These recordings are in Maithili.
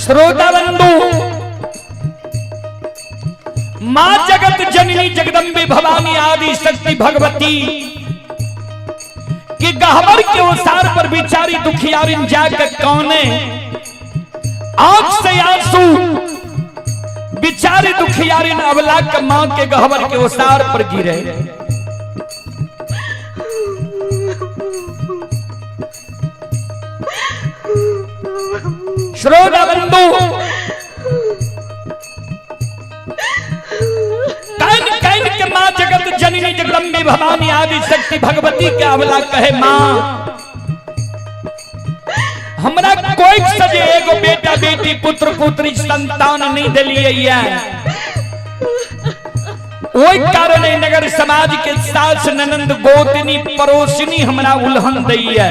श्रोता बंधु, मां जगत जननी जगदम्बे भवानी आदि शक्ति भगवती कि गहबर के ओसार पर बिचारी दुखियारिन जाकर कौने आंख से आंसू बिचारी दुखियारिन अबला के मां के गहबर के ओसार पर गिरे। श्रोता बंधु, can can के मां जगत जननी जगदम्बे भवानी आदि शक्ति भगवती के अबला कहे, मां हमरा कोई सजे एगो बेटा बेटी पुत्र पुत्री संतान नहीं दिलिए है, ओहि कारण एहि नगर समाज के सास ननंद गोतनी पड़ोसिनी हमरा उल्हन दैया,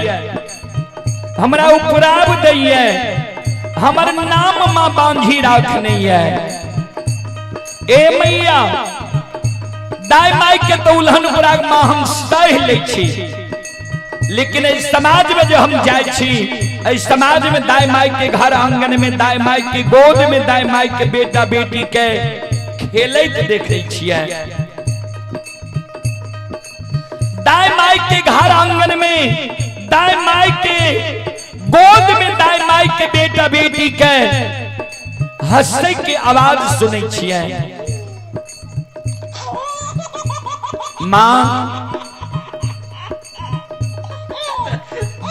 हमरा उपराब दैया, हमर नाम मां बांझी राखने है। ए मैया, दाई माई के तो उल्हन उपराग मां हम सह लै छी, लेकिन एहि समाज में जो हम जाय छी, एहि समाज में दाई माई के घर आंगन में, दाई माई के गोद में, दाई माई के बेटा बेटी के खेलैत देखै छियै। दाई माई के घर आंगन में, दाई माई के गोद में, दाई माई के बेटा बेटी के हंसै के आवाज सुनै छियै। मां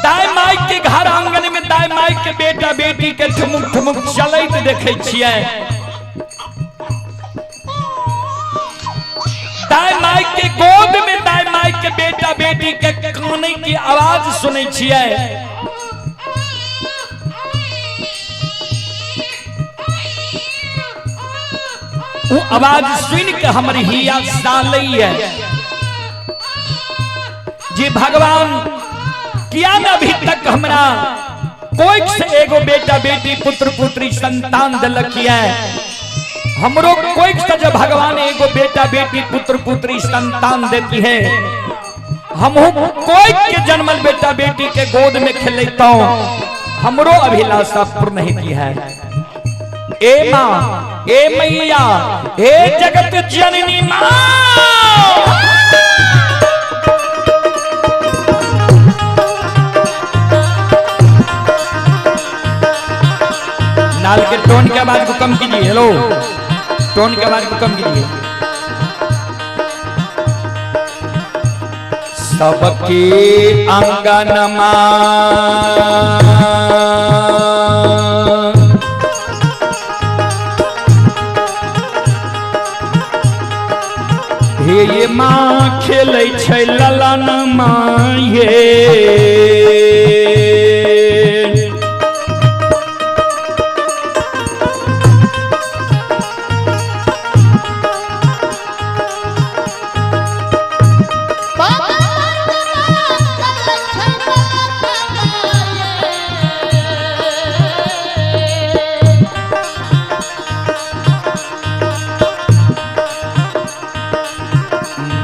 दाई माई के घर आंगन में दाई माई के बेटा बेटी के ठुमुक ठुमुक चलैत देखै छियै। दाई माई के गोद में दाई माई के बेटा बेटी के कानै के आवाज सुनै छियै। वो आवाज सुन के हमर हिया सालैया जी भगवान किया न अभी तक हमरा कोई से एगो बेटा बेटी पुत्र पुत्री संतान दिलक है, हमरो कोई से जब भगवान एगो बेटा बेटी पुत्र पुत्री संतान देती है, हमहू कोई के जन्मल बेटा बेटी के गोद में खेलता हूं, हमरो अभिलाषा पूर्ण होती है। ए मां, ए मैया, ए जगत जननी मां, नाल के टोन के आवाज को कम कीजिए। हेलो, टोन के आवाज को कम कीजिए। सबके अंगन मां हे ये मां खेलै छै ललन मां ये,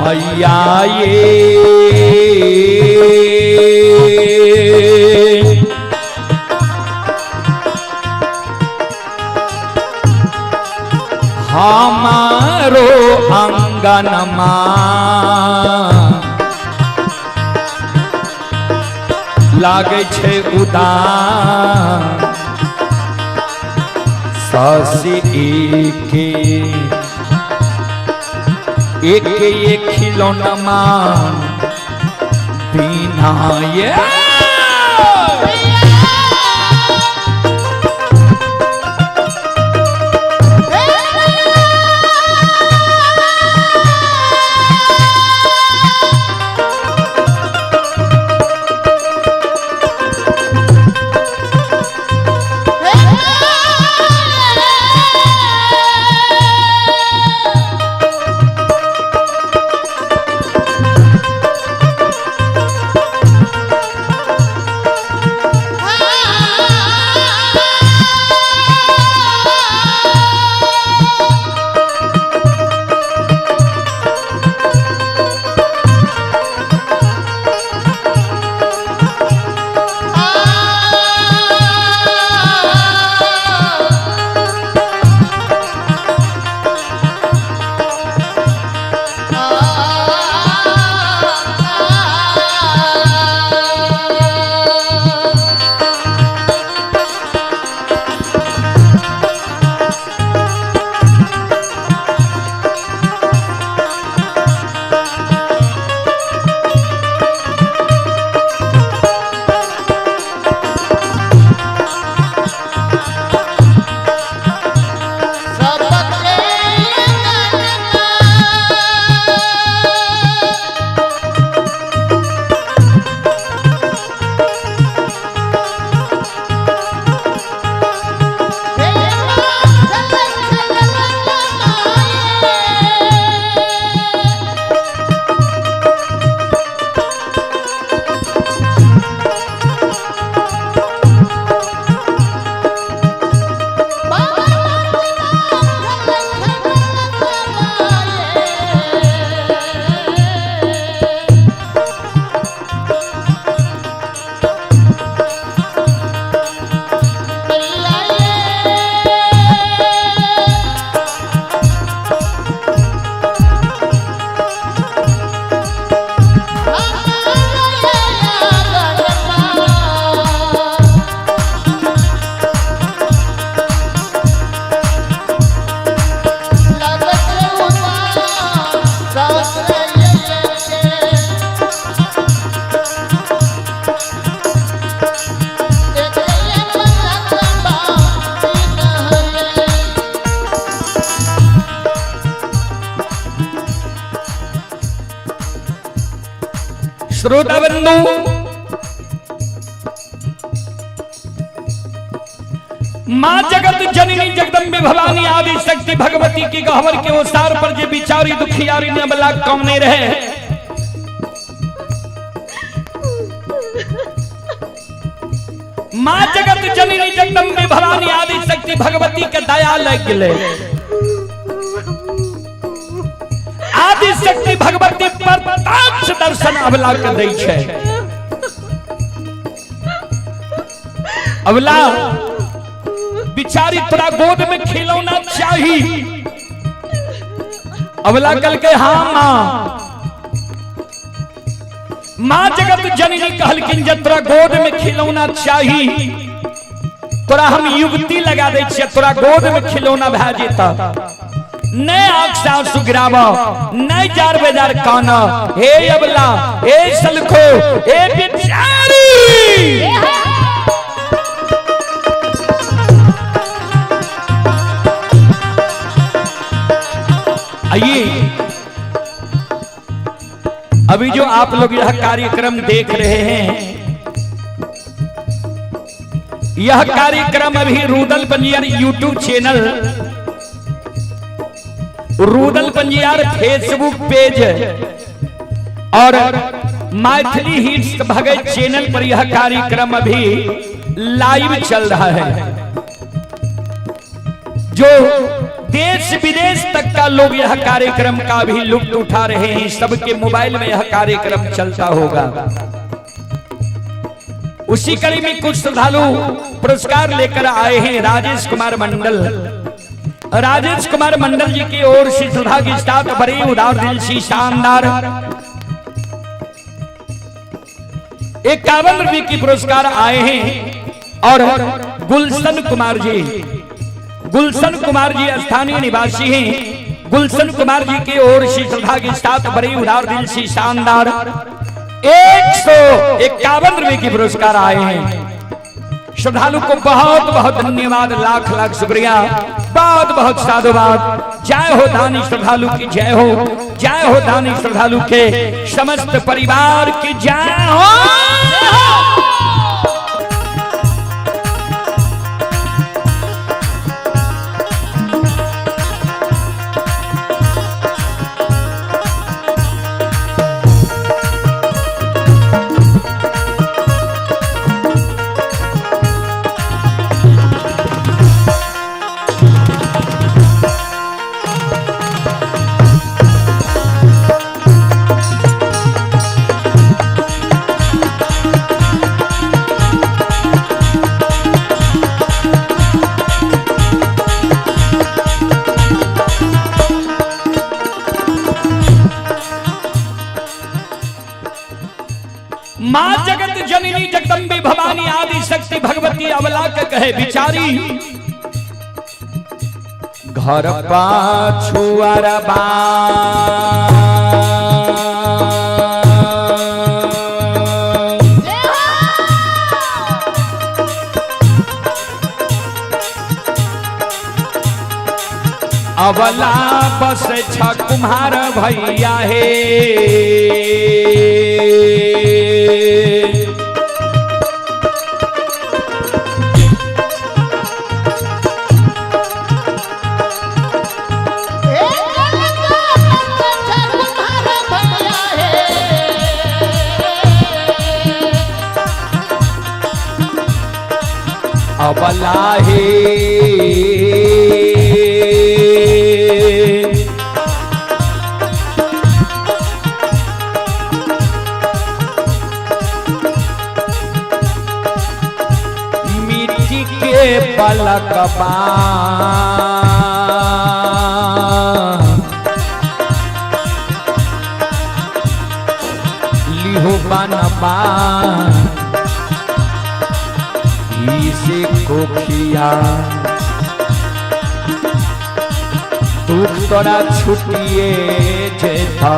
मैया ये हमारो अंगन मां लागै छै उदास, शशि के एक एक खिलौना मान बिना ये। श्रोता बंधु, मां जगत जननी जगदम्बे भवानी आदि शक्ति भगवती की गहवर के ओसार पर जे बिचारी दुखियारी ने बला कम नहीं रहे। मां जगत जननी जगदम्बे भवानी आदि शक्ति भगवती के दया लग गए। आदि शक्ति भगवती प्रत्यक्ष दर्शन अबला के दै छै। अबला बिचारी तोरा गोद में खिलौना चाही। अबला कल के हाँ मां। मां जगत जननी कहलखिन जे तोरा गोद में खिलौना चाही, तोरा हम युवती लगा दै छियै, तोरा गोद में खिलौना भए जेता। नहीं आंख से आंसू गिराव, नहीं जार बेजार कान। हे अबला, हे सलखो, हे बिचारी। आइए, अभी जो आप लोग यह कार्यक्रम देख रहे हैं, यह कार्यक्रम अभी Rudal Panjiyar YouTube channel, Rudal Panjiyar Facebook page और मैथिली हिट्स भगत चैनल पर यह कार्यक्रम अभी लाइव चल रहा है। जो देश विदेश तक का लोग यह कार्यक्रम का भी लुत्फ उठा रहे हैं, सबके मोबाइल में यह कार्यक्रम चलता होगा। उसी कड़ी में कुछ श्रद्धालु पुरस्कार लेकर आए हैं। राजेश कुमार मंडल, राजेश कुमार मंडल जी की ओर से श्रद्धा के साथ बड़े उदार दिल से शानदार 51 रुपए की पुरस्कार आए हैं। और गुलशन कुमार जी, गुलशन कुमार जी स्थानीय निवासी हैं। गुलशन कुमार जी की ओर से श्रद्धा के साथ बड़े उदार दिल से शानदार 151 रुपए की पुरस्कार आए हैं। श्रद्धालु को बहुत बहुत धन्यवाद, लाख लाख शुक्रिया, बहुत बहुत साधुवाद। जय हो दानी श्रद्धालु की जय हो, जय हो दानी श्रद्धालु के समस्त परिवार की जय हो। मां जगत जननी जगदम्बे भवानी आदि शक्ति भगवती अवला के कहे बिचारी घर पाछू अरबा अवला बस छ कुम्हार भैया हे। अबला हे मिट्टी के पलकबा लिहो बनबा इसे कोखिया दुख तोरा छुटिए जेता।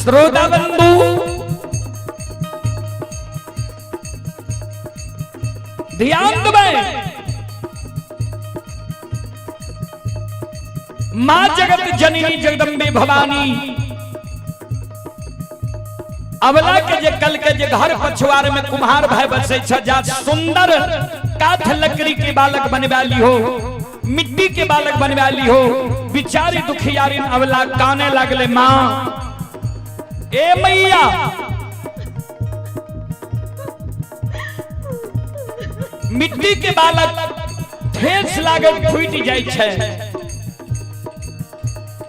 श्रोता बंधु, ध्यान देबै, मां जगत जननी जगदम्बे भवानी अवला के जे कल के जे घर पछुआर में कुम्हार भाई बसे छ, जा सुंदर काठ लकड़ी के बालक बनवा ली हो, मिट्टी के बालक बनवा ली हो। बिचारी दुखियारी अवला काने लागले, मां ए मैया, मिट्टी के बालक ठेस लागल फूटि जाइ छै,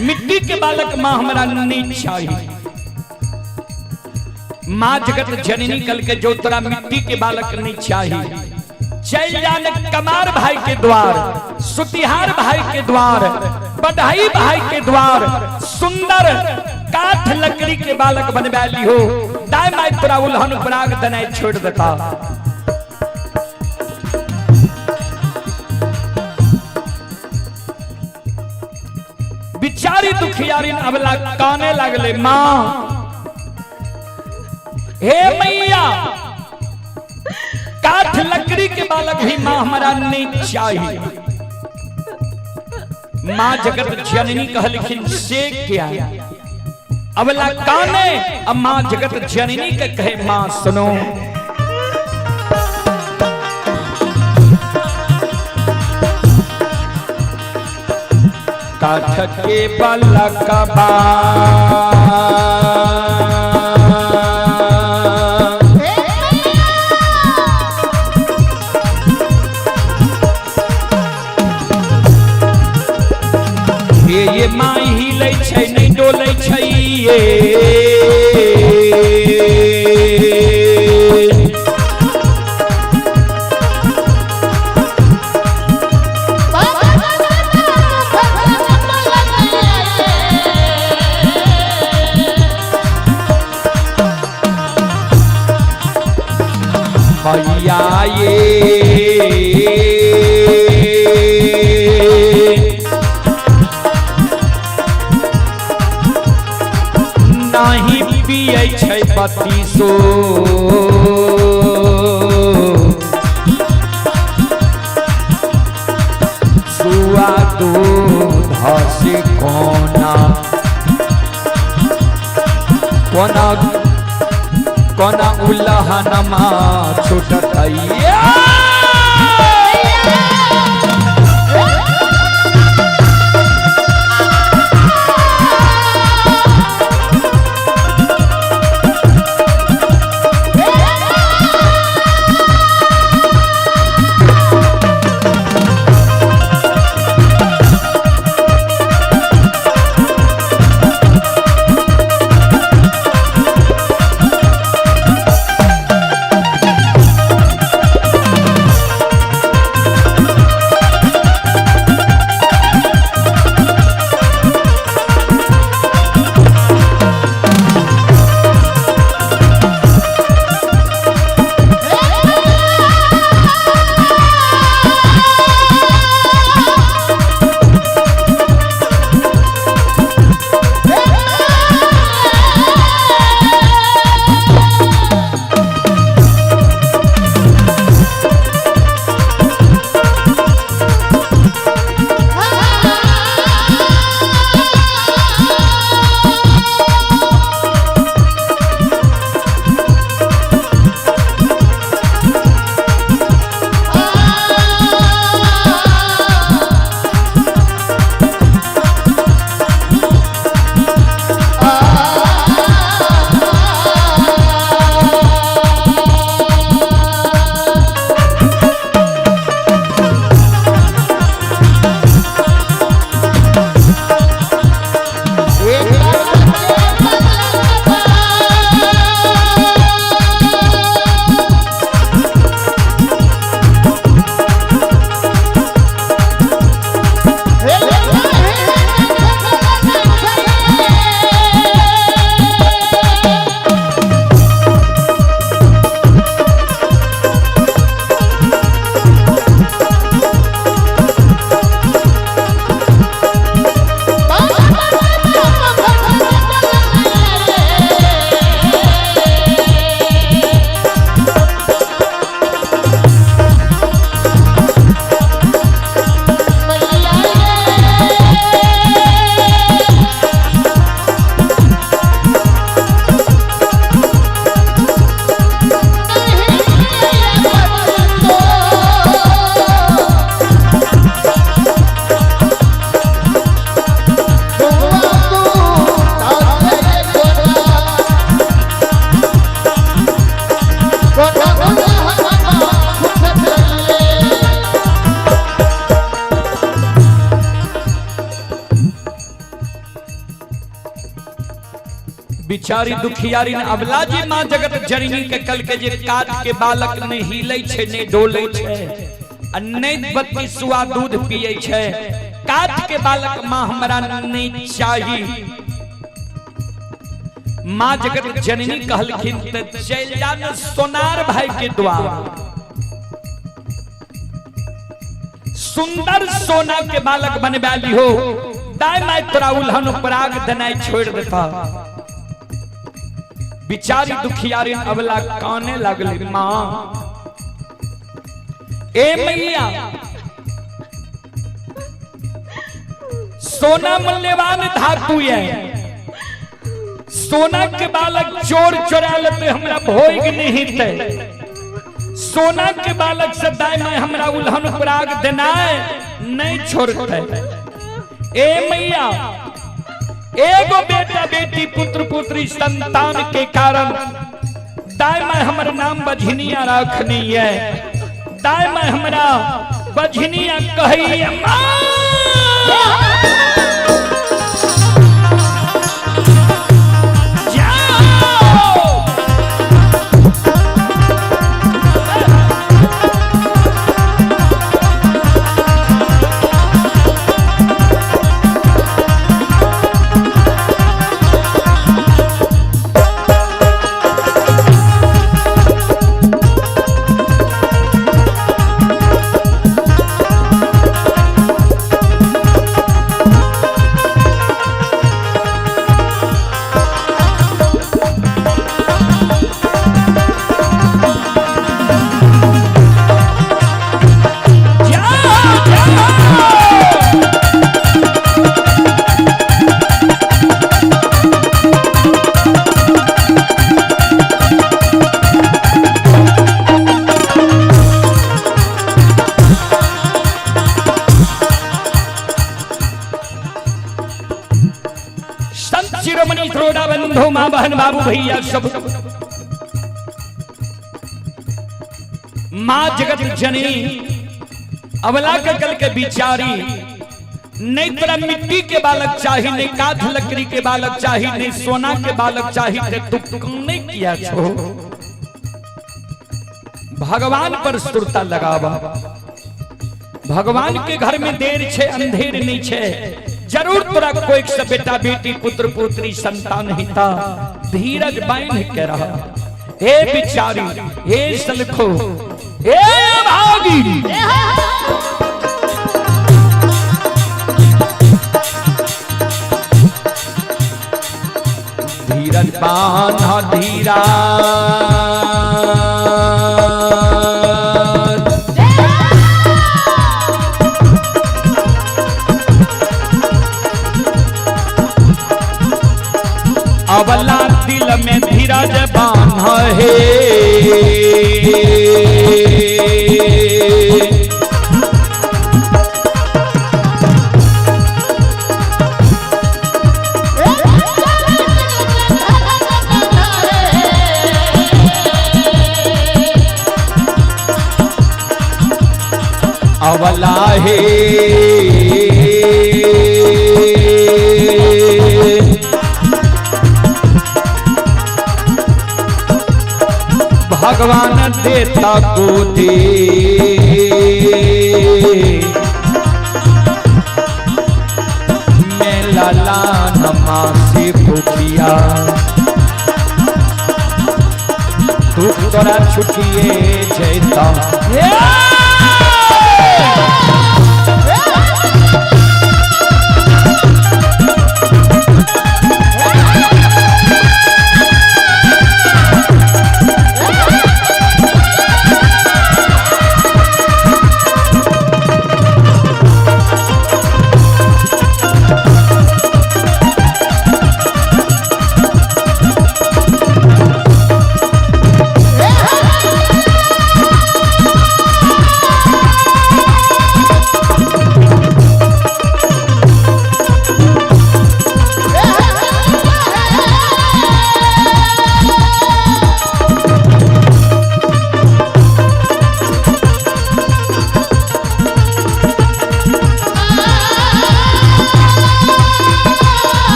मिट्टी के बालक मां हमरा नहीं चाहिए। मां जगत जननी कल के जो तोरा मिट्टी के बालक नहीं चाहिए, चल जान कमार भाई के द्वार, सुतिहार भाई के द्वार, बढ़ई भाई के द्वार, सुंदर काठ लकड़ी के बालक बनवा ली हो, दाई माई तोरा उल्हन पराग दनाई छोड़ देता। बिचारी दुखियारी अबला काने लागले, मां हे मैया, काठ लकड़ी के बालक भी मां हमारा नहीं चाहिए। मां जगत जननी कहलखिन से क्या? अबला काने, अब मां जगत जननी के कहे, मां सुनो, काठ के बालकबा ये माई हिलै छै नहि डोलै छै ये, मैया ये नाही पियै छै बत्तीसो, सुआ दूध से कोना कोना कोना उल्लहनमा छूटतैया। बिचारी दुखियारी ने अबला जे माँ जगत जननी के कल के जे काट के बालक ने हिलै छै ने डोलै छै आ नहि बत्ती सुआ दूध पियै छै, काट के बालक माँ हमरा नहीं चाही। माँ जगत जननी कहलखिन त चलि जा ने सोनार भाई के द्वार, सुंदर सोना के बालक बनबा लिहो, दाय my तोरा उल्हन पराग देनाइ छोड़ देता। बिचारी दुखियारी अबला काने लागली, माँ ए मैया सोना मूल्यवान धातु है, सोना के बालक चोर चोरा लेते हमरा भोग नहीं ते, सोना के बालक से दाय my हमरा उल्हन पराग देनाय नहीं छोड़ते। ए मैया एगो बेटा बेटी पुत्र पुत्री संतान के कारण दाय my हमर नाम बझनिया रखनी है, दाय my हमरा बझनिया कही। संत शिरोमणि त्रोड़ा बंधु माँ बहन बाबू भैया सब, माँ जगत जननी अबला के कल के बिचारी नहीं तोरा मिट्टी के बालक चाही, नहीं काठ लकड़ी के बालक चाही, नहीं सोना के बालक चाही, ते तू नहीं किया छो। भगवान पर सुरता लगावा, भगवान के घर में देर छे अंधेर नहीं छे, जरूर तोरा कोई से बेटा बेटी पुत्र पुत्री संतान हिता, धीरज बांध के रहा। हे बिचारी, हे सलखो, हे भागी, धीरज बांध धीरा अबला दिल में धीरज बांध हे। अबला हे भगवान देता को दे, मैं लाला नमा से भूखिया, दुख तोरा छुटिए जैता।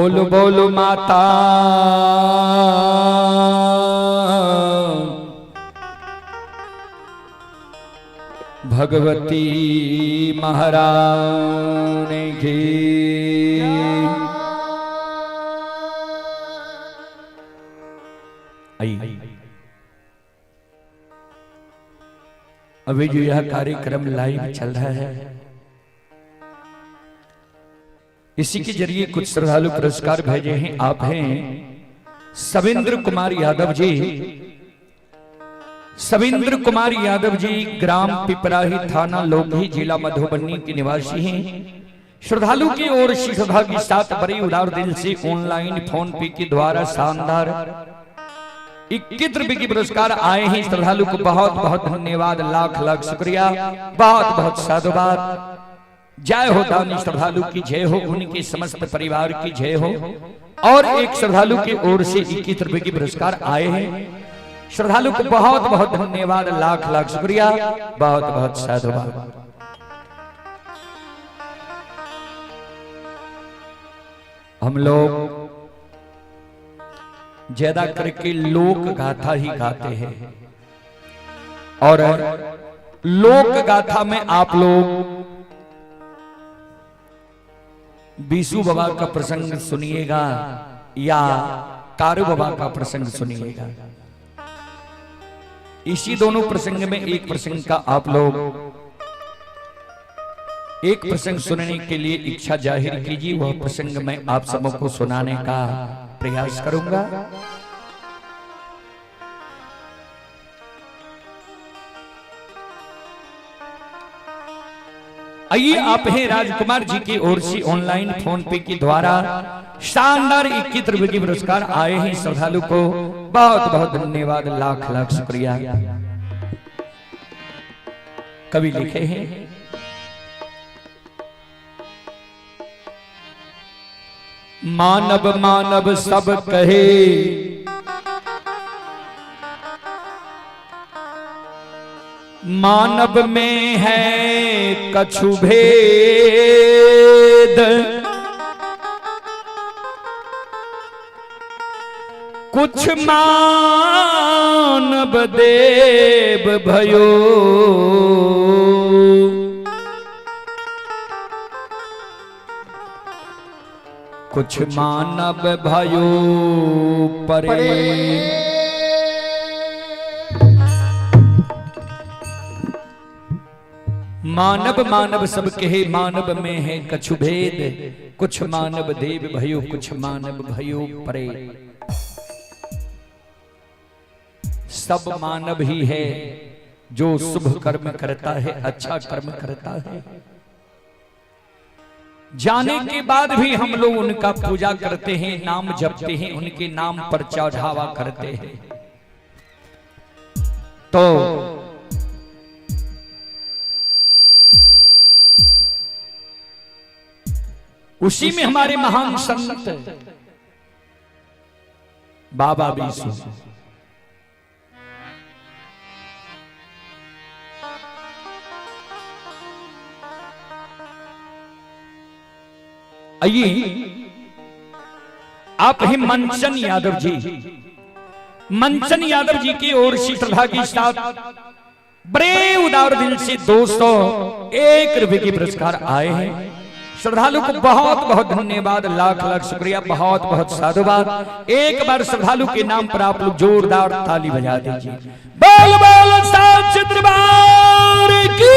बोलो बोलो माता भगवती महारानी की। अभी जो यह कार्यक्रम लाइव चल रहा है, इसी के जरिए कुछ श्रद्धालु पुरस्कार भेजे हैं। आप हैं सविंद्र कुमार यादव जी। सविंद्र कुमार यादव जी ग्राम पिपराही, थाना लोधी, जिला मधुबनी के निवासी हैं। श्रद्धालु की ओर से श्रद्धा के साथ बड़े उदार दिल से ऑनलाइन फोन पे के द्वारा शानदार 21 रुपए के पुरस्कार आए हैं। श्रद्धालु को बहुत बहुत धन्यवाद, लाख लाख शुक्रिया, बहुत बहुत साधुवाद। जय हो दानी श्रद्धालु की जय हो, उनके समस्त परिवार की जय हो। और एक श्रद्धालु की ओर से 21 रुपए के पुरस्कार आए हैं। श्रद्धालु को बहुत बहुत धन्यवाद, लाख लाख शुक्रिया, बहुत बहुत साधुवाद। हम लोग ज्यादा करके लोक गाथा ही गाते हैं और लोक गाथा में आप लोग बीसू बाबा का प्रसंग सुनिएगा या कारू बाबा का प्रसंग सुनिएगा। इसी दोनों प्रसंग में एक प्रसंग का आप लोग एक प्रसंग सुनने के लिए इच्छा जाहिर कीजिए, वह प्रसंग मैं आप सबको सुनाने का प्रयास करूंगा। आइए, आप हैं राजकुमार जी की ओर से ऑनलाइन फोन पे के द्वारा शानदार 21 रुपए के पुरस्कार आए हैं। श्रद्धालु को बहुत बहुत धन्यवाद, लाख लाख शुक्रिया। कवि लिखे हैं, मानव मानव सब कहे, मानव में है कछु भेद, कुछ मानव देव भयो, कुछ मानव भयो परे। मानव मानव सब कहे, मानव में है कछु भेद, कुछ मानव देव भयो, कुछ मानव भयो परे। सब मानव ही है जो शुभ कर्म करता है, अच्छा कर्म करता है। जाने के बाद भी हम लोग उनका पूजा करते हैं, नाम जपते हैं, उनके नाम पर चढ़ावा करते हैं। तो उसी में हमारे महान संत बाबा बीसू आइए, आप ही मंचन यादव जी, मंचन यादव जी की ओर से श्रद्धा के साथ बड़े उदार दिल से 201 रुपए के पुरस्कार आए हैं। श्रद्धालु को बहुत बहुत धन्यवाद, लाख लाख शुक्रिया, बहुत बहुत साधुवाद। एक बार श्रद्धालु के नाम पर आप लोग जोरदार ताली बजा दीजिए। बोल बोल साच दरबार की।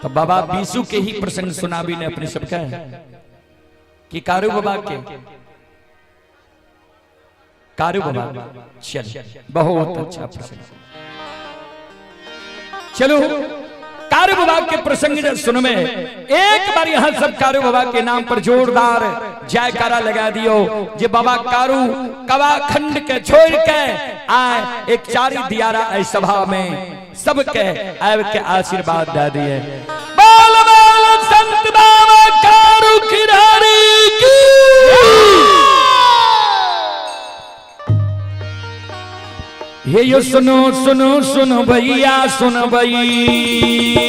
तो बाबा बीसू के ही प्रसंग सुनाबी ने अपने सबका कि कारू बाबा के, कारू बाबा। चल, बहुत अच्छा प्रसंग। चलो कारू बाबा के प्रसंग जब सुन में एक बार यहां सब कारू बाबा के नाम पर जोरदार जयकारा लगा दियो। जे बाबा कारू कवाखंड के छोड़ के आए एक चारी दियारा ऐ सभा में सबके आव के आशीर्वाद दे दिए। बोल बोल संत बाबा कारू खिरारी की। हे यो सुनो सुनो सुनो भैया सुनो भई।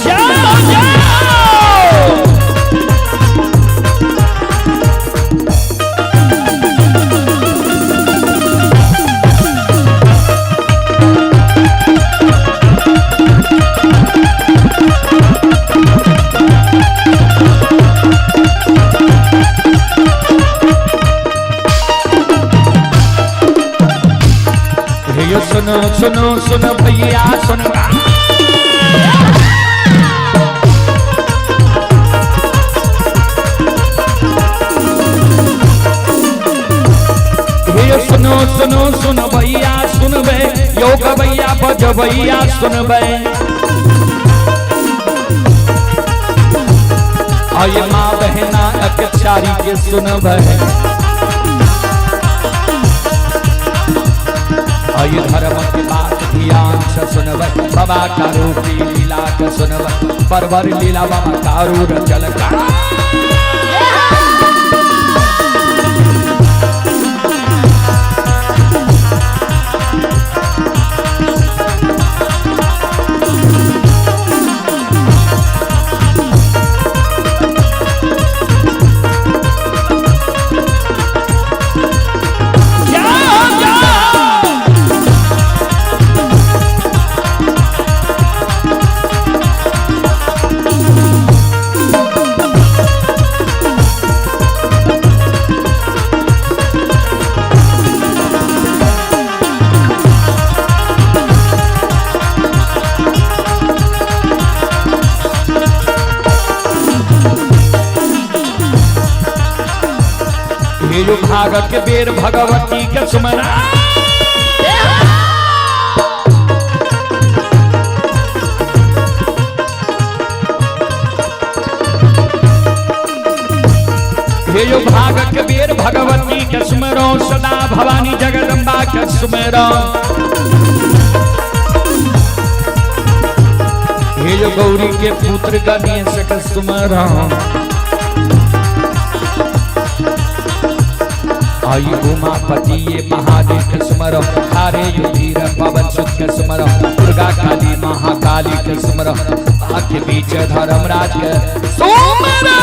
जाओ जाओ। हे यो सुनो सुनो सुनो भैया सुनो। हे सुनो सुनो सुनो भैया सुनबे, यो गवैया बजबैया सुनबे। आये माँ बहना अकचारी के सुनबे। आये धर्म के बात ध्यान से सुनबे, बाबा का रूपी लीला के सुनबे, परवर लीला बाबा कारू रचल का। जाओ जाओ। हे जो भागत के बेर भगवती के सुमरा। हे जो भागत के बेर भगवती के सुमरो, सदा भवानी जगदम्बा के सुमरो। हे जो गौरी के पुत्र गणेश के सुमरो। आई उमापति ये महादेव के सुमरो, हारे युधीर पवन सुत के सुमरो, दुर्गा काली महाकाली के सुमरो, के बीच धर्मराज के सुमरो।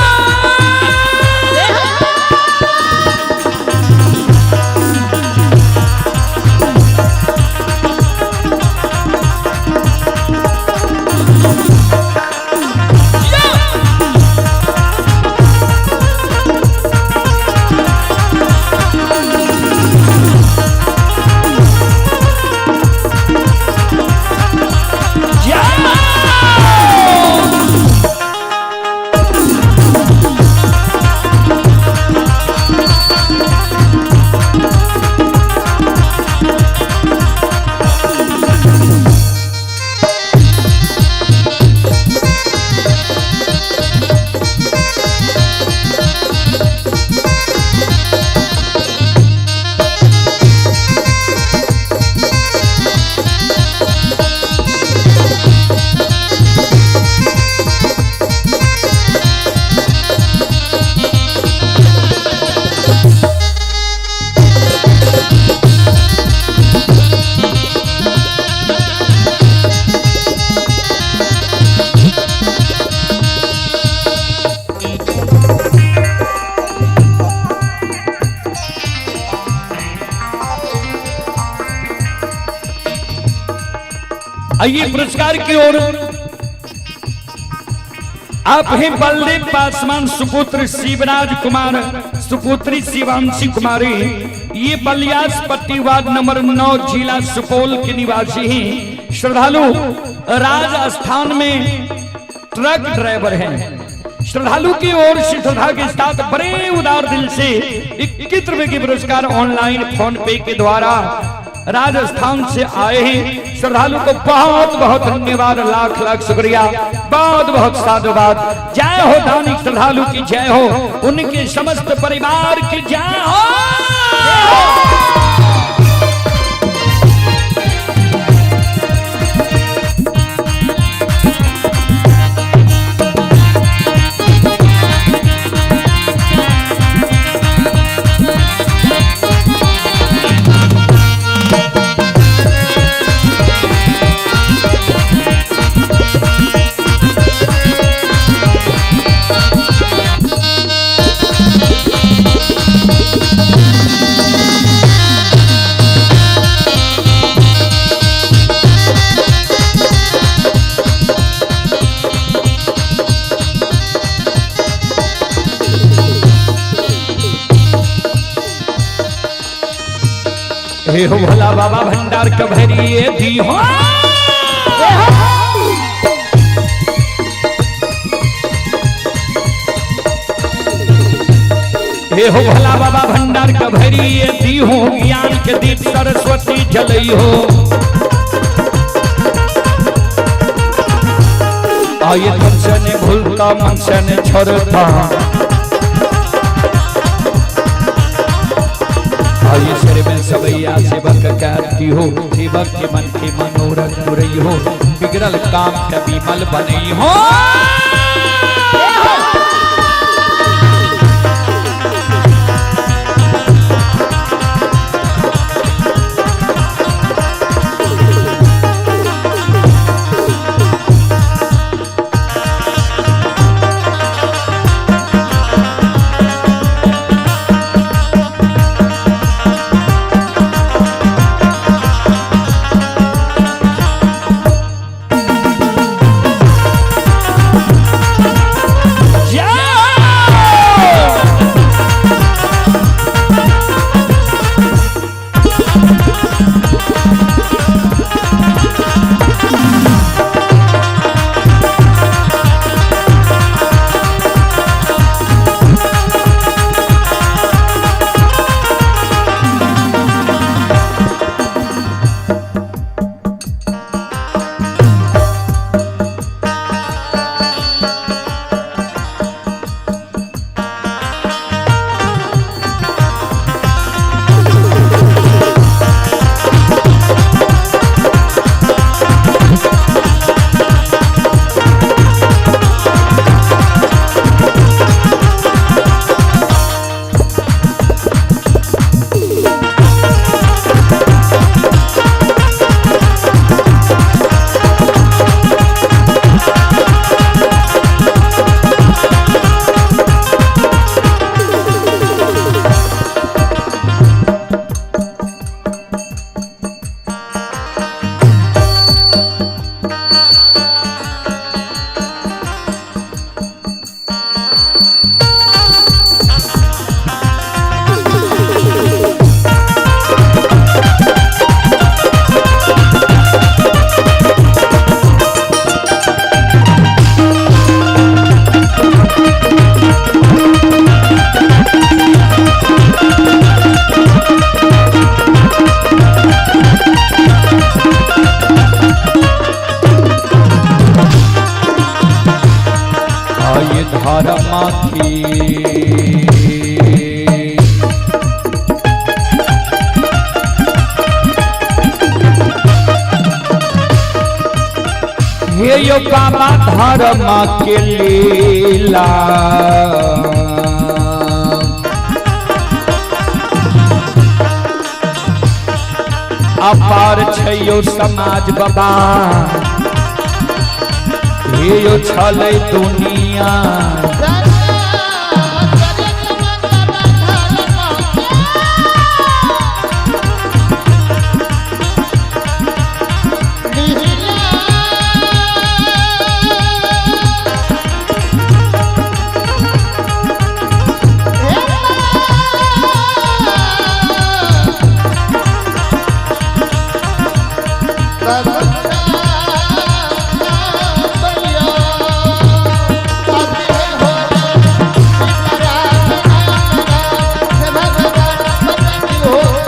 आइए पुरस्कार की ओर। आप हैं बलदेव पासवान सुपुत्र शिवराज कुमार सुपुत्री शिवांशी कुमारी, ये बलियास पट्टी वार्ड नंबर 9 जिला सुपौल के निवासी हैं। श्रद्धालु राजस्थान में ट्रक ड्राइवर हैं। श्रद्धालु की ओर से श्रद्धा के साथ बड़े उदार दिल से 21 रुपए के पुरस्कार ऑनलाइन फोन पे के द्वारा राजस्थान से आए हैं। श्रद्धालु को बहुत बहुत धन्यवाद, लाख लाख शुक्रिया, बहुत बहुत साधुवाद। जय हो दानी श्रद्धालु की जय हो, उनके समस्त परिवार की जय हो। हे हो भोला बाबा भंडार कभरिए दी हो। हे हो भोला बाबा भंडार कभरिए दी हो, ज्ञान के दीप सरस्वती जलई हो। आये तन से ने भूलता मन से ने छोड़ता, आये सिर में सबैया सेवक कहती हो, सेवक के मन के मनोरथ पुरई हो, बिगड़ल काम के विमल बनई हो। जय। आये धारा माथी हे यो बाबा धर्म के लीला, अपार छैयो समाज बाबा, हे यो छलै दुनिया। Oh,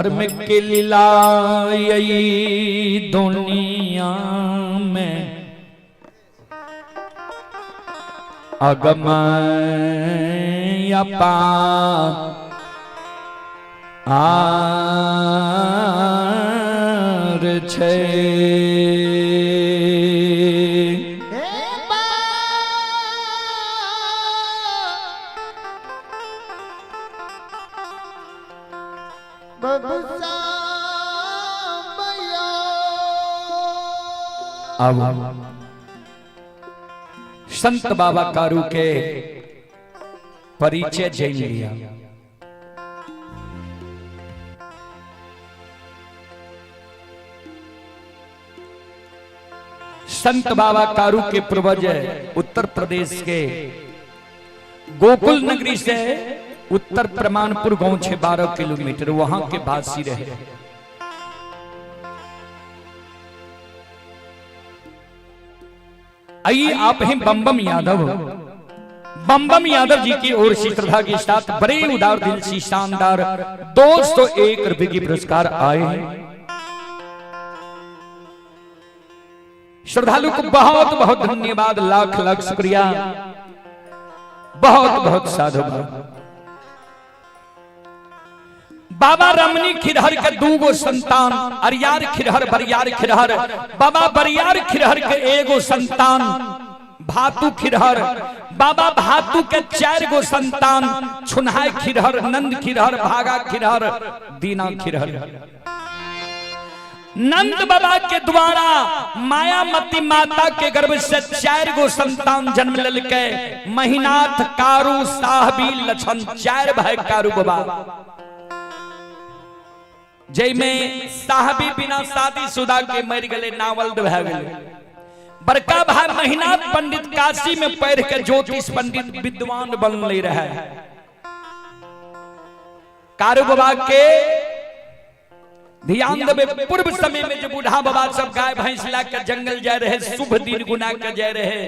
धर्म के लीला यही दुनिया में अगम अपार छै। अब संत बाबा कारू के परिचय जैन लिया। संत बाबा कारू के पूर्वज उत्तर प्रदेश के गोकुल नगरी से उत्तर प्रमाणपुर गांव छे 12 किलोमीटर, वहां के वासी रहे। आइए आप हैं बमबम यादव। बमबम यादव जी की ओर से श्रद्धा के साथ बड़े उदार दिल से शानदार 201 रुपए की पुरस्कार आए हैं। श्रद्धालु को बहुत बहुत धन्यवाद, लाख लाख शुक्रिया, बहुत बहुत साधुवाद। बाबा रमनी खिरहर के दूगो संतान, अरियार खिरहर बरियार खिरहर। बाबा बरियार खिरहर के एगो संतान भातू खिरहर। बाबा भातू के 4 गो संतान छुनहाय खिरहर, नंद खिरहर, भागा खिरहर, दीना खिरहर। नंद बाबा के द्वारा मायामती माता के गर्भ से 4 गो संतान जन्म ललके, महिनाथ, कारू, साहबी, लछन, 4 भाई कारू बाबा। जैमे साहबी बिना शादी शुदा के मर गए, नावल्द भए गेले। बड़का भाई महिनाथ पंडित काशी में पढ़ के ज्योतिष पंडित विद्वान बनले रहे। कारू बाबा के ध्यान देवे, पूर्व समय में जो बूढ़ा बाबा सब गाय भैंस ला के जंगल जाए रहे, शुभ दिन गुना के जाए रहे।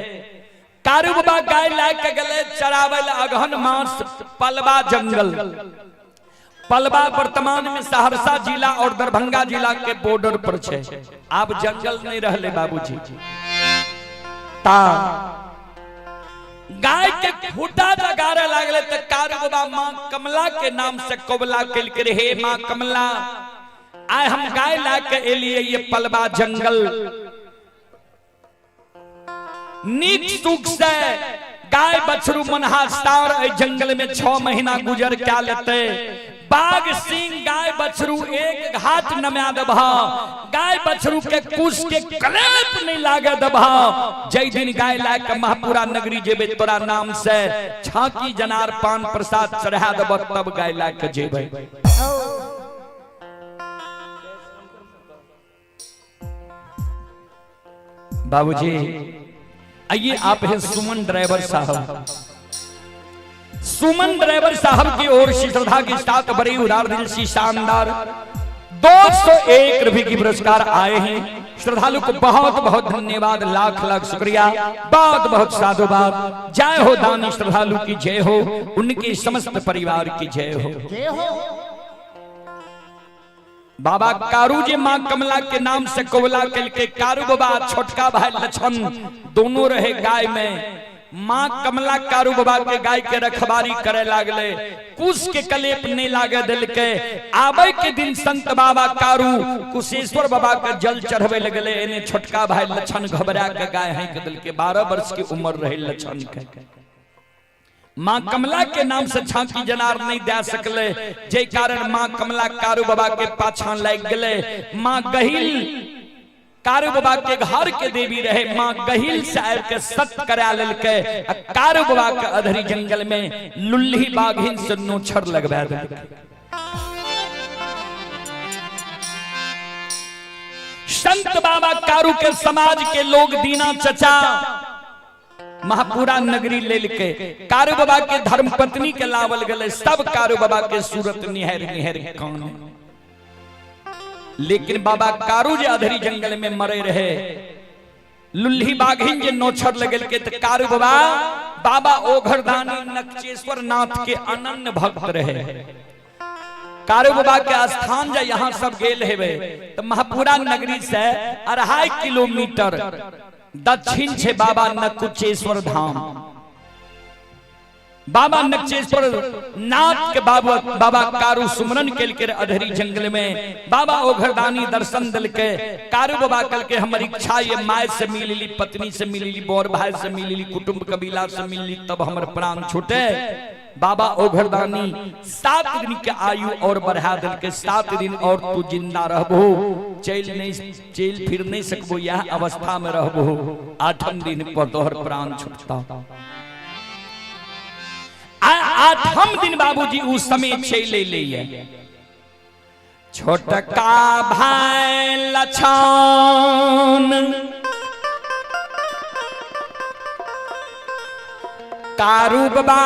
कारू बाबा गाय ला के गले चरावे अगहन मास पलवा जंगल। पलवा वर्तमान में सहरसा जिला और दरभंगा जिला के बॉर्डर पर छे। आप जंगल नहीं रहले बाबूजी। ता गाय के खूटा लगारे लागले त कारू बाबा मां कमला के नाम से कबला कल के रे, मां कमला आय हम गाय ला के एलिए ये पलवा जंगल, नीक सुख से गाय बछरू मनहा सार ए जंगल में 6 महीना गुजर क्या लेते। बाघ सिंह गाय बछरू एक घाट नम्या दबा, गाय बछरू के कुश के कलेप नहीं लागे दबा। जय दिन गाय ला के महापुरा नगरी जेबे तोरा नाम से छाकी जनार पान प्रसाद चढ़ा दब, तब गाय ला के जेबे। बाबूजी आइए आप हैं सुमन ड्राइवर साहब। सुमन ड्राइवर साहब की ओर से श्रद्धा के साथ बड़ी उदार दिल से शानदार 201 रुपए की पुरस्कार आए हैं। श्रद्धालु को बहुत बहुत धन्यवाद, लाख लाख शुक्रिया, बहुत बहुत साधुवाद। जय हो दानी श्रद्धालु की जय हो, उनके समस्त परिवार की जय हो। बाबा कारू जी मां कमला के नाम से कबला कल के कारू बाबा छोटका भाई लछन दोनों रहे गाय में। मां कमला कारू बाबा के गाय के रखवारी करे लागले, कुश के कलेप नहीं लागे दिल के। आवे के दिन संत बाबा कारू कुशेश्वर बाबा के जल चढ़वे लगले, एने छोटका भाई लछन घबरा के गाय है के दिल के। 12 वर्ष की उम्र रहे लछन के। मां कमला के नाम से छाकी जनार नहीं दे सकले, जे कारण मां कमला कारू बाबा के पाछा लाग गले। मां गहिल कारू बाबा के घर के देवी रहे, मां गहिल से आबि के सत करा लेलकै आ कारू बाबा के अधरी जंगल में लुल्ही बाघिन से नोछर लगवा देलकै। संत बाबा कारू के समाज के लोग दीना चचा महापुरा नगरी लेलके, कारू बाबा के धर्म पत्नी के लावल गले, सब कारू बाबा के सूरत निहर निहर कान। लेकिन बाबा कारू जे अधरी जंगल में मरे रहे, लुल्ही बाघिन जे नोछर लगल के, त कारू बाबा बाबा ओघरदानी नकचेश्वर नाथ के अनन्य भक्त रहे। कारू बाबा के स्थान जे यहाँ सब गेल हेबे तो महापुरा नगरी से 2.5 किलोमीटर दक्षिण छे बाबा नकुचेश्वर धाम। बाबा नकचेश्वर नाथ के बाबा बाबा कारू सुमरन केलके अधरी जंगल में बाबा ओघरदानी दर्शन दिलके। कारू बाबा कल के हमर इच्छा ये my से मिलली, पत्नी से मिलली, बोर भाई से मिलली, कुटुंब कबीला से मिलली, तब हमर प्राण छूटे। बाबा ओघरदानी 7 दिन के आयु और बढ़ा दिलके, 7 दिन और तू जिंदा रहबो, चल नहीं चल फिर नहीं सकबो, यह अवस्था में रहबो, 8 दिन पर तोहर प्राण छूटता। 8 दिन बाबूजी उस समय चले ले छोटका भाई लछन कारू बाबा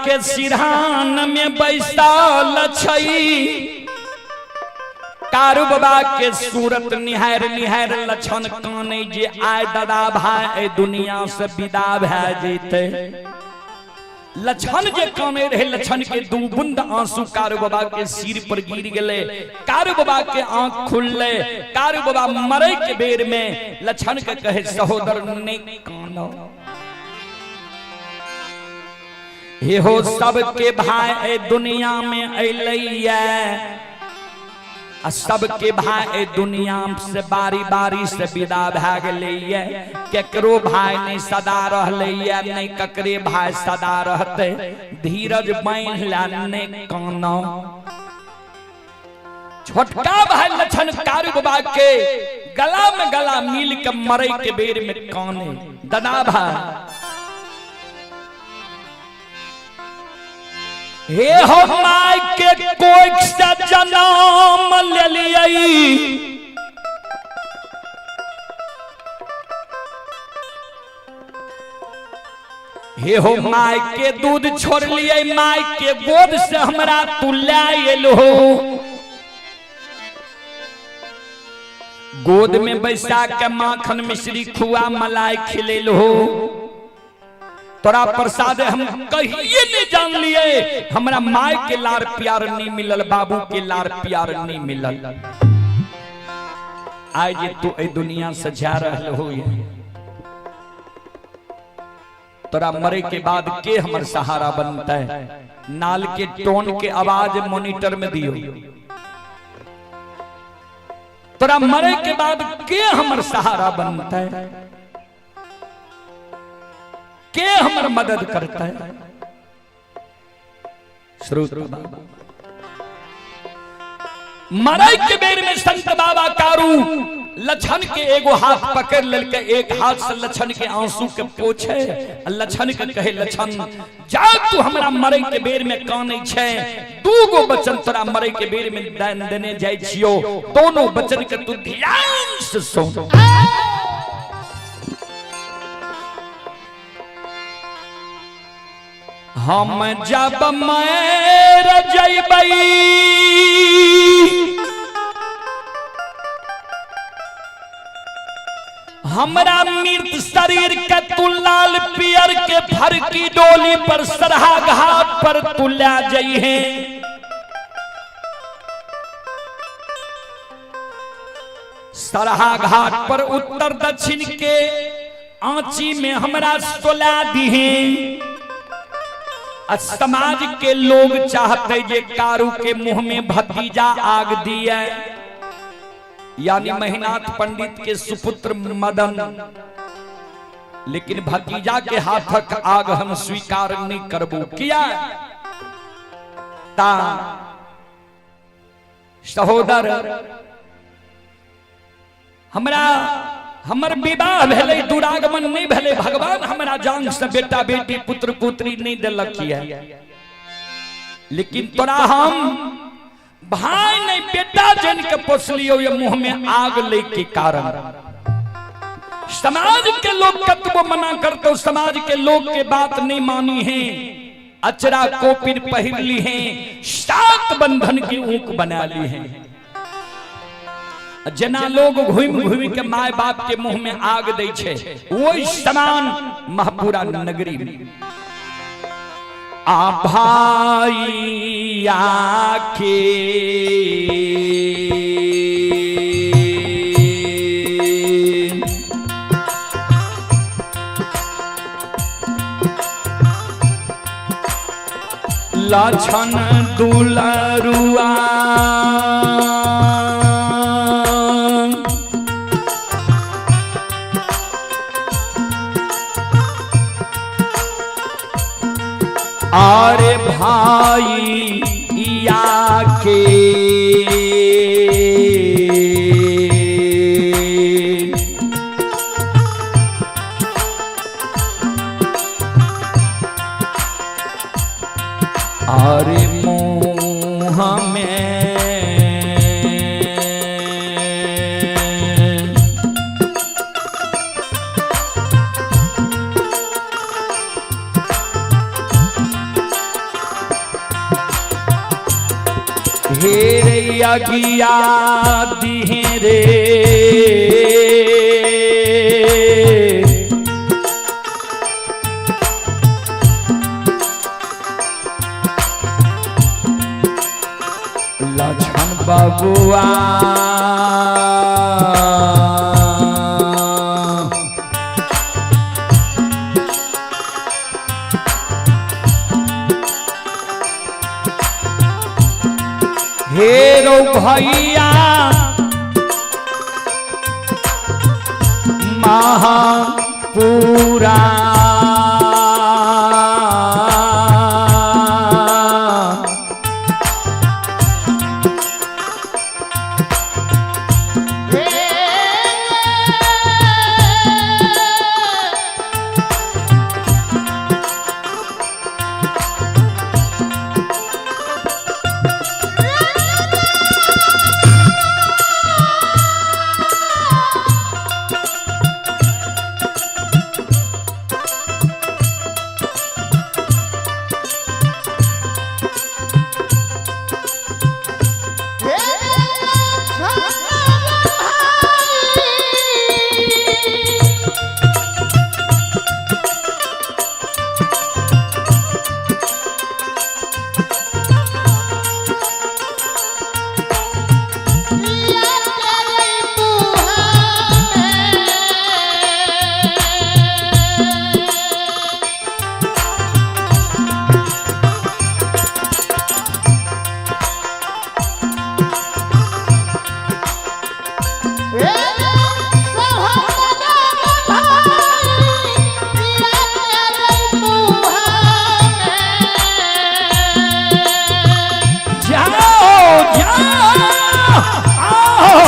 के सिरहान में बैसल छई। कारू बाबा के सूरत निहार निहार लछन काने जे आय दादा भाई दुनिया से विदा भए जेते। लछन जे काने रहे, लछन के 2 बूंद आंसू कारू बाबा के सिर पर गिर गेले। कारू बाबा के आंख खुलले। कारू बाबा मरे के बेर में लछन के कहे सहोदर ने कानो, हे हो सबके भाई दुनिया में अइलैया, आ सबके भाई दुनिया से बारी बारी से विदा भए गेलैया। केकरो भाई नहीं सदा रहलैया, नहीं ककरे भाई सदा रहते। धीरज बान्हि ला नहीं कानो। छोटका भाई लछन कारू बाबा के गला में गला मिल के मरे के बेर में काने, दादा भाई हे हो my के कोख से जन्म लेलियै, हे हो my के दूध छोड़ लियै, my के गोद से हमरा तू लायल हो। गोद में बैसा के माखन मिश्री खुआ मलाई खिलेल हो। तोरा प्रसाद हम कहिए नहीं जान लिए, हमरा my के लार प्यार नहीं मिलल, बाबू के लार प्यार नहीं मिलल। आज जे तू ए दुनिया से जा रहल हो, तोरा मरे के बाद के हमर सहारा बनता है? नाल के टोन के आवाज मॉनिटर में दियो। तोरा मरे के बाद के हमर सहारा बनता है, के हमर मदद करता है? श्रोत बाबा मरे के बेर में संत बाबा कारू लछन के एगो हाथ पकड़ ललके, एक हाथ से लछन के आंसू के पोछे, लछन के कहे लछन जा तू हमरा मरे के बेर में कानै छै, 2 गो वचन तोरा मरे के बेर में दान देने जाय छियो, दोनों वचन के तू ध्यान से सुन। हम जब मर जइबै हमरा मृत शरीर के तू लाल पियर के फरकी डोली पर सरहा घाट पर तू ले जइहे। सरहा घाट पर उत्तर दक्षिण के आंची में हमरा सोला दिहे। समाज के लोग चाहते जे कारू के मुंह में भतीजा आग दिए, यानी महिनाथ पंडित के सुपुत्र मदन, लेकिन भतीजा के हाथक आग हम स्वीकार नहीं करबो। किया ता सहोदर हमरा हमर विवाह भेलै, दुरागमन नहीं भेलै, भगवान हमरा जान से बेटा बेटी पुत्र पुत्री नहीं देलक है, लेकिन तोरा हम भाई नहीं बेटा जन के पोसलियो ये मुंह में आग ले के कारण। समाज के लोग कतबो मना करते, समाज के लोग के बात नहीं मानी है, अचरा कोपिन पहिर ली है, 7 बंधन की ऊक बना ली है। जना लोग घूम घूम के my बाप के मुंह में आग दै छे, वही समान महपुरा नगरी में। आ भाइया के लछन दुलरुआ अरे भाई या के अरे मुँह में हेरे अगिया दिहे रे लक्ष्मण बबुआ हे रो भैया महापुरा जाओ जाओ आओ।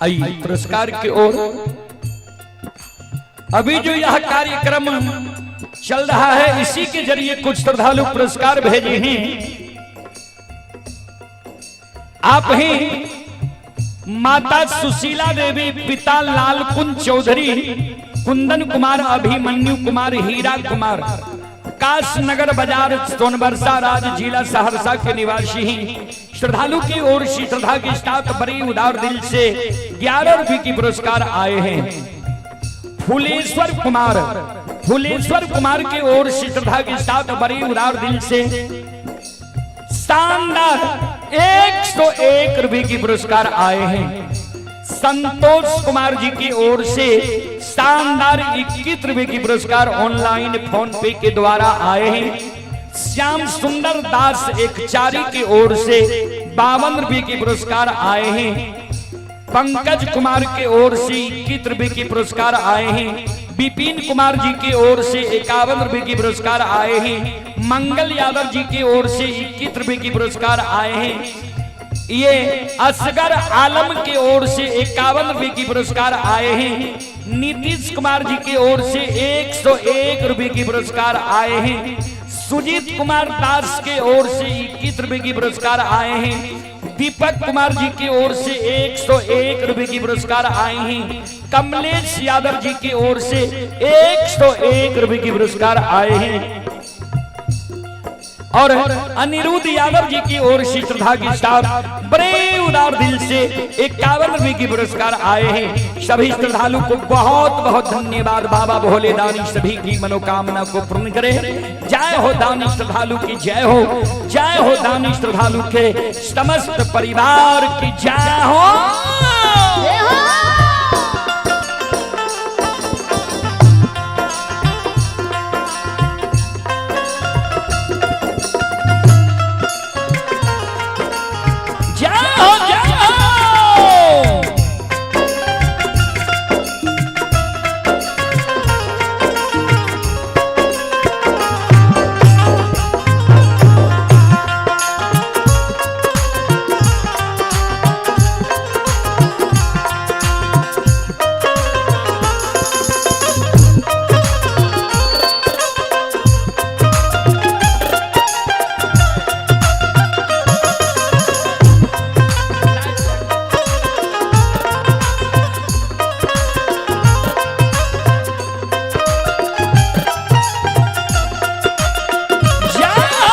आई पुरस्कार की ओर। अभी जो यह कार्यक्रम चल रहा है इसी के जरिए कुछ श्रद्धालु पुरस्कार भेजे हैं। आप ही माता सुशीला देवी, पिता लालकुंज चौधरी, कुंदन कुमार, अभिमन्यु कुमार, हीरा कुमार, काशनगर बाजार, सोनबरसा राज, जिला सहरसा के निवासी हैं। श्रद्धालु की ओर से श्रद्धा के साथ बड़ी उदार दिल से 11 रुपए की पुरस्कार आए हैं। फुलेश्वर कुमार, फुलेश्वर कुमार की ओर से श्रद्धा के साथ बड़ी उदार दिल से शानदार 101 रुपए की पुरस्कार आए हैं। संतोष कुमार जी की ओर से शानदार 21 रुपए की पुरस्कार ऑनलाइन फोन पे के द्वारा आए हैं। श्याम सुंदर दास एक चारी की ओर से 52 रुपये के पुरस्कार आए हैं। पंकज कुमार के ओर से 21 रुपये के पुरस्कार आए हैं। विपिन कुमार जी की ओर से 51 रुपये के पुरस्कार आए हैं। मंगल यादव जी की ओर से 21 रुपये के पुरस्कार आए हैं। ये असगर आलम की ओर से 51 रुपये की पुरस्कार आए हैं। नीतीश कुमार जी की ओर से 101 रुपये की पुरस्कार आए हैं। सुजीत कुमार दास के ओर से 21 रुपये की पुरस्कार आए हैं। दीपक कुमार जी की ओर से 101 रुपये की पुरस्कार आए हैं। कमलेश यादव जी की ओर से 101 रुपये की पुरस्कार आए हैं। और अनिरुद्ध यादव जी की ओर से श्रद्धा के साथ बड़े उदार दिल से 51 रुपए की पुरस्कार आए हैं। सभी श्रद्धालु को बहुत बहुत धन्यवाद। बाबा भोले दानी सभी की मनोकामना को पूर्ण करे। जय हो दानी श्रद्धालु की जय हो, जय हो दानी श्रद्धालु के समस्त परिवार की जय हो। जय हो। जय हो, जय हो। जय हो।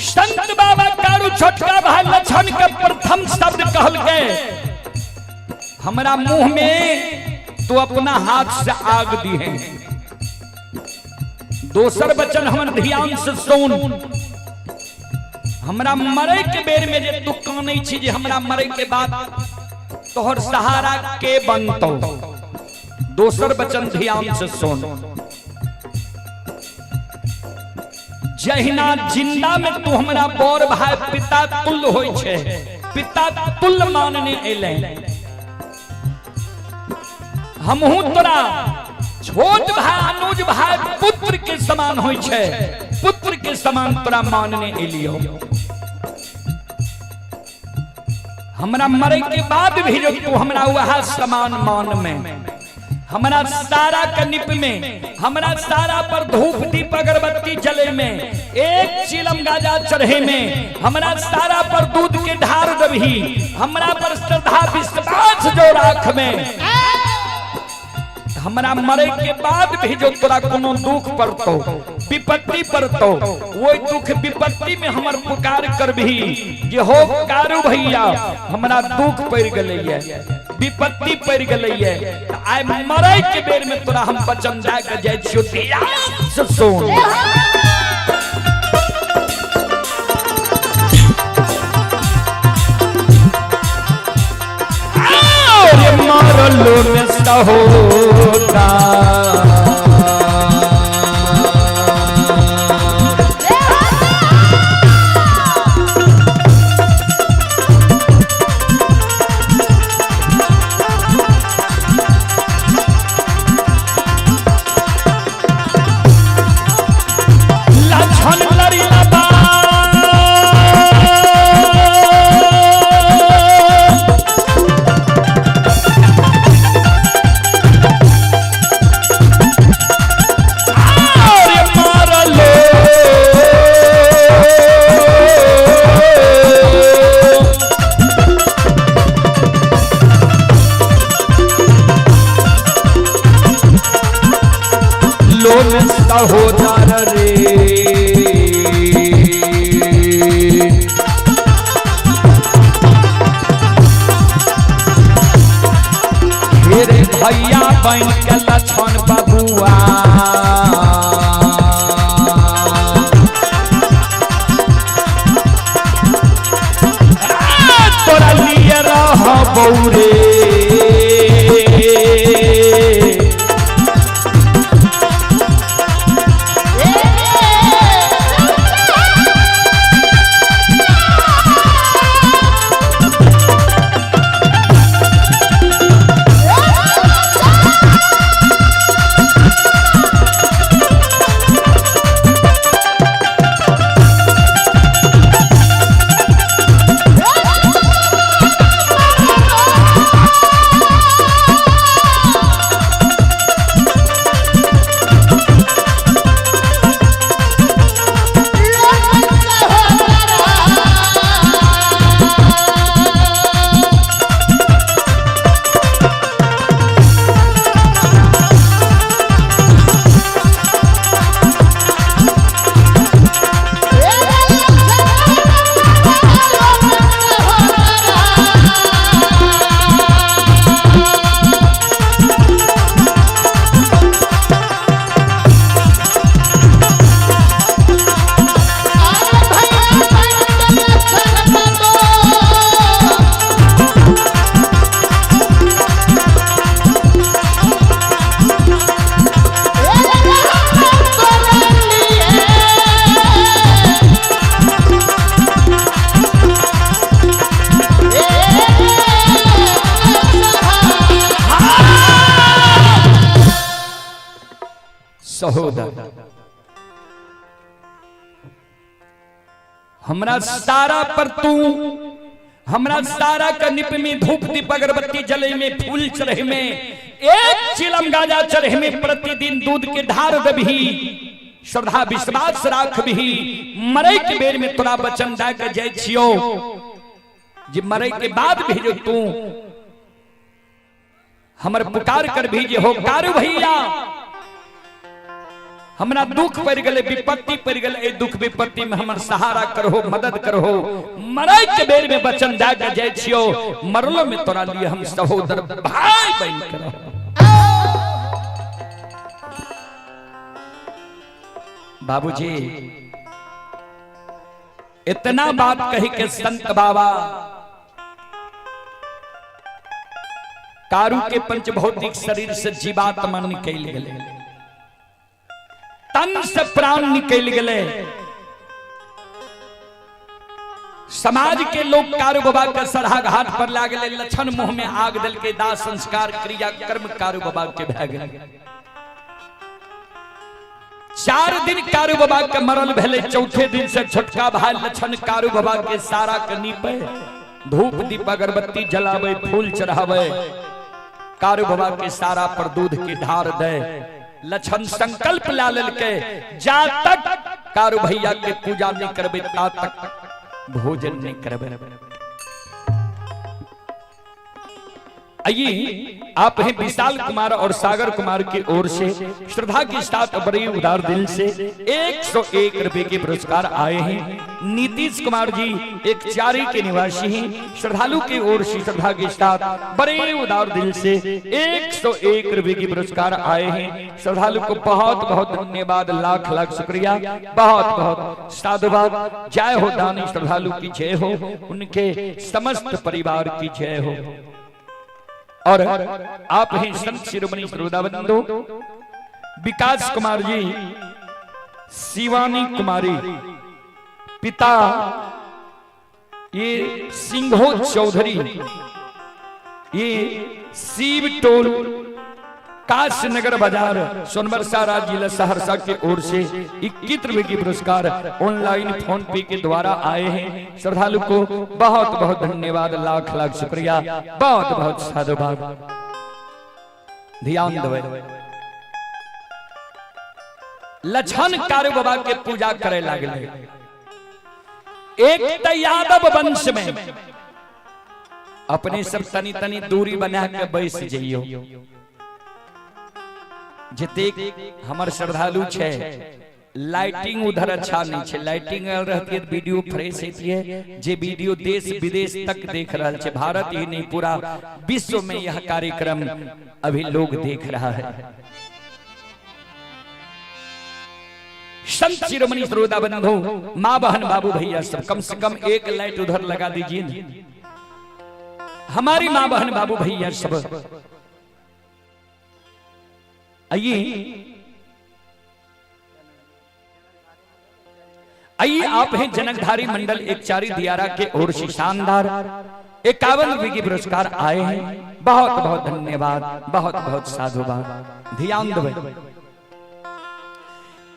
संत बाबा कारू छोटका भाई लक्षण के प्रथम शब्द कहल गए, हमरा मुंह में तो अपना हाथ से आग दी है। दोसर वचन हमर ध्यान से सुन, हमरा मरे के बेर में जे तू कानै छी जे हमरा मरे के बाद तोहर सहारा के बनतो। दोसर वचन ध्यान से सुन, जहिना जिंदा में तू हमरा बड़ भाई पिता तुल्य होय छै, पिता तुल्य मानने एले, हमहू तोरा छोट भाई अनुज भाई पुत्र के समान होय छै, पुत्र के समान तोरा मानने एलियो। हमरा मरे के बाद भी जो तू हमरा वह समान मान में, हमरा सारा कनिप में, हमरा सारा पर धूप दीप अगरबत्ती जले में, एक चिलम गाजा चढ़े में, हमरा सारा पर दूध के ढार दबही, हमरा पर श्रद्धा विश्वास जो राख में, हमरा मरे के बाद भी जो तोरा कोनो दुख पड़तो विपत्ति पड़तो, वही दुख विपत्ति में हमर पुकार करबही जे हो कारू भैया हमरा दुख पड़ गेलैये, विपत्ति पड़ गेलैये, आइ मरे के बेर में तोरा हम वचन दए के जाइ छियौ, ध्यान से सुन। अरे मरलो में सहोदा लक्षण लड़ी लबा बौरे। सहोदर, हमरा सारा पर तू, हमरा सारा का निप में धूप दीप अगरबत्ती जले में, फूल चढ़े में, एक चिलम गाजा चढ़े में, प्रतिदिन दूध के धार दबही, श्रद्धा विश्वास राखबही। मरे के बेर में तोरा वचन दे के जाय छियो जे मरे के बाद भी जो तू हमर पुकार कर भी जे हो कारू भैया, हमरा दुख पड़ गए, विपत्ति पड़ गए, ए दुख विपत्ति में हमर सहारा करहो, मदद करहो। मरे के बेर में वचन दे के जाय छियो, मरलो में तोरा लिए हम सहोदर भाई बन के रहो। बाबूजी इतना बात कही के संत बाबा कारू के पंचभौतिक शरीर से जीवात्मा निकल गए, तन से प्राण निकल गए। समाज के लोग कारू बाबा के सरहा घाट पर लागले, लक्षण मुंह में आग दल के दाह संस्कार क्रिया कर्म कारू बाबा के भय गए। 4 दिन कारू बाबा के मरल भेले, चौथे दिन से छोटका भाई लक्षण कारू बाबा के सारा के नीपे, धूप दीप अगरबत्ती जलावे, फूल चढ़ावे, कारू बाबा के सारा पर दूध की धार दे। लक्षण संकल्प ला लेलके, जा तक कारू भैया के पूजा नहीं करबे ता तक भोजन नहीं करबे। आइए आप हैं विशाल कुमार और सागर कुमार की ओर से श्रद्धा के साथ बड़े उदार दिल से 101 रुपए के पुरस्कार आए हैं। नीतीश कुमार जी एक चारी के निवासी हैं, श्रद्धालु की ओर से श्रद्धा के साथ बड़े उदार दिल से 101 रुपए के पुरस्कार आए हैं। श्रद्धालु को बहुत बहुत धन्यवाद, लाख लाख शुक्रिया, बहुत बहुत साधुवाद। जय हो दानी श्रद्धालु की जय हो, उनके समस्त परिवार की जय हो। और आप हैं संत शिरोमणि श्रोताबंधु विकास कुमार जी, शिवानी कुमारी, पिता ये सिंघो चौधरी, ये शिव टोल काशनगर बाजार सोनबरसा राज्य जिला सहरसा के ओर से 21 रुपए की पुरस्कार ऑनलाइन फोन पे के द्वारा आए हैं। श्रद्धालु को बहुत बहुत धन्यवाद, लाख लाख शुक्रिया, बहुत बहुत साधुवाद। ध्यान देवे, लक्षण कारू बाबा के पूजा करे लागले। एक त यादव वंश में अपने सब तनी तनी दूरी बना के बैस जइयो, जतेक हमर श्रद्धालु छे। लाइटिंग उधर अच्छा नहीं छे, लाइटिंग रहती है वीडियो फ्रेश होती है। जे वीडियो देश विदेश तक देख रहा है, भारत ही नहीं पूरा विश्व में यह कार्यक्रम अभी लोग देख रहा है। संत शिरोमणि श्रोता बंधु, माँ बहन बाबू भैया सब कम से कम एक लाइट उधर लगा दीजिए। हमारी माँ बहन बाबू भैया सब आइए आइए आप हैं जनकधारी मंडल एकचारी दियारा के ओर से शानदार 51 रुपए की पुरस्कार आए हैं। बहुत बहुत धन्यवाद, बहुत बहुत साधुवाद। ध्यान दो,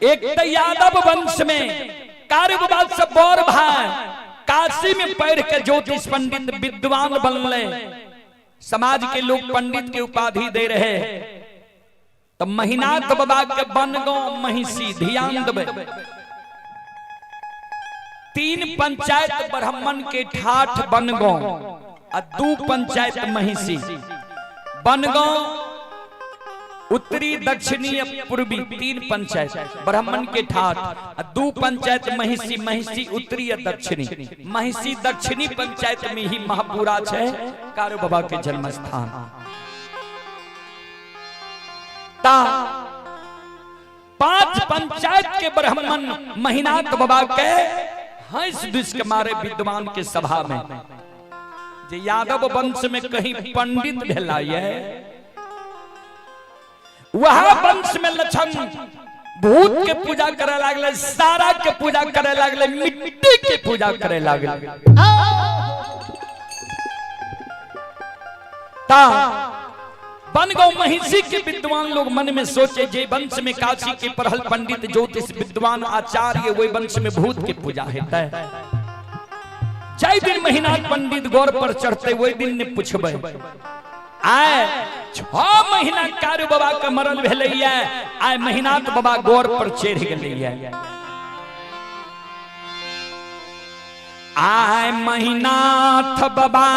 एक तो यादव वंश में कारूबाबा से बड़ भाई काशी में पढ़ के ज्योतिष पंडित विद्वान बनले, समाज के लोग पंडित के उपाधि दे रहे। तो महिनाथ बाबा के बनगांव महिषी, ध्यान देवे, 3 पंचायत ब्राह्मण के ठाठ बनगांव आ 2 पंचायत महिषी। बनगांव उत्तरी दक्षिणी पूर्वी 3 पंचायत ब्राह्मण के ठाठ आ 2 पंचायत महिषी। महिषी उत्तरी या दक्षिणी, महिषी दक्षिणी पंचायत में ही महापुरा है कारू बाबा के जन्म स्थान। ता 5 पंचायत के ब्राह्मण महिनाथ बाबा के हंस दुस के मारे विद्वान के सभा में, जे यादव वंश में कहीं पंडित भेला ये वह वंश में लक्षण भूत के पूजा करे लागले, सारा के पूजा करे लागले, मिट्टी के पूजा करे लागले। ता बनगांव महिषी के विद्वान लोग मन में सोचे जे वंश में काशी के पढ़ल पंडित ज्योतिष विद्वान आचार्य वही वंश में भूत के पूजा होता है। जय दिन महिनाथ पंडित गौर पर चढ़ते वही दिन ने पूछबे आए 6 महीना कारू बाबा के मरण भेलैया, आए महिनाथ बाबा गौर पर चढ़ गेलैया। आए महिनाथ बाबा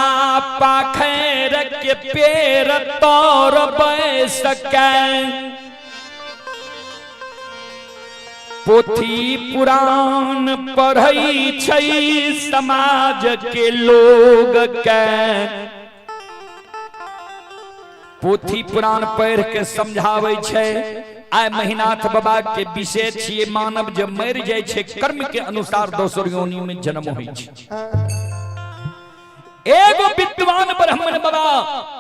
पाखैर के पेड़ तोर बैस के, पोथी पुराण पढ़ै छै समाज के लोग के। पोथी पुराण पढ़ के समझावे छै। आय महिनाथ बाबा के विषय छिए मानव जब मर जाय छै कर्म के अनुसार दोसर योनि में जन्म होइ छै। एगो विद्वान ब्राह्मण बाबा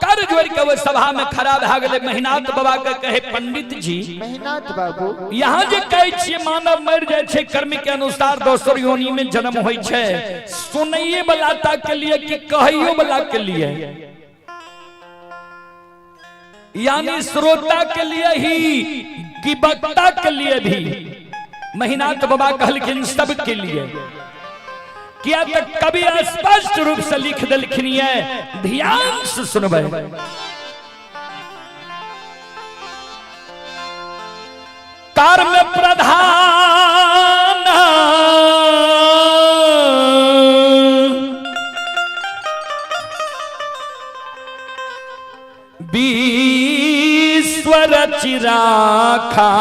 कर जोड़ के वो सभा में खड़ा भए गेलै। महिनाथ बाबा के कहे पंडित जी महिनाथ बाबू यहाँ जे कहै छियै मानव मर जाय छै कर्म के अनुसार दोसर योनि में जन्म होइ छै, सुनैये वाला ता के लिए कि कहैयो वाला के लिए, यानी श्रोता के लिए ही कि वक्ता के लिए भी। महिनाथ बाबा कहलखिन सब के लिए। किया तो कवि स्पष्ट रूप से लिख देलखिन ये, ध्यान से सुनबै। कर्म प्रधान विश्व रचिराखा,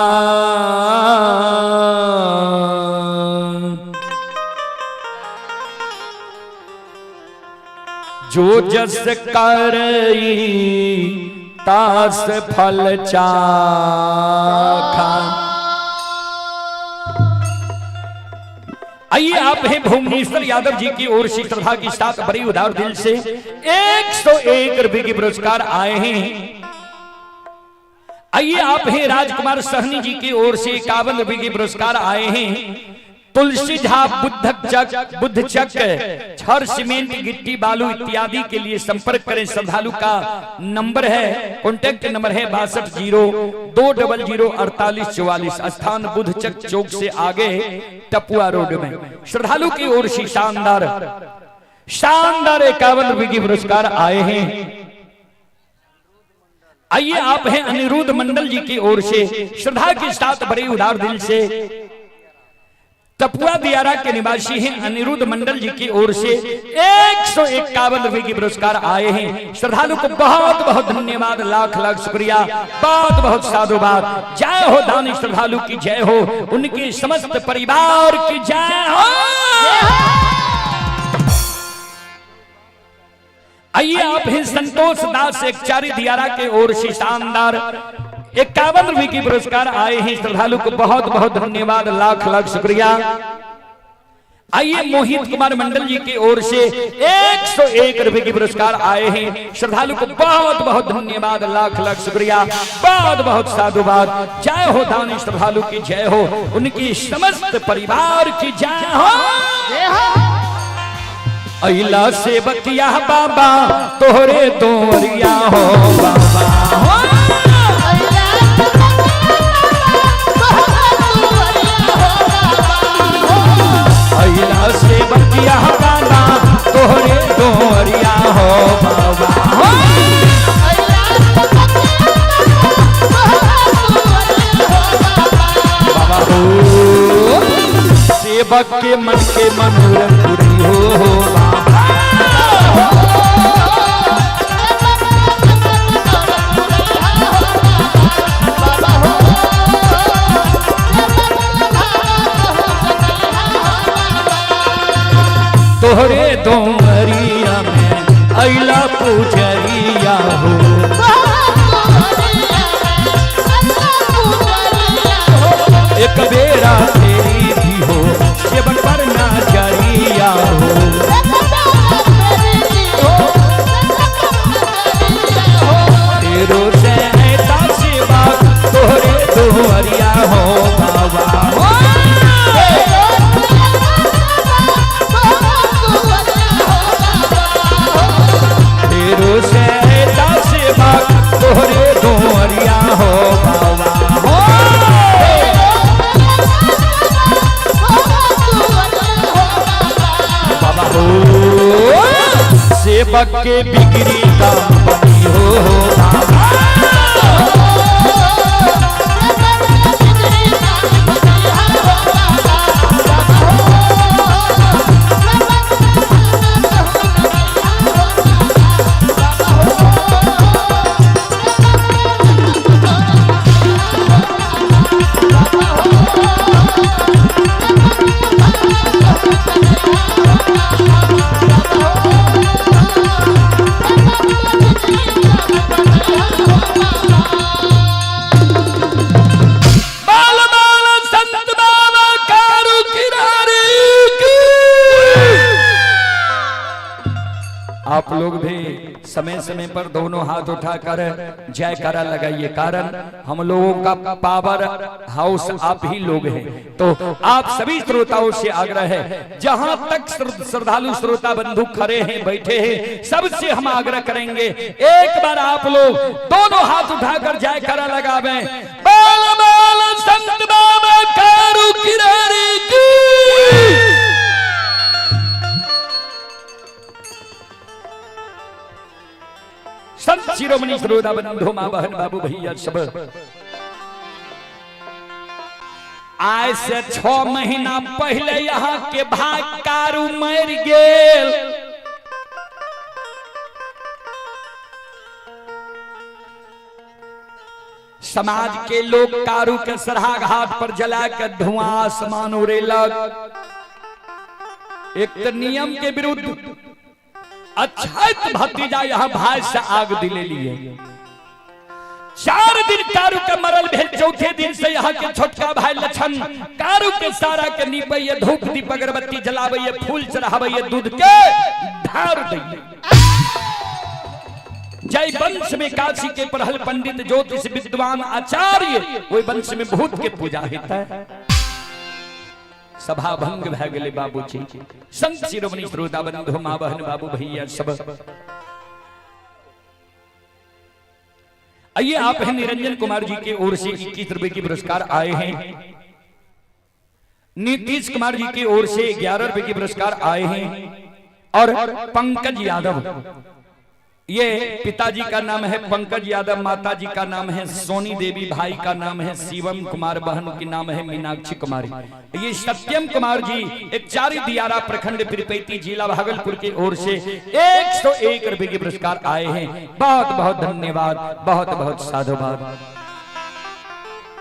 जो जस करई तास फल चाखा। आइए आप हैं भुवनेश्वर यादव जी की ओर से श्रद्धा के साथ बड़ी उदार दिल से 101 रुपए के पुरस्कार आए हैं। आइए आप हैं राजकुमार सहनी जी की ओर से 51 रुपए के पुरस्कार आए हैं। तुलसी झा बुद्ध चक छड़ सीमेंट गिट्टी बालू इत्यादि के लिए संपर्क करें। श्रद्धालु का नंबर है, कॉन्टैक्ट नंबर है 62 0 2 00 48 44। स्थान बुद्धचक चौक से आगे टपुआ रोड में। श्रद्धालु की ओर से शानदार शानदार 51 रुपए के पुरस्कार आए हैं। आइए आप हैं अनिरुद्ध मंडल जी की ओर से श्रद्धा के साथ बड़े उदार दिल से टपुआ दियारा के निवासी हैं अनिरुद्ध मंडल जी की ओर से 151 रुपए के पुरस्कार आए हैं। श्रद्धालु को बहुत बहुत धन्यवाद, लाख लाख शुक्रिया, बहुत बहुत साधुवाद। जय हो दानी श्रद्धालु की जय हो, उनके समस्त परिवार की जय हो। आइए आप हैं संतोष दास एकचारी दियारा के ओर से शानदार 51 रुपए की पुरस्कार आए हैं। श्रद्धालु को बहुत बहुत धन्यवाद, लाख लाख शुक्रिया। आइए मोहित कुमार मंडल जी की ओर से 101 रुपए के पुरस्कार आए हैं। श्रद्धालु को बहुत बहुत धन्यवाद, लाख लाख शुक्रिया, बहुत बहुत साधुवाद। जय हो दानी श्रद्धालु की जय हो, उनकी समस्त परिवार की जय हो। अइला से बतिया बाबा तोहरे तोरिया हो बाबा हो। अइला से बतिया बाबा तोहरे तोरिया हो बाबा हो। बाबा हो सेवक के मन के मनोरथ पूरी हो बाबा। तोहरे दोमरिया में अइला पुजरिया हो। एक बेरा तेरी भी हो सेवक पर नजरिया हो। तेरो से ऐसा सेवा तोहरे दोहरिया हो बाबा हो। तेरो से ऐसा सेवा तोहरे दोहरिया हो बाबा हो। बाबा हो सेवक के बिगड़ी दाम बनी हो बाबा। बाल बाल संत बाबा कारू किरारी की। आप लोग भी समय समय पर दोनों हाथ उठाकर जयकारा लगाइए, कारण हम लोगों का पावर हाउस आप ही लोग हैं। तो आप सभी श्रोताओं से आग्रह है, जहां तक श्रद्धालु श्रोता बंधु खड़े हैं बैठे हैं, सबसे हम आग्रह करेंगे एक बार आप लोग दोनों हाथ उठाकर जयकारा लगावें। बाल बाल संत बाबा कारू किरारी की। संत शिरोमणि श्रोता बंधु मां बहन बाबू भैया सब, आज से 6 महीना पहले यहाँ के भाई कारू मर गेल। समाज के लोग कारू के सरहा घाट पर जला के धुआं आसमान उड़ेलक। एक तो नियम के विरुद्ध अच्छा भतीजा यहाँ भाई से आग दिले लिए। 4 दिन कारू के मरल भेल, चौथे दिन से यहाँ के छोटका भाई लछन कारू के सारा के नीपैये, धूप दीप अगरबत्ती जलाबैये, फूल चढ़ाबैये, दूध के ढार दैये। जय वंश में काशी के पढ़ल पंडित ज्योतिष विद्वान आचार्य, वही वंश में भूत के पूजा होता है। सभा भंग भै गेलै बाबूजी। संत शिरोमणि श्रोता बंधु माँ बहन बाबू भैया सब, आइए आप हैं निरंजन कुमार जी के ओर से 21 रुपए के पुरस्कार आए हैं। नीतीश कुमार जी की ओर से 11 रुपए के पुरस्कार आए हैं। और पंकज यादव, ये पिताजी का नाम है पंकज यादव, माताजी का नाम है सोनी देवी, भाई का नाम है शिवम कुमार, बहन की नाम है मीनाक्षी कुमारी। ये सत्यम कुमार जी एक चारी दियारा प्रखंड पीरपैती जिला भागलपुर की ओर से 101 रुपए के पुरस्कार आए हैं। बहुत बहुत धन्यवाद, बहुत बहुत साधुवाद।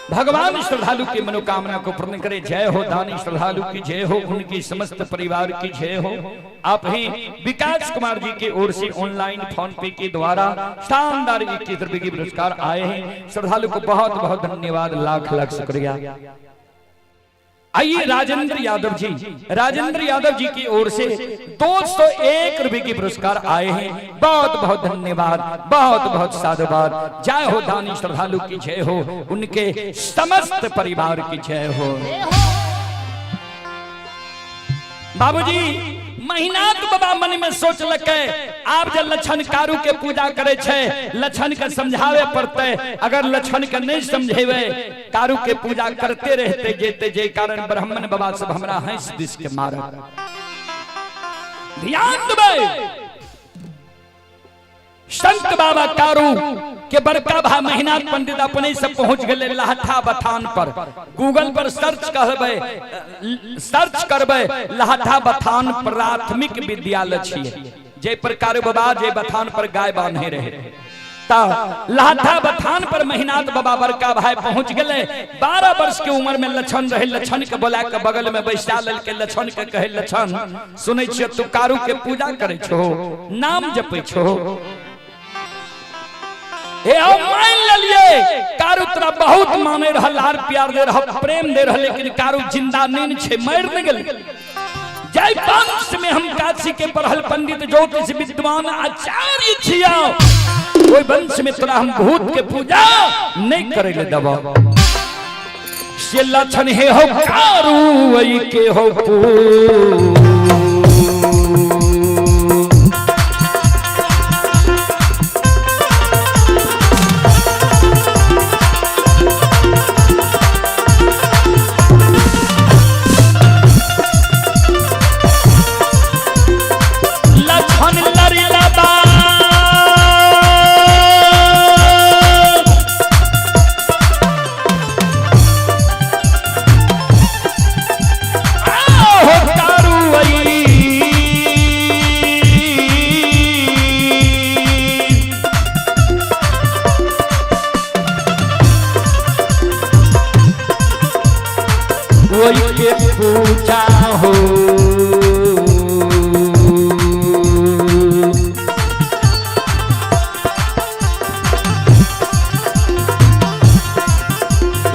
भगवान श्रद्धालु की मनोकामना को पूर्ण करे। जय हो दानी श्रद्धालु की जय हो, उनकी समस्त परिवार की जय हो। आप ही विकास कुमार जी की ओर से ऑनलाइन फोन पे के द्वारा शानदार 21 रुपए के पुरस्कार आए हैं। श्रद्धालु को बहुत बहुत धन्यवाद, लाख लाख शुक्रिया। आइए राजेंद्र यादव जी, राजेंद्र यादव जी की ओर से 201 रुपए के पुरस्कार आए हैं। बहुत बहुत धन्यवाद, बहुत बहुत साधुवाद। जय हो दानी श्रद्धालु की जय हो, उनके समस्त परिवार की जय हो। बाबूजी महिनाथ बाबा मन में सोचलकै आब जे लक्षण कारू के पूजा करे छै लक्षण के समझावे पड़ते, अगर लक्षण के नहीं समझेबे कारू के पूजा करते रहते जेते, जे कारण ब्राह्मण बाबा सब हमरा हंस this के मारत। ध्यान देबै, संत बाबा कारू के बड़का भा महिनाथ पंडित अपने से पहुंच गए लहठा बथान पर। गूगल पर सर्च करबै, सर्च करबै लहठा बथान प्राथमिक विद्यालय छियै, जे पर कारू बाबा जे बथान पर गाय बांधे रहे। ता लहठा बथान पर महिनाथ बाबा बड़का भाई पहुंच गए। 12 वर्ष के उम्र में लक्षण रहे, लक्षण के बोला के बगल में बैसा लेलकै, लक्षण के कहे लक्षण सुनै छियै तू कारू के पूजा करे छो, नाम जपै छो, हे हम मान लेलिए कारू तोरा बहुत माने रहल, लार प्यार दे रहल, प्रेम दे रहल, लेकिन कारू जिंदा नहीं छे, मर नहीं गेल। जय वंश में हम काशी के पढ़ल पंडित ज्योतिष विद्वान आचार्य छिया, ओई वंश में तोरा हम भूत के पूजा नहीं करे ले दबो। से लक्षण हे हो कारू वही के हो पू लक्षण लड़िलबा हो कारुई। वही के पूजा हो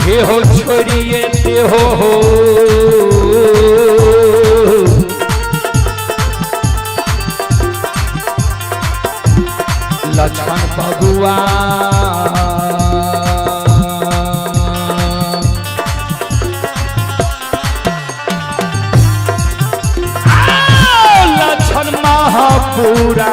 हे हो छोड़िए ते हो लक्ष्मण बबुआ लक्ष्मण महापुरा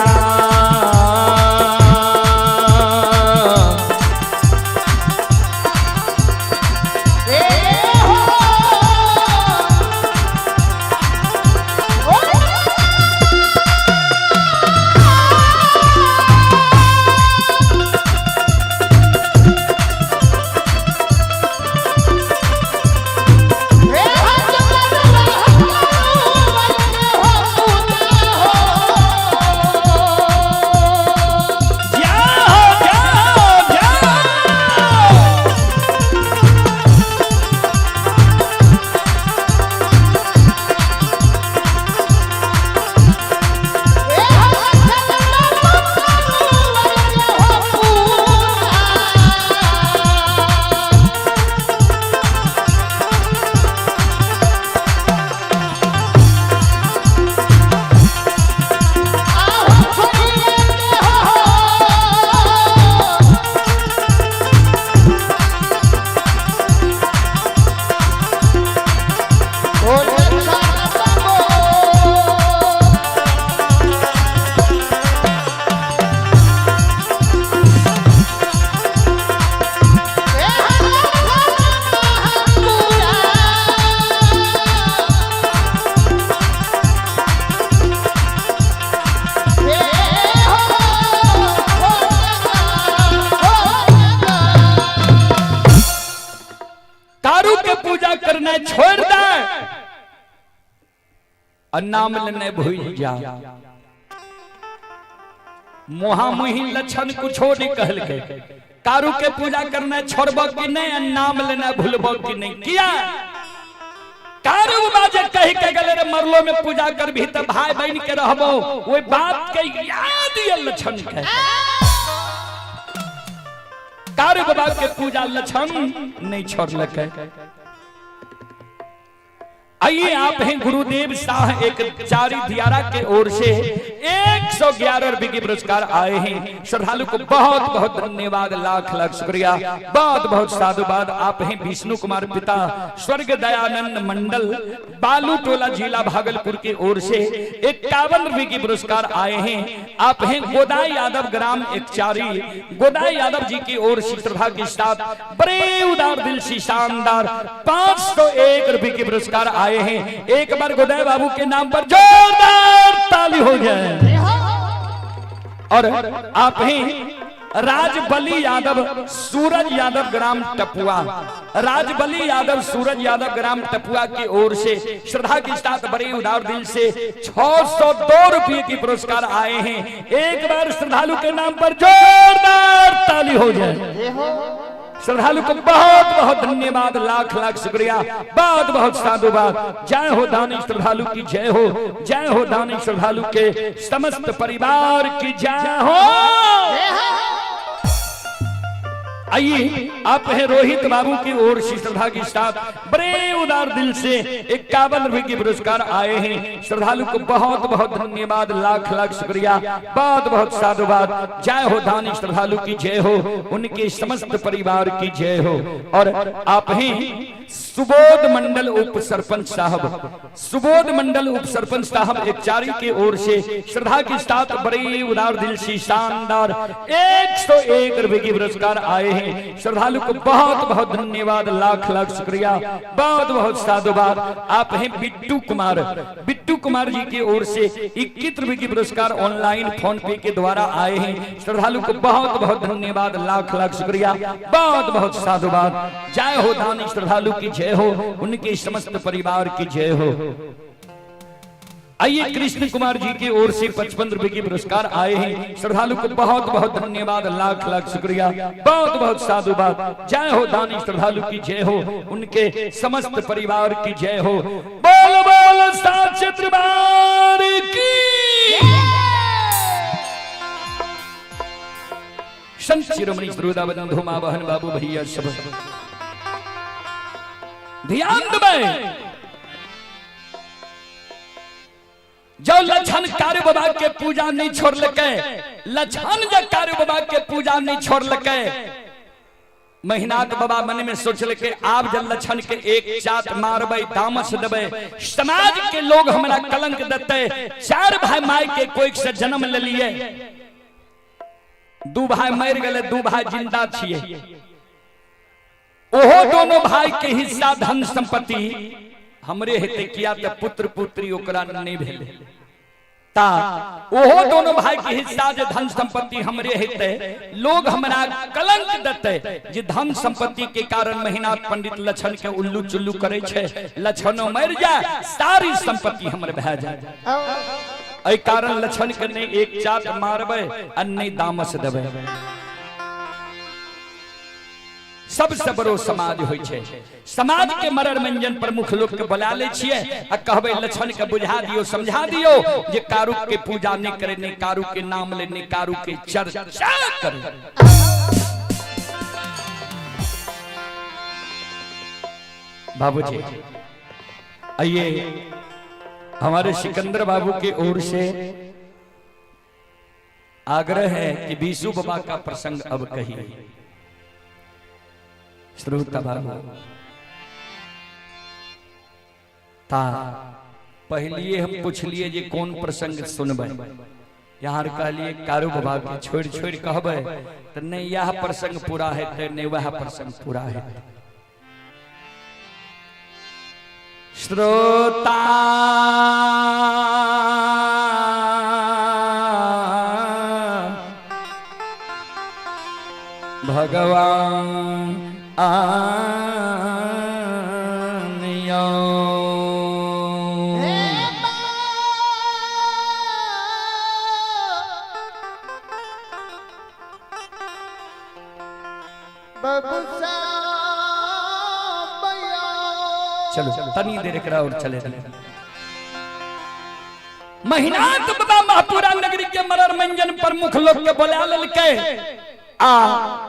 जाओ जाओ जाओ। कारू के पूजा करना छोड़ दे और नाम लेने भूल जा। मुहा मुही लक्षण कुछो नहीं कहल के कारू के पूजा करना छोड़ब कि नहीं और नाम लेना भूलब कि नहीं। किया कारू बाबा जे कह के गले रे मरलो में पूजा कर भी त भाई बहन के रहबो, ओई बात के याद ये लक्षण के कारू बाबा के पूजा लक्षण नहीं छोड़लकै। आइए आप हैं गुरुदेव शाह एक चारी दियारा के ओर से 111 रुपए के पुरस्कार आए हैं। श्रद्धालु को बहुत बहुत धन्यवाद, लाख लाख शुक्रिया, बहुत बहुत साधुवाद। आप हैं विष्णु कुमार पिता स्वर्ग दयानंद मंडल बालू टोला जिला भागलपुर के ओर से 51 रुपए के पुरस्कार आए हैं। आप हैं गोदाई यादव ग्राम एकचारी, गोदाई यादव जी की ओर से श्रद्धा के साथ बड़े उदार दिल से शानदार 501 रुपए के पुरस्कार आए हैं। एक बार गोदाई बाबू के नाम पर जोरदार ताली हो जाए। और आप हैं राजबली यादव सूरज यादव ग्राम टपुआ, राजबली यादव सूरज यादव ग्राम टपुआ की ओर से श्रद्धा के साथ बड़े उदार दिल से 602 रुपए की पुरस्कार आए हैं। एक बार श्रद्धालु के नाम पर जोरदार ताली हो जाए। श्रद्धालु को बहुत बहुत धन्यवाद, लाख लाख शुक्रिया, बहुत बहुत साधुवाद। जय हो दानी श्रद्धालु की जय हो, जय हो दानी श्रद्धालु के समस्त परिवार की जय हो। आइए आप हैं रोहित बाबू की ओर से श्रद्धा के साथ बड़े उदार दिल से 51 रुपए के पुरस्कार आए हैं। श्रद्धालु को बहुत बहुत धन्यवाद, लाख लाख शुक्रिया, बहुत बहुत साधुवाद। जय हो दानी श्रद्धालु की जय हो, उनके समस्त परिवार की जय हो। और आप हैं सुबोध मंडल उप सरपंच साहब, सुबोध मंडल उप सरपंच साहब एकचारी के ओर से श्रद्धा के साथ बड़े उदार दिल से शानदार 101 रुपए के पुरस्कार आए हैं। श्रद्धालु को बहुत बहुत धन्यवाद, लाख लाख शुक्रिया, बहुत बहुत साधुवाद। आप हैं बिट्टू कुमार, बिट्टू कुमार जी की ओर से 21 रुपए के पुरस्कार ऑनलाइन फोन पे के द्वारा आए हैं। श्रद्धालु को बहुत बहुत धन्यवाद, लाख लाख शुक्रिया, बहुत बहुत साधुवाद। जय हो दानी श्रद्धालु की जय हो, उनके समस्त परिवार की जय हो। आइए कृष्ण कुमार जी की ओर से 55 रुपए के पुरस्कार आए हैं। श्रद्धालु को बहुत बहुत धन्यवाद, लाख लाख शुक्रिया, बहुत बहुत साधुवाद। जय हो दानी श्रद्धालु की जय हो, उनके समस्त परिवार की जय हो। बोल बोल साच दरबार की। संत शिरोमणि श्रोता बंधु मां बहन बाबू भैया सब ध्यान देबै। जो लक्षण कारू बाबा के पूजा नहीं छोड़लकै, लक्षण जे कारू बाबा के पूजा नहीं छोड़लकै, महिनाथ बाबा मन में सोचलकै आब जब लक्षण के एक चाट मारबै, दामस देबै, समाज के लोग हमरा कलंक देतै। चार भाई माय के कोई से जन्म लेलिए, दू भाई मर गए, दू भाई जिंदा छिए, ओहो दोनों भाई के हिस्सा धन संपत्ति हमरे हेतै, किया त पुत्र पुत्री ओकरा नहीं भेलै, ता ओहो दोनों भाई के हिस्सा जे धन संपत्ति हमरे हेतै, लोग हमरा कलंक देतै जे धन संपत्ति के कारण महिनाथ पंडित लक्षण के उल्लू चुल्लू करे छै, लक्षणो मर जाए सारी संपत्ति हमर भए जाए। एहि कारण लक्षण के नहीं एक चाट मारबै आ नहीं दामस देबै। सबसे बड़ो समाज होइ छै, समाज के मरर मंजन प्रमुख लोग के बुला ले छियै आ कहबै लक्षण के बुझा दियो, समझा दियो जे कारू के पूजा नहीं करे, नहीं कारू के नाम ले, नहीं कारू के चर्चा करे। बाबूजी आइए हमारे सिकंदर बाबू के ओर से आग्रह है कि बीसू बाबा का प्रसंग अब कहिए। श्रोता बाबू ता पहलिए हम पूछलिए जे कौन प्रसंग सुनबै, यहाँ कहलिए कारू बाबा के छोड़ छोड़ कहबै तो नहीं यह प्रसंग पूरा हेतै, नहीं वह प्रसंग पूरा हेतै। श्रोता भगवान आनियो चलो तनी देर एकरा और चले। महिनाथ बाबा महापुरा नगरी के मरर मंजन प्रमुख लोग के बोला ललकै आ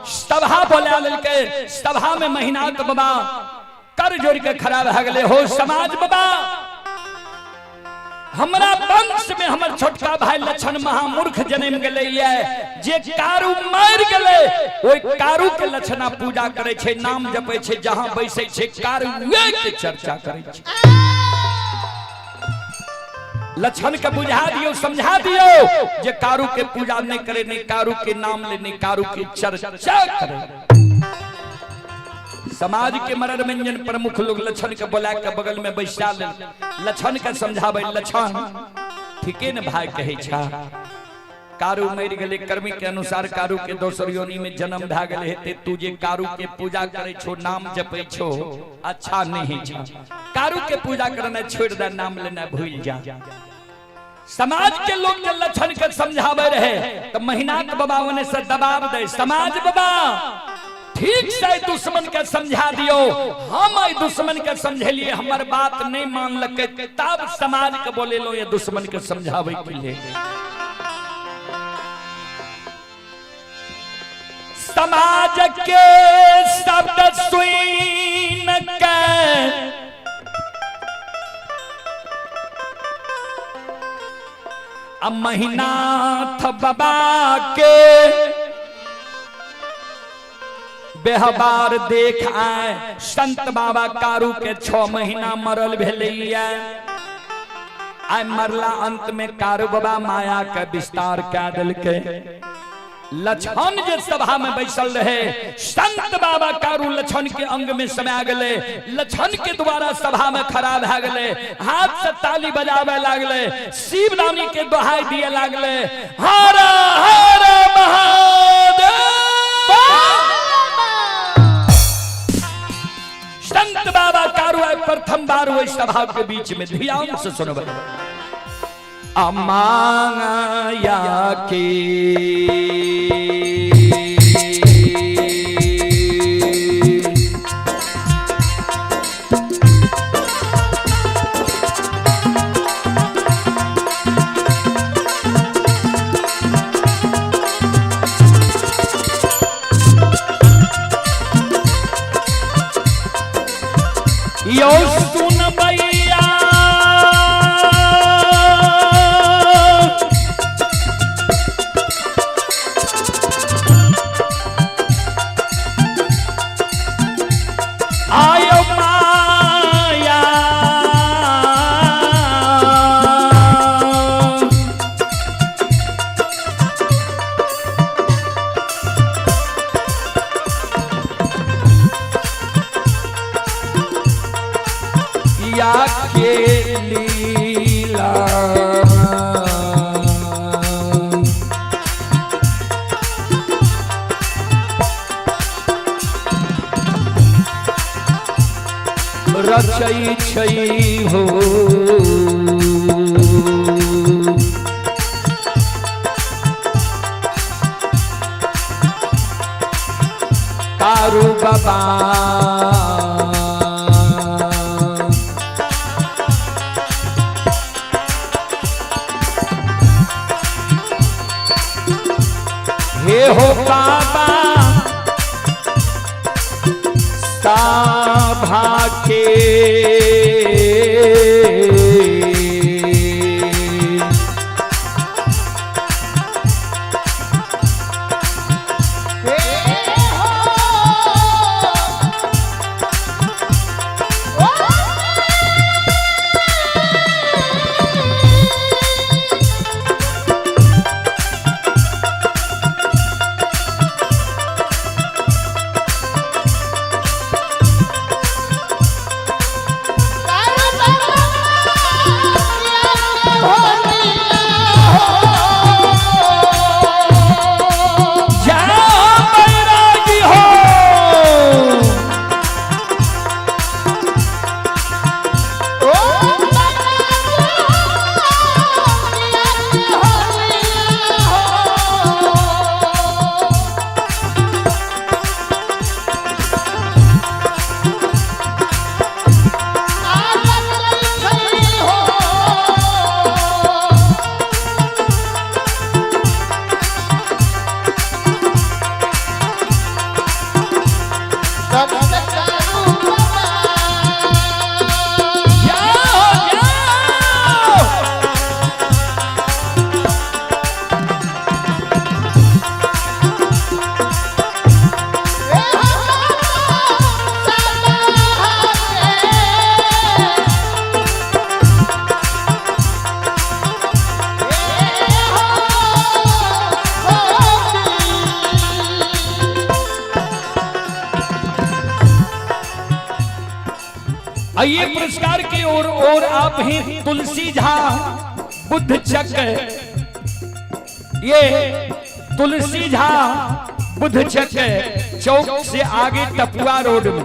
सभा बोला ललकै। सभा में महिनाथ बाबा कर जोड़ के खड़ा भए गेलै, हो समाज बाबा, हमरा वंश में हमर छोटका भाई लक्षण महामूर्ख जन्म गेलै ये, जे कारू मरि गेलै ओहि कारू के लक्षणा पूजा करै छै, नाम जपै छै, जहां बैसै छै कारूए के चर्चा करै छै। लक्षण के बुझा दियौ, समझा दियौ जे कारू के पूजा नहीं करे, नहीं कारू के नाम ले, नहीं कारू के चर्चा करे। समाज के मरद मंजन प्रमुख लोग लक्षण के बोला के बगल में बैसा ले, लक्षण के समझावे, लक्षण ठीके ने भाई कहे छा, कारू मरि गेलै, कर्मी के अनुसार कारू के दोसर योनि में जन्म भए गेलै हेतै, तू जे कारू के पूजा करे छो, नाम जपै छो, अच्छा नहीं छा, कारू के पूजा करना छोड़ दे, नाम लेना भूल जा। समाज के लोग जब लक्षण के समझावे रहे तो महिनाथ बाबा ओने से दबाव दे, समाज बाबा ठीक से दुश्मन के समझा दियो, हम आई दुश्मन के समझेलिए, हमर बात नहीं मानलकै तब समाज के बोले लो ये दुश्मन के समझावे के लिए। समाज के शब्द सुन के महिनाथ बाबा के व्यवहार देख आए संत बाबा कारू के 6 महीना मरल भेलैया, आय मरला अंत में कारू बाबा माया के विस्तार कह दिलकै। लक्षण जे सभा में बैसल रहे संत बाबा कारू लक्षण के अंग में समा गए, लक्षण के द्वारा सभा में खड़ा भए गए, हाथ से ताली बजावे लागले, शिव रानी के दोहाई दिए लागले, हर हर महादेव। संत बाबा कारू आए प्रथम बार वही सभा के बीच में, ध्यान से सुनब। अमाया के यो सुन भैया आयो माया या के लीला रचै छै हो कारू बाबा हे हो बाबा साभा के कारू बाबा। आइए पुरस्कार की ओर और आप ही तुलसी झा बुद्ध चक, ये तुलसी झा बुद्ध चक चौक से आगे टपुआ रोड में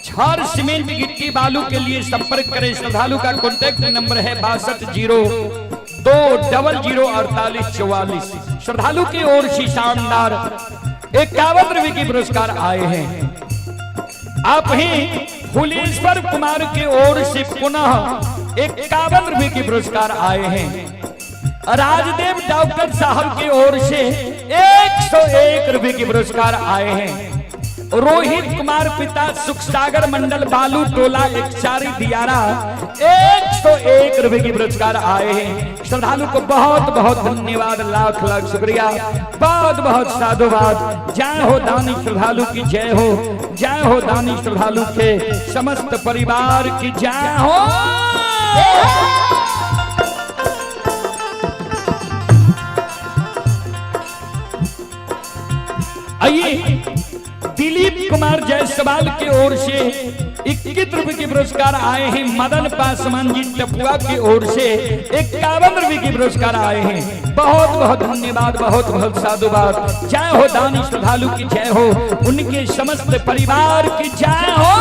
छर सीमेंट गिट्टी बालू के लिए संपर्क करें। श्रद्धालु का कॉन्टैक्ट नंबर है 6202004844। श्रद्धालु की ओर से शानदार 51 रुपए की पुरस्कार आए हैं। आप ही फुलेश्वर कुमार की ओर से पुनः 51 रुपए के पुरस्कार आए हैं। राजदेव डॉक्टर साहब की ओर से 101 रुपए के पुरस्कार आए हैं। रोहित कुमार पिता सुखसागर मंडल बालू टोला एकचारी दियारा 101 रुपए के पुरस्कार आए हैं। श्रद्धालु को बहुत बहुत धन्यवाद, लाख लाख शुक्रिया, बहुत बहुत साधुवाद। जय हो दानी श्रद्धालु की जय हो, जय हो दानी श्रद्धालु के समस्त परिवार की जय हो। आइए दिलीप कुमार जायसवाल की ओर से 21 रुपए के पुरस्कार आए हैं। मदन पासवान जी टपुआ की ओर से 51 रुपए के पुरस्कार आए हैं। बहुत बहुत धन्यवाद, बहुत बहुत साधुवाद। जय हो दानी श्रद्धालु की जय हो, उनके समस्त परिवार की जय हो।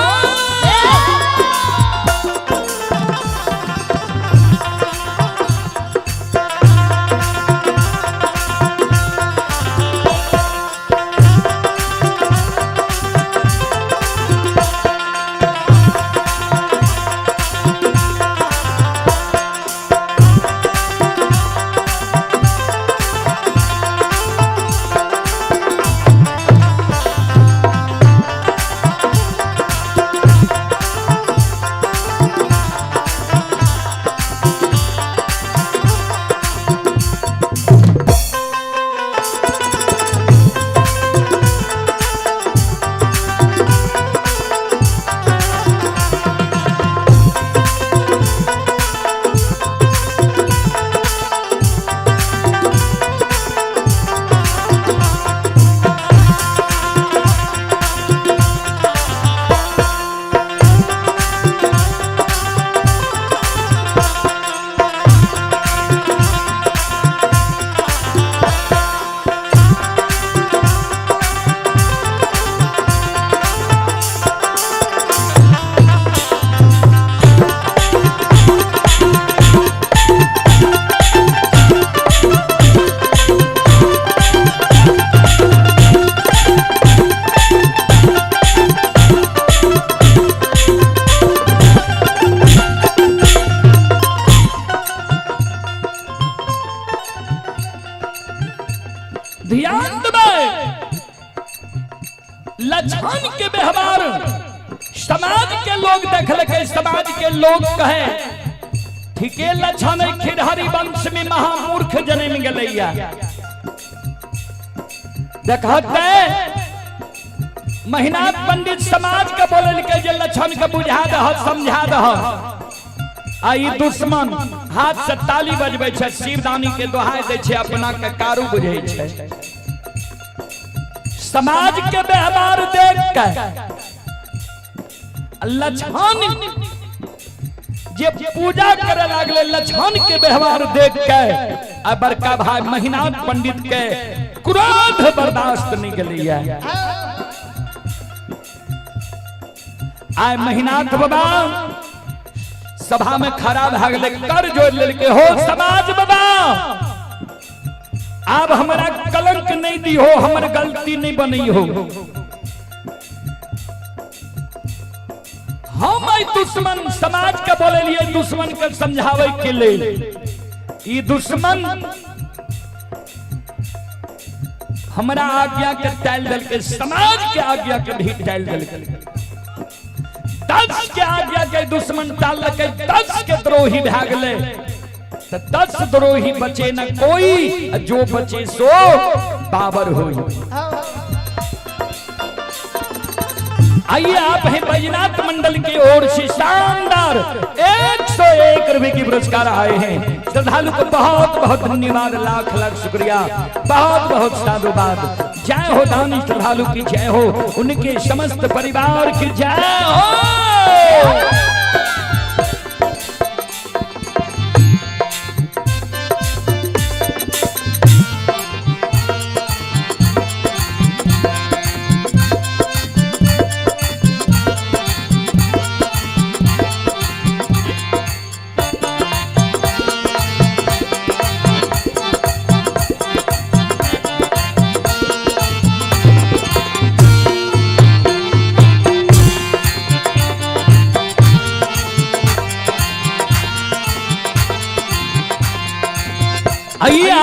ध्यान देबै, लक्षण के व्यवहार समाज के लोग देखलकै, समाज के लोग कहे ठीके लक्षण खिरहरी वंश में महामूर्ख जन्म गेलैया। देखते महिनाथ पंडित समाज के बोललकै जे लक्षण के बुझा दह, समझा दह। आ ई दुश्मन हाथ से ताली बजबै छै, शिवदानी के दोहाई दै छै, अपना के कारू बुझै छै। समाज के व्यवहार देख के लक्षण जे पूजा करे लागले, लक्षण के व्यवहार देख के आ बड़का भाई महिनाथ पंडित के क्रोध बर्दाश्त नहीं गेलैया। आय महिनाथ बाबा सभा में खड़ा भए गेलै, कर जोड़ लेलकै, हो समाज बाबा आब हमरा कलंक नहीं दी हो, हमर गलती नहीं बनी हो, हम आई दुश्मन समाज के बोललिए दुश्मन के समझावे के लेल, ई दुश्मन हमरा आज्ञा के टाल देलकै, समाज के आज्ञा के भी टाल देलकै। 10 के आज्ञा के दुश्मन टाललकै, 10 के द्रोही भए गेलै, त 10 द्रोही बचे न कोई, जो बचे सो बाबर होई। आइए आप हैं बैजनाथ मंडल की ओर से शानदार 101 रुपए की पुरस्कार आए हैं। श्रद्धालु को बहुत बहुत धन्यवाद, लाख लाख शुक्रिया, बहुत बहुत साधुवाद। जय हो दानी श्रद्धालु की जय हो, उनके समस्त परिवार की जय हो।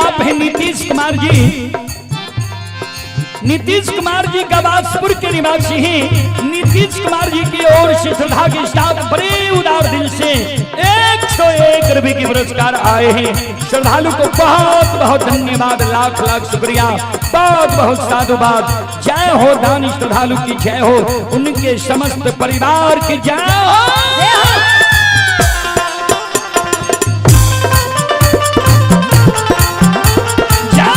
आप हैं नीतीश कुमार जी। नीतीश कुमार जी गवासपुर के निवासी हैं। नीतीश कुमार जी की ओर से श्रद्धा के साथ बड़े उदार दिल से 101 रुपए के पुरस्कार आए हैं। श्रद्धालु को बहुत बहुत धन्यवाद, लाख लाख शुक्रिया, बहुत बहुत साधुवाद। जय हो दानी श्रद्धालु की जय हो, उनके समस्त परिवार की जय हो। जय।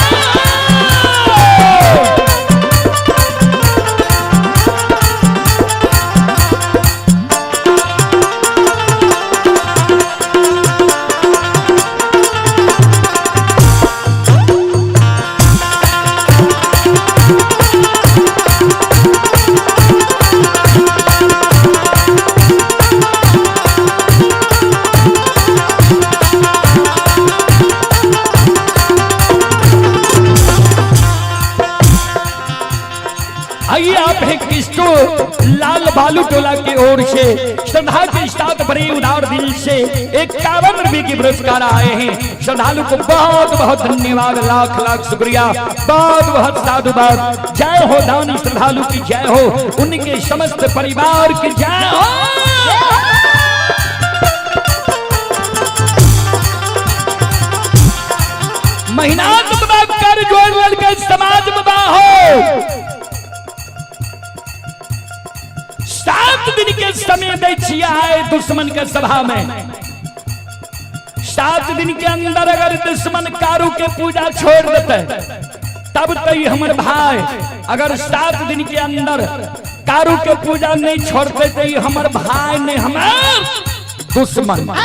आइए आप हैं किस्तु लाल बालू टोला की ओर से श्रद्धा के साथ बड़े उदार दिल से 51 रुपए के पुरस्कार आए हैं। श्रद्धालु को बहुत बहुत धन्यवाद, लाख लाख शुक्रिया, बहुत बहुत साधुवाद। जय हो दानी श्रद्धालु की जय हो, उनके समस्त परिवार की जय हो। महीना कर जोड़ लड़के समाज बाबा हो 7 दिन के समय दै छियै आए दुश्मन के सभा में। 7 दिन के अंदर अगर दुश्मन कारू के पूजा छोड़ देते तब तो ई हमर भाई, अगर 7 दिन के अंदर कारू के पूजा नहीं छोड़ते तो ई हमर भाई नहीं हमर दुश्मन।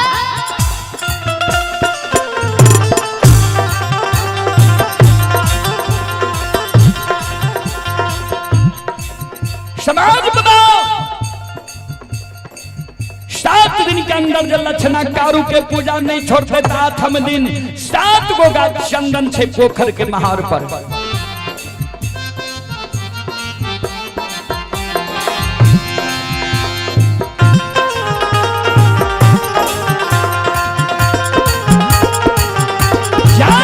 समाज बताओ 7 दिन के अंदर जब लक्षणा कारू के पूजा नहीं छोड़ते तो 8म दिन 7 गो गाछ चंदन छे पोखर के महार पर। जाओ।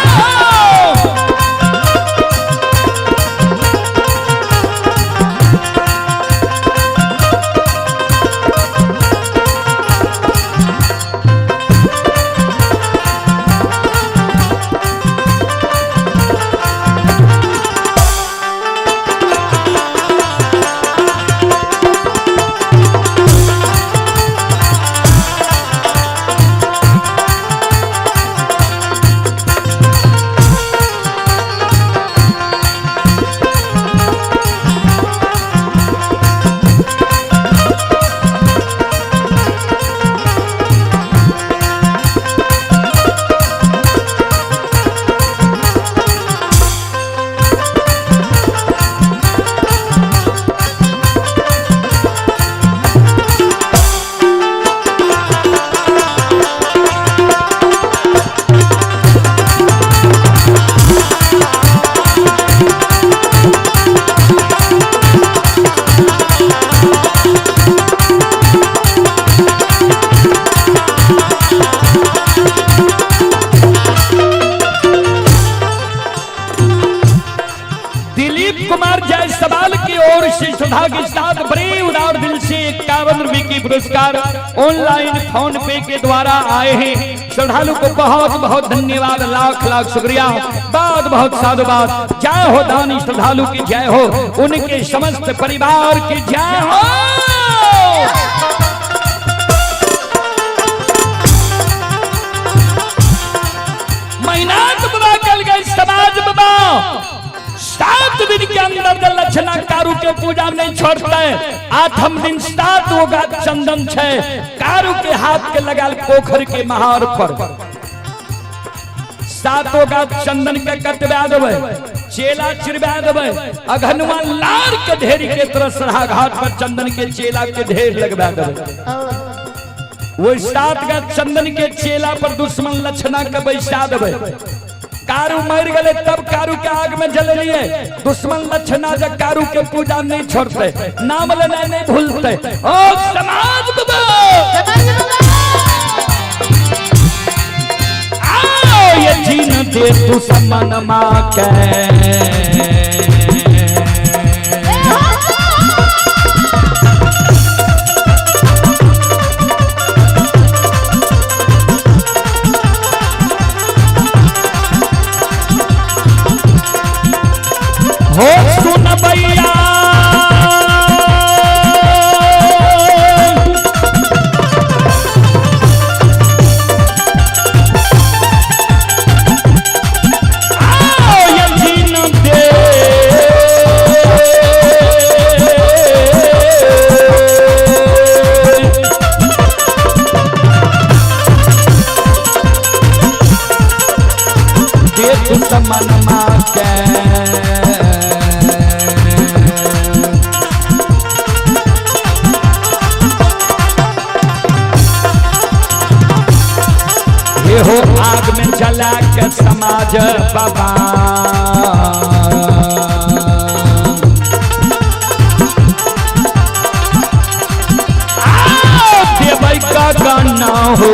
दिलीप कुमार जायसवाल की ओर से श्रद्धा के साथ बड़े उदार दिल से 51 रुपए की पुरस्कार ऑनलाइन फोन पे के द्वारा आए हैं। श्रद्धालु को बहुत बहुत धन्यवाद, लाख लाख शुक्रिया, बहुत बहुत साधुवाद। जय हो दानी श्रद्धालु की जय हो, उनके समस्त परिवार की जय हो। महीना बाबा कल गए समाज बाबा 7 दिन के अंदर जब लक्षणा कारू के पूजा नहीं छोड़ते 8म दिन 7 गो चंदन छे कारू के हाथ के लगाल पोखर के महार पर। 7 गो चंदन के कटवा देबै, चेला चिरवा देबै, अघनुआ लार के ढेर के तरह सढ़ा घाट पर चंदन के चेला के ढेर लगवा देबै। वो 7 गो चंदन के चेला पर दुश्मन लक्षणा के बैसा देबै। कारू मर गए तब कारू के आग में जललिए। दुश्मन लक्षणा जब कारू के पूजा नहीं छोड़ते, नाम लेना नहीं भूलते। ओ समाज बाबा, आओ ये जीन दे दुश्मन माँ के। हो सुन भैया आओ यकीन दे दे दुश्मन माँ के। ये हो आग में जला के समाज बाबा। आओ देबै का गाना हो।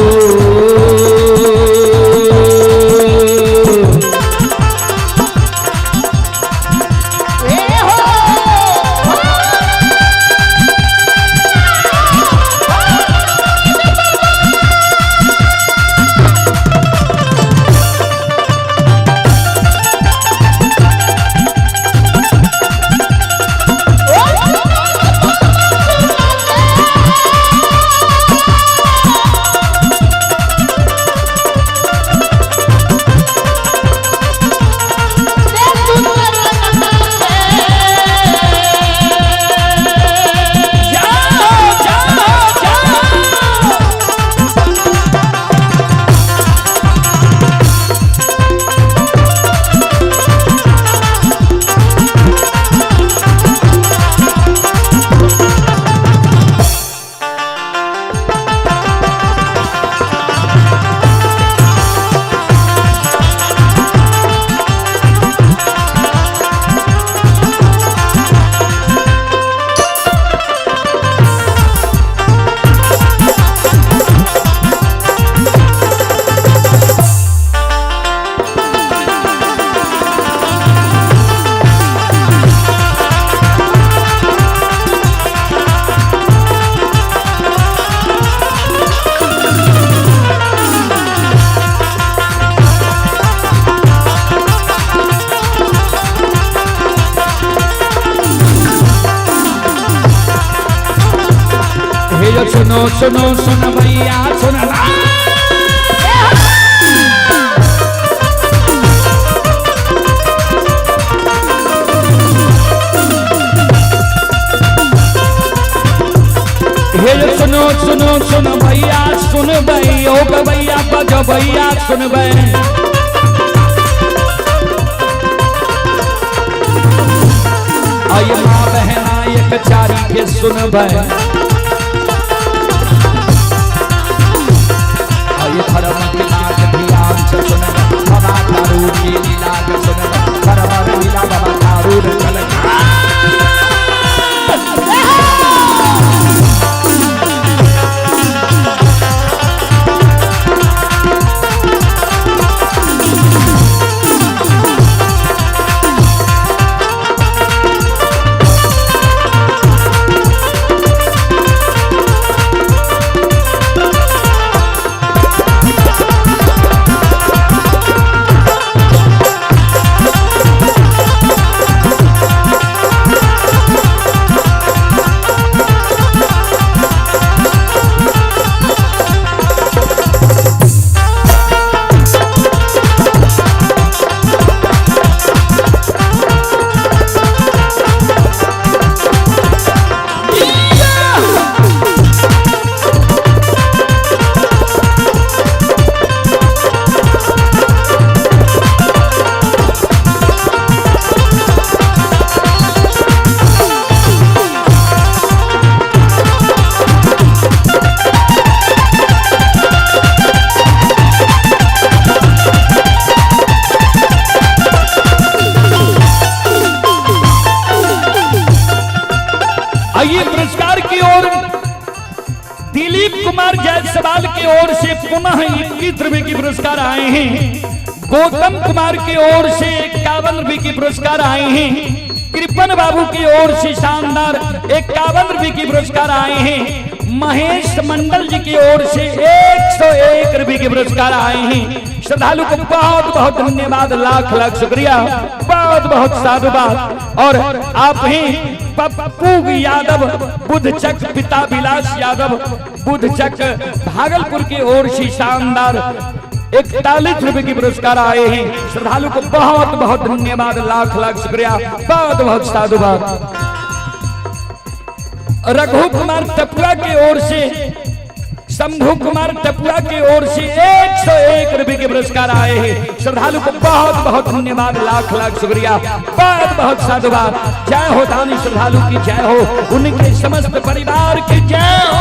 जाओ जाओ जाओ। हे जो सुनो सुनो सुन भैया सुन। हे जो सुनो सुनो सुन भैया सुन भैया ओ भैया बजो भैया सुन भै। आई माँ बहना एक चारी के सुन भै। आई धर्म के नाग ध्यान से सुन बाबा दारू की लीला के सुन धर्म लीला बाबा दारू रे चल। आइए पुरस्कार की ओर दिलीप कुमार जायसवाल की ओर से पुनः 21 रुपए की पुरस्कार आए हैं। गौतम कुमार की ओर से 51 रुपए की पुरस्कार आए हैं। कृपन बाबू की ओर से शानदार 51 रुपए की पुरस्कार आए हैं। महेश मंडल जी की ओर से 101 रुपए के पुरस्कार आए हैं। श्रद्धालु को बहुत बहुत धन्यवाद, लाख लाख शुक्रिया, बहुत बहुत साधुवाद। और आप ही पप्पू यादव बुधचक, पिता विलास यादव बुधचक भागलपुर की ओर से शानदार 41 रुपए की पुरस्कार आए हैं। श्रद्धालु को बहुत बहुत धन्यवाद, लाख लाख शुक्रिया, बहुत बहुत साधुवाद। रघु कुमार टपुआ की ओर से, शंभू कुमार टपुआ की ओर से 101 रुपए के पुरस्कार आए हैं। श्रद्धालु को बहुत बहुत धन्यवाद, लाख लाख शुक्रिया, बहुत बहुत साधुवाद। जय हो दानी श्रद्धालु की जय हो, उनके समस्त परिवार की जय हो।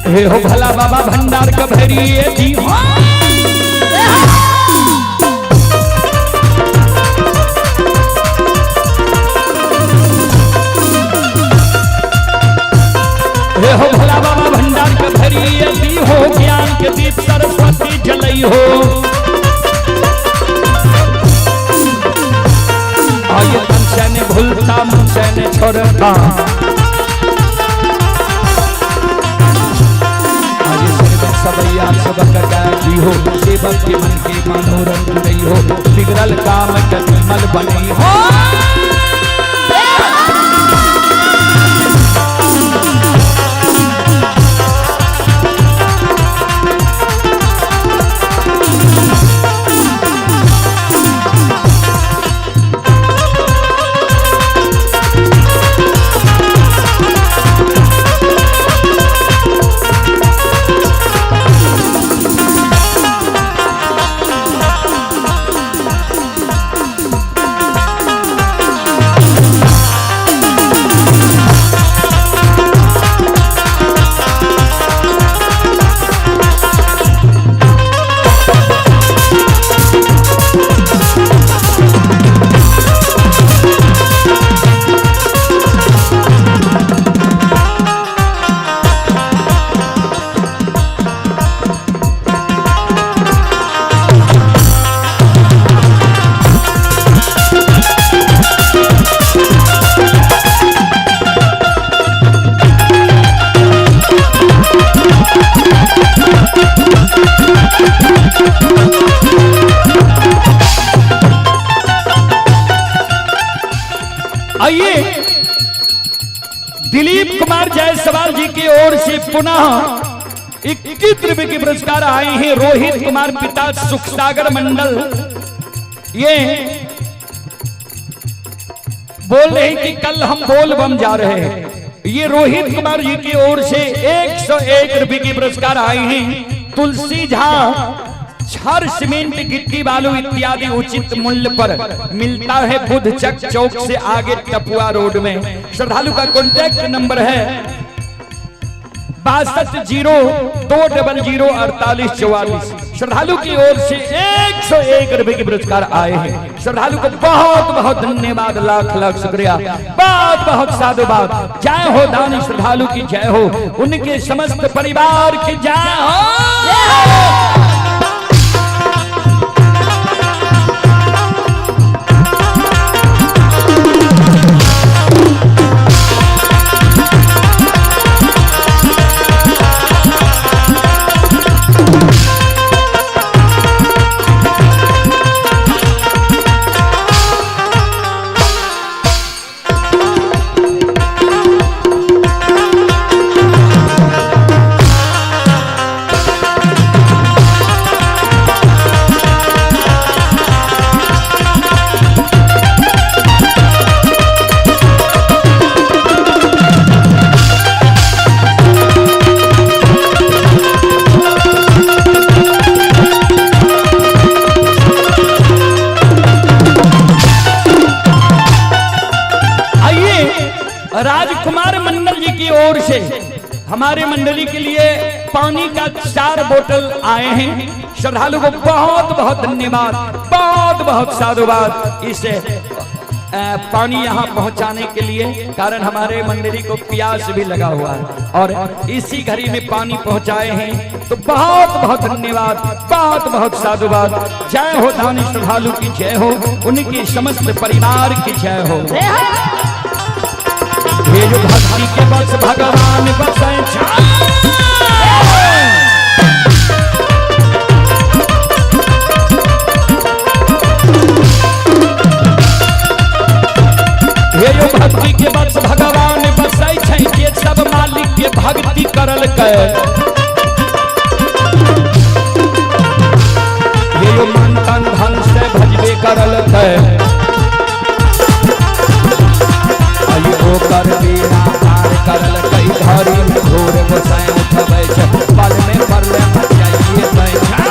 हे हो भला बाबा भंडार का भैरिए जी हो। हे हो भला बाबा भंडार का भैरिए जी हो, ज्ञान के दीप सरस्वती जलई हो। आये तन से ने भूलता मन से ने छोड़ता, सबैया सबक गाजी हो, सेवक के मन के मनोरथ नहीं हो, बिगड़ल काम कमल बनी हो। आइए दिलीप कुमार जायसवाल जी की ओर से पुनः 21 रुपए के पुरस्कार आए हैं। रोहित कुमार पिता सुखसागर मंडल ये बोल रहे हैं कि कल हम बोल बम जा रहे हैं। ये रोहित कुमार जी की ओर से 101 रुपए के पुरस्कार आए हैं। तुलसी झा छर सीमेंट गिट्टी बालू इत्यादि उचित मूल्य पर मिलता है बुधचक चौक से आगे टपुआ रोड में। श्रद्धालु का कॉन्टैक्ट नंबर है 6202004844। श्रद्धालु की ओर से 101 रुपए के पुरस्कार आए हैं। श्रद्धालु को बहुत बहुत धन्यवाद, लाख लाख शुक्रिया, बहुत बहुत साधुवाद। जय हो दानी श्रद्धालु की जय हो, उनके समस्त परिवार की जय हो। आइए राजकुमार मंडल जी की ओर से हमारे मंडली के लिए पानी का 4 बोतल आए हैं। श्रद्धालु को बहुत बहुत धन्यवाद, बहुत बहुत साधुवाद इसे पानी यहाँ पहुंचाने के लिए, कारण हमारे मंडली को प्यास भी लगा हुआ है और इसी घड़ी में पानी पहुंचाए हैं, तो बहुत बहुत धन्यवाद, बहुत बहुत साधुवाद। जय हो दानी श्रद्धालु की जय हो, उनके समस्त परिवार की जय हो। हे जो भक्ति के बस भगवान बसै हे यो भक्ति के बस भगवान बसै छै, जे सब मालिक के भक्ति करल के। हे यो मन तन धन से भजबे करल के, ओकर बिना पार करल कई घड़ी में घोर गोसाई उठबै छै, पल में परले मचाइए दै छै।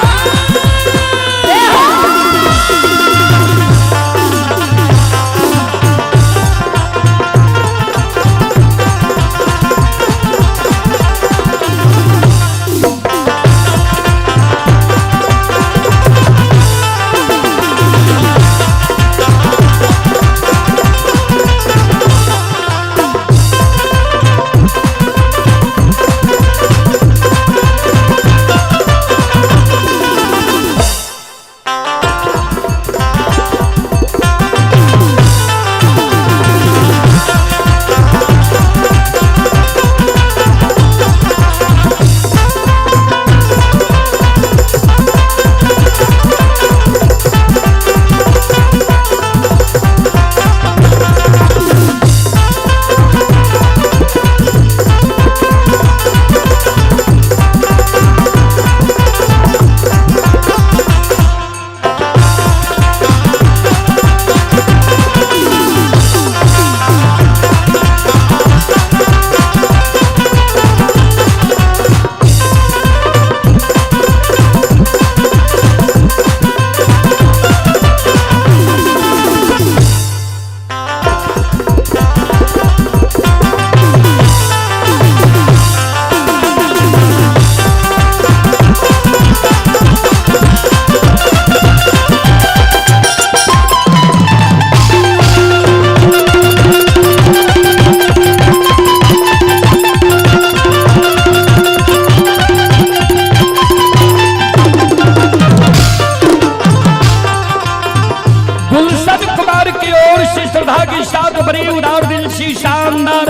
गुलशन कुमार की ओर से श्रद्धा के साथ बड़ी उदार दिल सी शानदार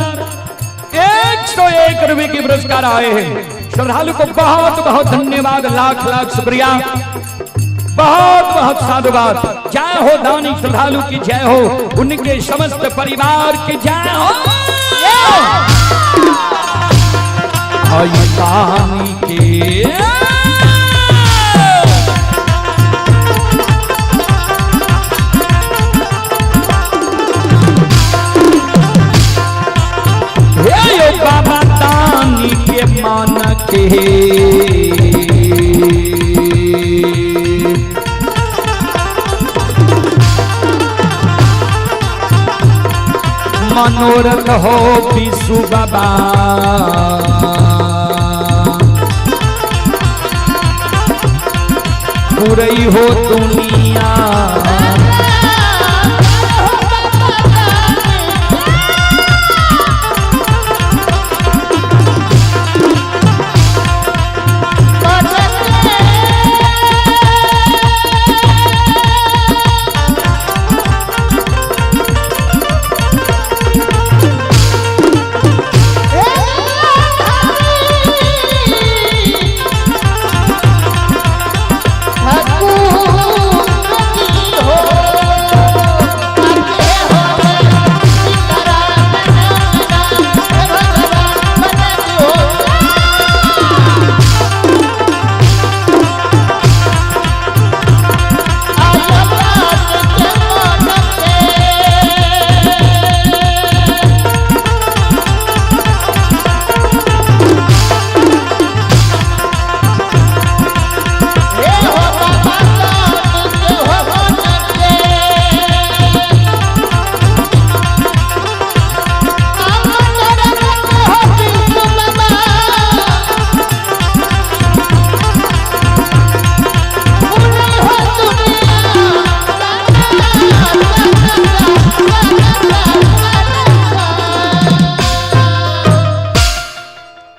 101 रुपए के पुरस्कार आए हैं। श्रद्धालु को बहुत बहुत धन्यवाद, लाख लाख शुक्रिया, बहुत बहुत साधुवाद। जय हो दानी श्रद्धालु की जय हो, उनके समस्त परिवार की जय हो। दानी के बाबा दानी के मान के मनोरथ हो विशु बाबा, पुरई हो दुनिया।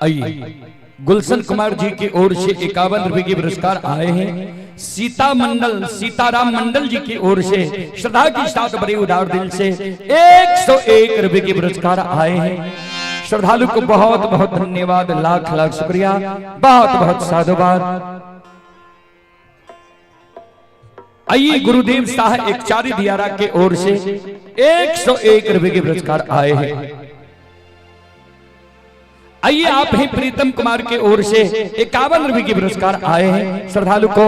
आइए गुलशन कुमार जी की ओर से 51 रुपए के पुरस्कार आए हैं। सीता मंडल सीताराम मंडल जी की ओर से श्रद्धा के साथ बड़े उदार दिल से 101 रुपए के पुरस्कार आए हैं। श्रद्धालु को बहुत बहुत धन्यवाद, लाख लाख शुक्रिया, बहुत बहुत साधुवाद। आइए गुरुदेव शाह एकचारी दियारा के ओर से 101 रुपए के पुरस्कार आए हैं। आइए आप ही प्रीतम कुमार के ओर से 51 रुपए के पुरस्कार आए हैं। श्रद्धालु को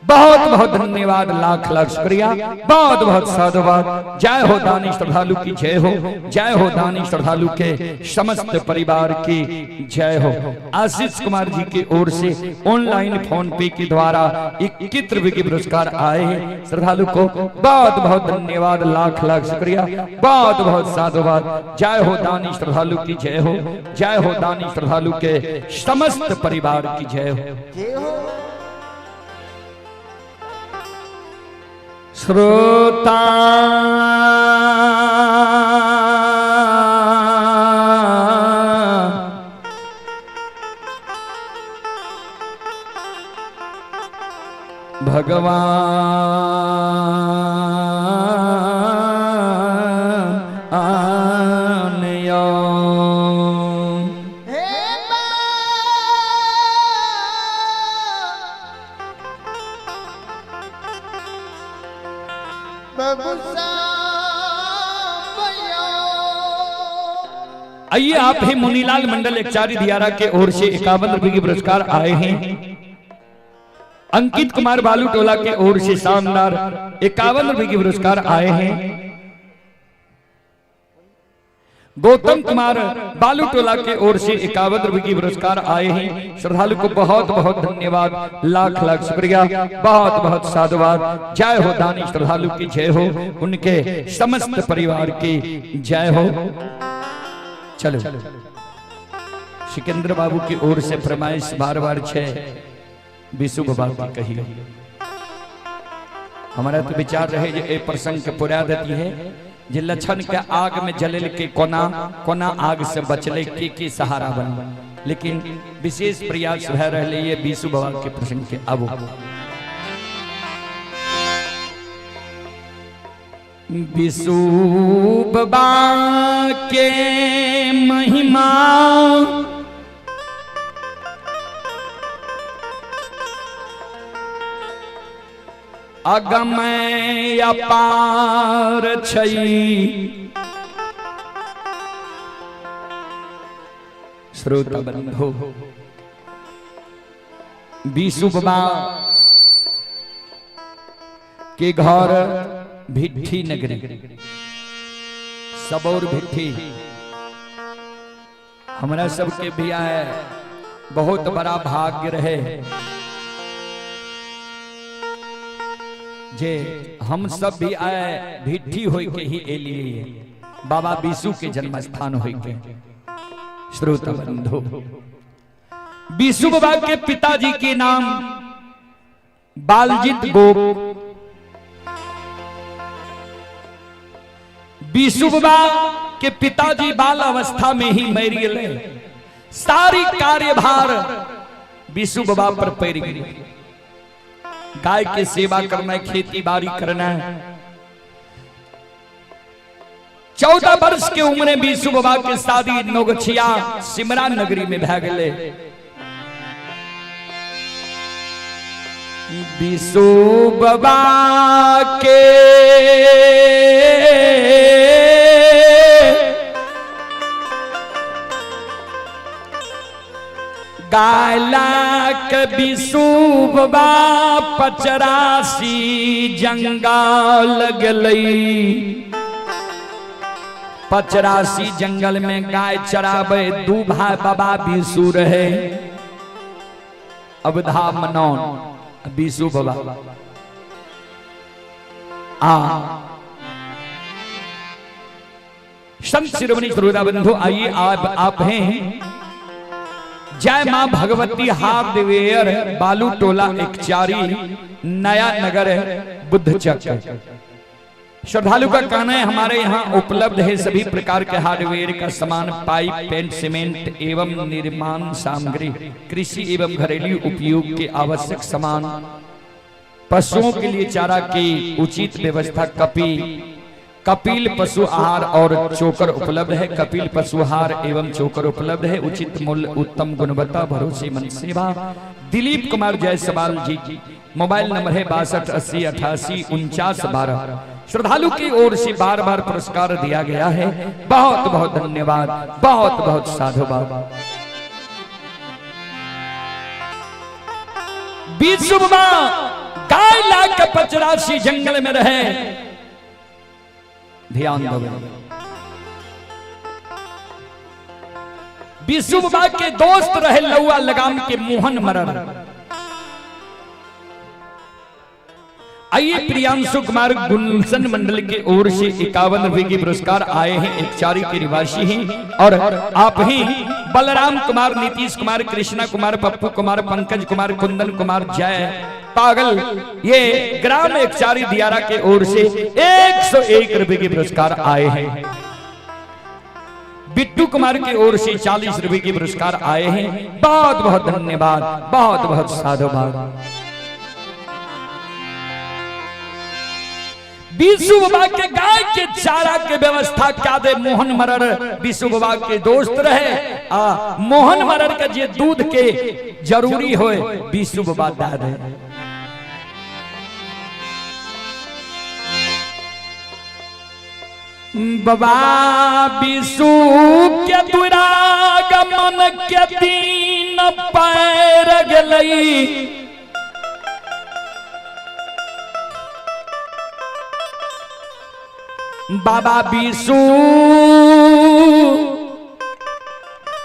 बहुत बहुत धन्यवाद, लाख लाख शुक्रिया, बहुत बहुत साधुवाद। जय हो दानी श्रद्धालु की जय हो, जय हो दानी श्रद्धालु के समस्त परिवार की जय हो। आशीष कुमार जी की ओर से ऑनलाइन फोन पे के द्वारा 21 रुपए के पुरस्कार आए हैं। श्रद्धालु को बहुत बहुत धन्यवाद, लाख लाख शुक्रिया, बहुत बहुत साधुवाद। जय हो दानी श्रद्धालु की जय हो, जय हो दानी श्रद्धालु के समस्त परिवार की जय हो। श्रोता भगवान यो। आइए आप ही मुनीलाल मंडल एकचारी दियारा के ओर से 51 रुपए के पुरस्कार आए हैं। अंकित कुमार बालू टोला के ओर से शानदार 51 रुपए के पुरस्कार आए हैं। गौतम कुमार बालू टोला के ओर से 51 रुपए के पुरस्कार आए हैं। श्रद्धालु को बहुत बहुत धन्यवाद, लाख लाख शुक्रिया, बहुत बहुत साधुवाद। जय हो दानी श्रद्धालु की जय हो, उनके समस्त परिवार की जय हो। चलो सिकंदर बाबू की ओर से फरमाइश बार बार छे विशु बाबा की कही। हमारा तो विचार रहे जे ए प्रसंग के पुरा देती है जे लक्षण के आग में जले के कोना कोना आग से बचले के सहारा बन, लेकिन विशेष प्रयास भय रहे ये विशु बाबा के प्रसंग के। अब विशु बाबा के महिमा अगम अपार छई। श्रोता बंधु, विशु बाबा के घर भिट्ठी नगरी, सबौर भिट्ठी, हमरा सबके भी आए बहुत बड़ा भाग्य रहे जे हम सब भी आए भिट्ठी होई के ही एलिए बाबा विशु के जन्म स्थान होई के। श्रोता बंधु, विशु बाबा के पिताजी के नाम बालजीत गोप विशु बाबा के पिताजी बाल अवस्था में ही मर गए। सारी कार्यभार विशु बाबा पर पड़ गई। गाय के सेवा करना है, खेती बाड़ी करना है। 14 वर्ष के उम्र में विशु बाबा के शादी नौगछिया सिमरा नगरी में भै गए। विशु बाबा के गायलाक विशु बाबा 85 जंगल गेलई। 85 जंगल में गाय चराबे दू भाई बाबा विशु रहे, अवधा मनौन विशु बाबा। आ संत शिरोमणि श्रोता बंधु आइए आप हैं जय मां भगवती हार्डवेयर बालू टोला एकचारी नया नगर बुद्धचक। श्रद्धालु का कहना है हमारे यहाँ उपलब्ध है सभी प्रकार के हार्डवेयर का सामान, पाइप, पेंट, सीमेंट एवं निर्माण सामग्री, कृषि एवं घरेलू उपयोग के आवश्यक सामान, पशुओं के लिए चारा की उचित व्यवस्था, कपिल पशु आहार और चोकर उपलब्ध है। कपिल पशु आहार एवं चोकर उपलब्ध है। उचित मूल्य, उत्तम गुणवत्ता, भरोसेमंद सेवा। दिलीप कुमार जायसवाल जी, मोबाइल नंबर है 62 80 88 49 12। श्रद्धालु की ओर से बार बार पुरस्कार दिया गया है। बहुत बहुत धन्यवाद, बहुत बहुत साधुवाद। विशु बाबा गाय लाख 85 जंगल में रहे। ध्यान दो, विशु बाबा के दोस्त रहे लौआ लगाम के मोहन मरर। आइए प्रियांशु कुमार गुलशन मंडल के ओर से 51 रुपए के पुरस्कार आए हैं, एकचारी के निवासी हैं। और आप ही बलराम कुमार, नीतीश कुमार, कृष्णा कुमार, पप्पू कुमार, पंकज कुमार, कुंदन कुमार, जय पागल, ये ग्राम एकचारी दियारा के ओर से 101 रुपए के पुरस्कार आए हैं। बिट्टू कुमार की ओर से 40 रुपए के पुरस्कार आए हैं। बहुत बहुत धन्यवाद, बहुत बहुत साधुवाद। विशु बाबा के गाय के चारा के व्यवस्था क्या दे मोहन मरर विशु बाबा के दोस्त रहे। आ मोहन मरर के जे दूध के जरूरी होए विशु बाबा दा दे। बाबा विशु के दुरागमन के दिन पैर गेलई। बाबा विशु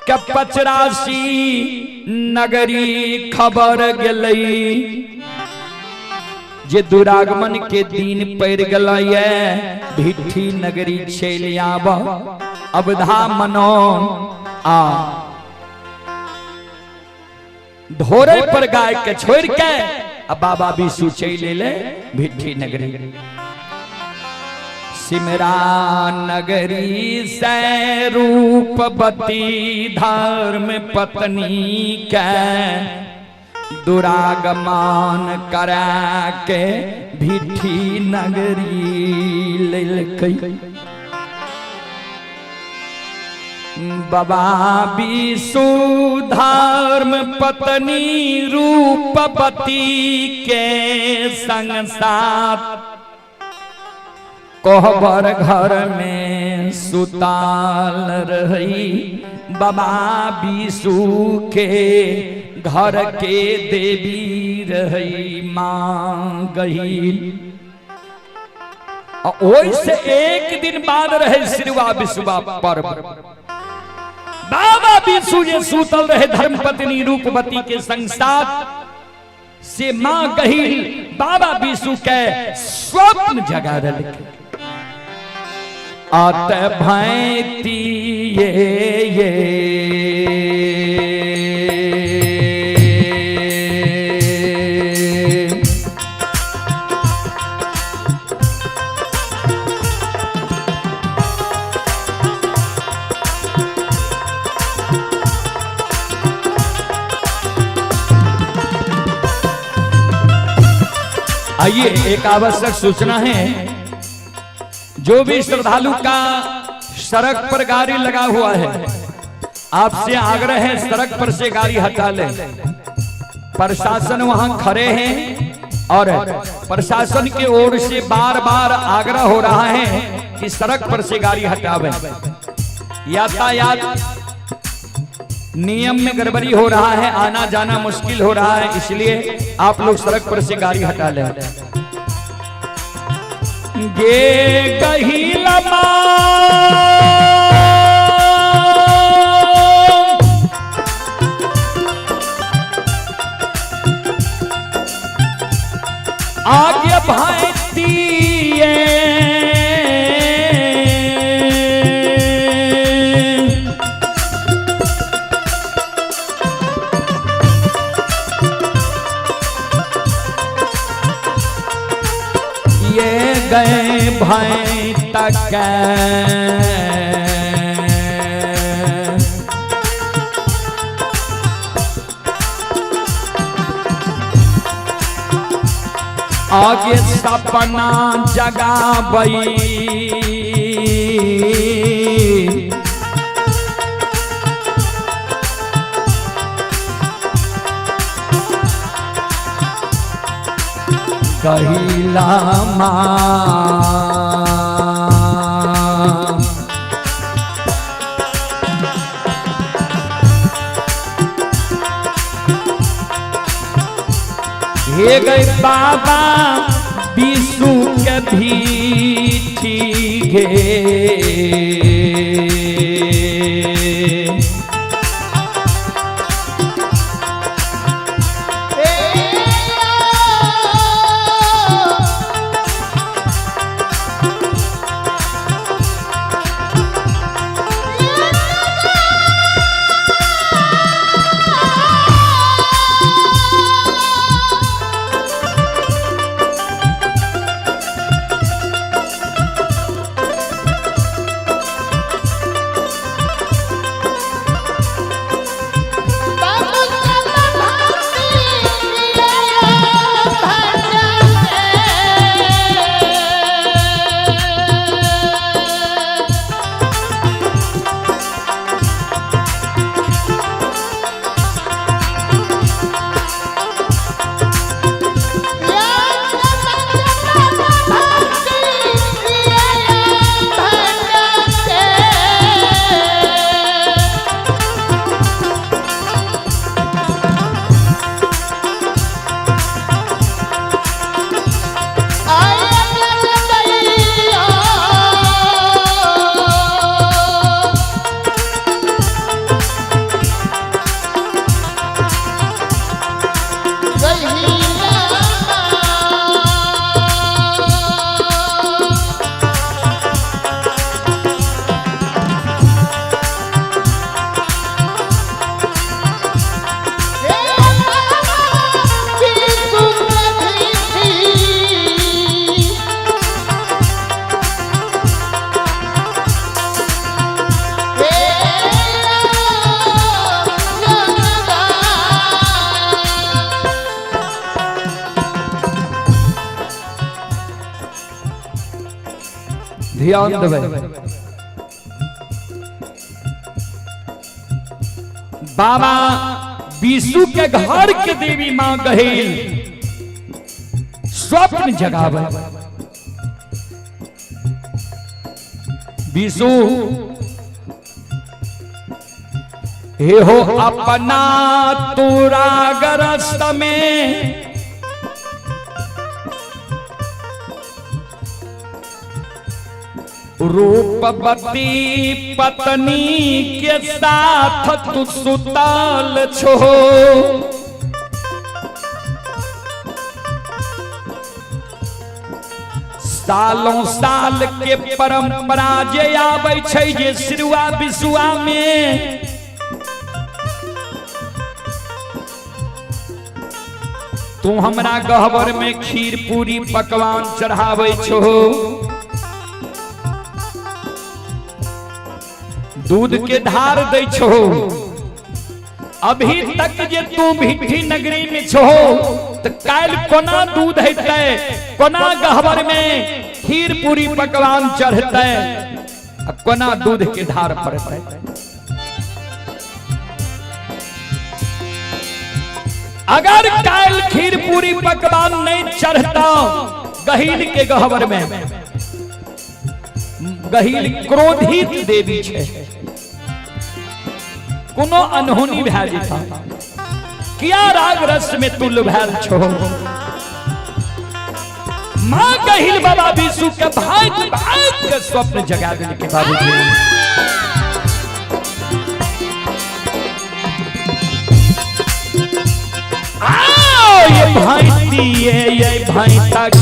के 85 नगरी खबर गेलई जे दुरागमन के दिन पड़ गलैया भिट्ठी नगरी चलि आब अवधा मनो। आ धोरे पर गाय के छोड़ के आ बाबा विशु चलि एलै भिट्ठी नगरी। सिमरा नगरी से रूपवती धर्म पत्नी के दुरागमन करा के भिट्ठी नगरी लेलकै। बाबा विशु धर्म पत्नी रूपवती के संग साथ कोहबर घर में सुताल रही। बाबा विशु के घर के देवी रही मां गही। ओहि से एक दिन बाद रहे सिरवा विशुआ पर्व। बाबा विशु जे सूतल रहे धर्मपत्नी रूपवती के संग साथ से मां गही बाबा विशु के स्वप्न जगा देलकै। अत भैती ये आइए एक आवश्यक सूचना है, जो भी श्रद्धालु का सड़क पर गाड़ी लगा हुआ है, आपसे आग्रह है सड़क पर से गाड़ी हटा लें। प्रशासन वहां खड़े हैं और प्रशासन की ओर से बार बार आग्रह हो रहा है कि सड़क पर से गाड़ी हटावें। यातायात नियम में गड़बड़ी हो रहा है, आना जाना मुश्किल हो रहा है, इसलिए आप लोग सड़क पर से गाड़ी हटा लें। गे गहिला माँ, आगे भाई ये गए भाई तक। आगे सपना जगाबई, कहिला माँ। हे गए बाबा विशु के भीठी गे, ध्यान देबै। बाबा विशु के घर के देवी मां गहिल स्वप्न जगावे। विशु हे हो अपना तुरागरस्त में रूपवती पत्नी के साथ तू सुतल छो, सालों साल के परंपरा जे आबै छै जे सिरुआ बिसुआ में तू हमरा गहबर में खीर पूरी पकवान चढ़ाबै छो, दूध के धार दै छो। अभी तक जे तू भिट्ठी नगरी में छो तऽ काल्हि कोना दूध हेतै, कोना गहबर में खीर पूरी पकवान चढ़तै, आ कोना दूध के धार पड़तै। अगर काल्हि खीर पूरी पकवान नहीं चढ़ता गहील के गहबर में, गहील क्रोधित देवी छै, कोनो अनहोनी भए जेता। किया राग रस में तुल भैल छो? माँ गहिल बाबा विशु के भाग भाग के स्वप्न जगा देलकै बाबूजी। आओ ये भाई ये भाई तक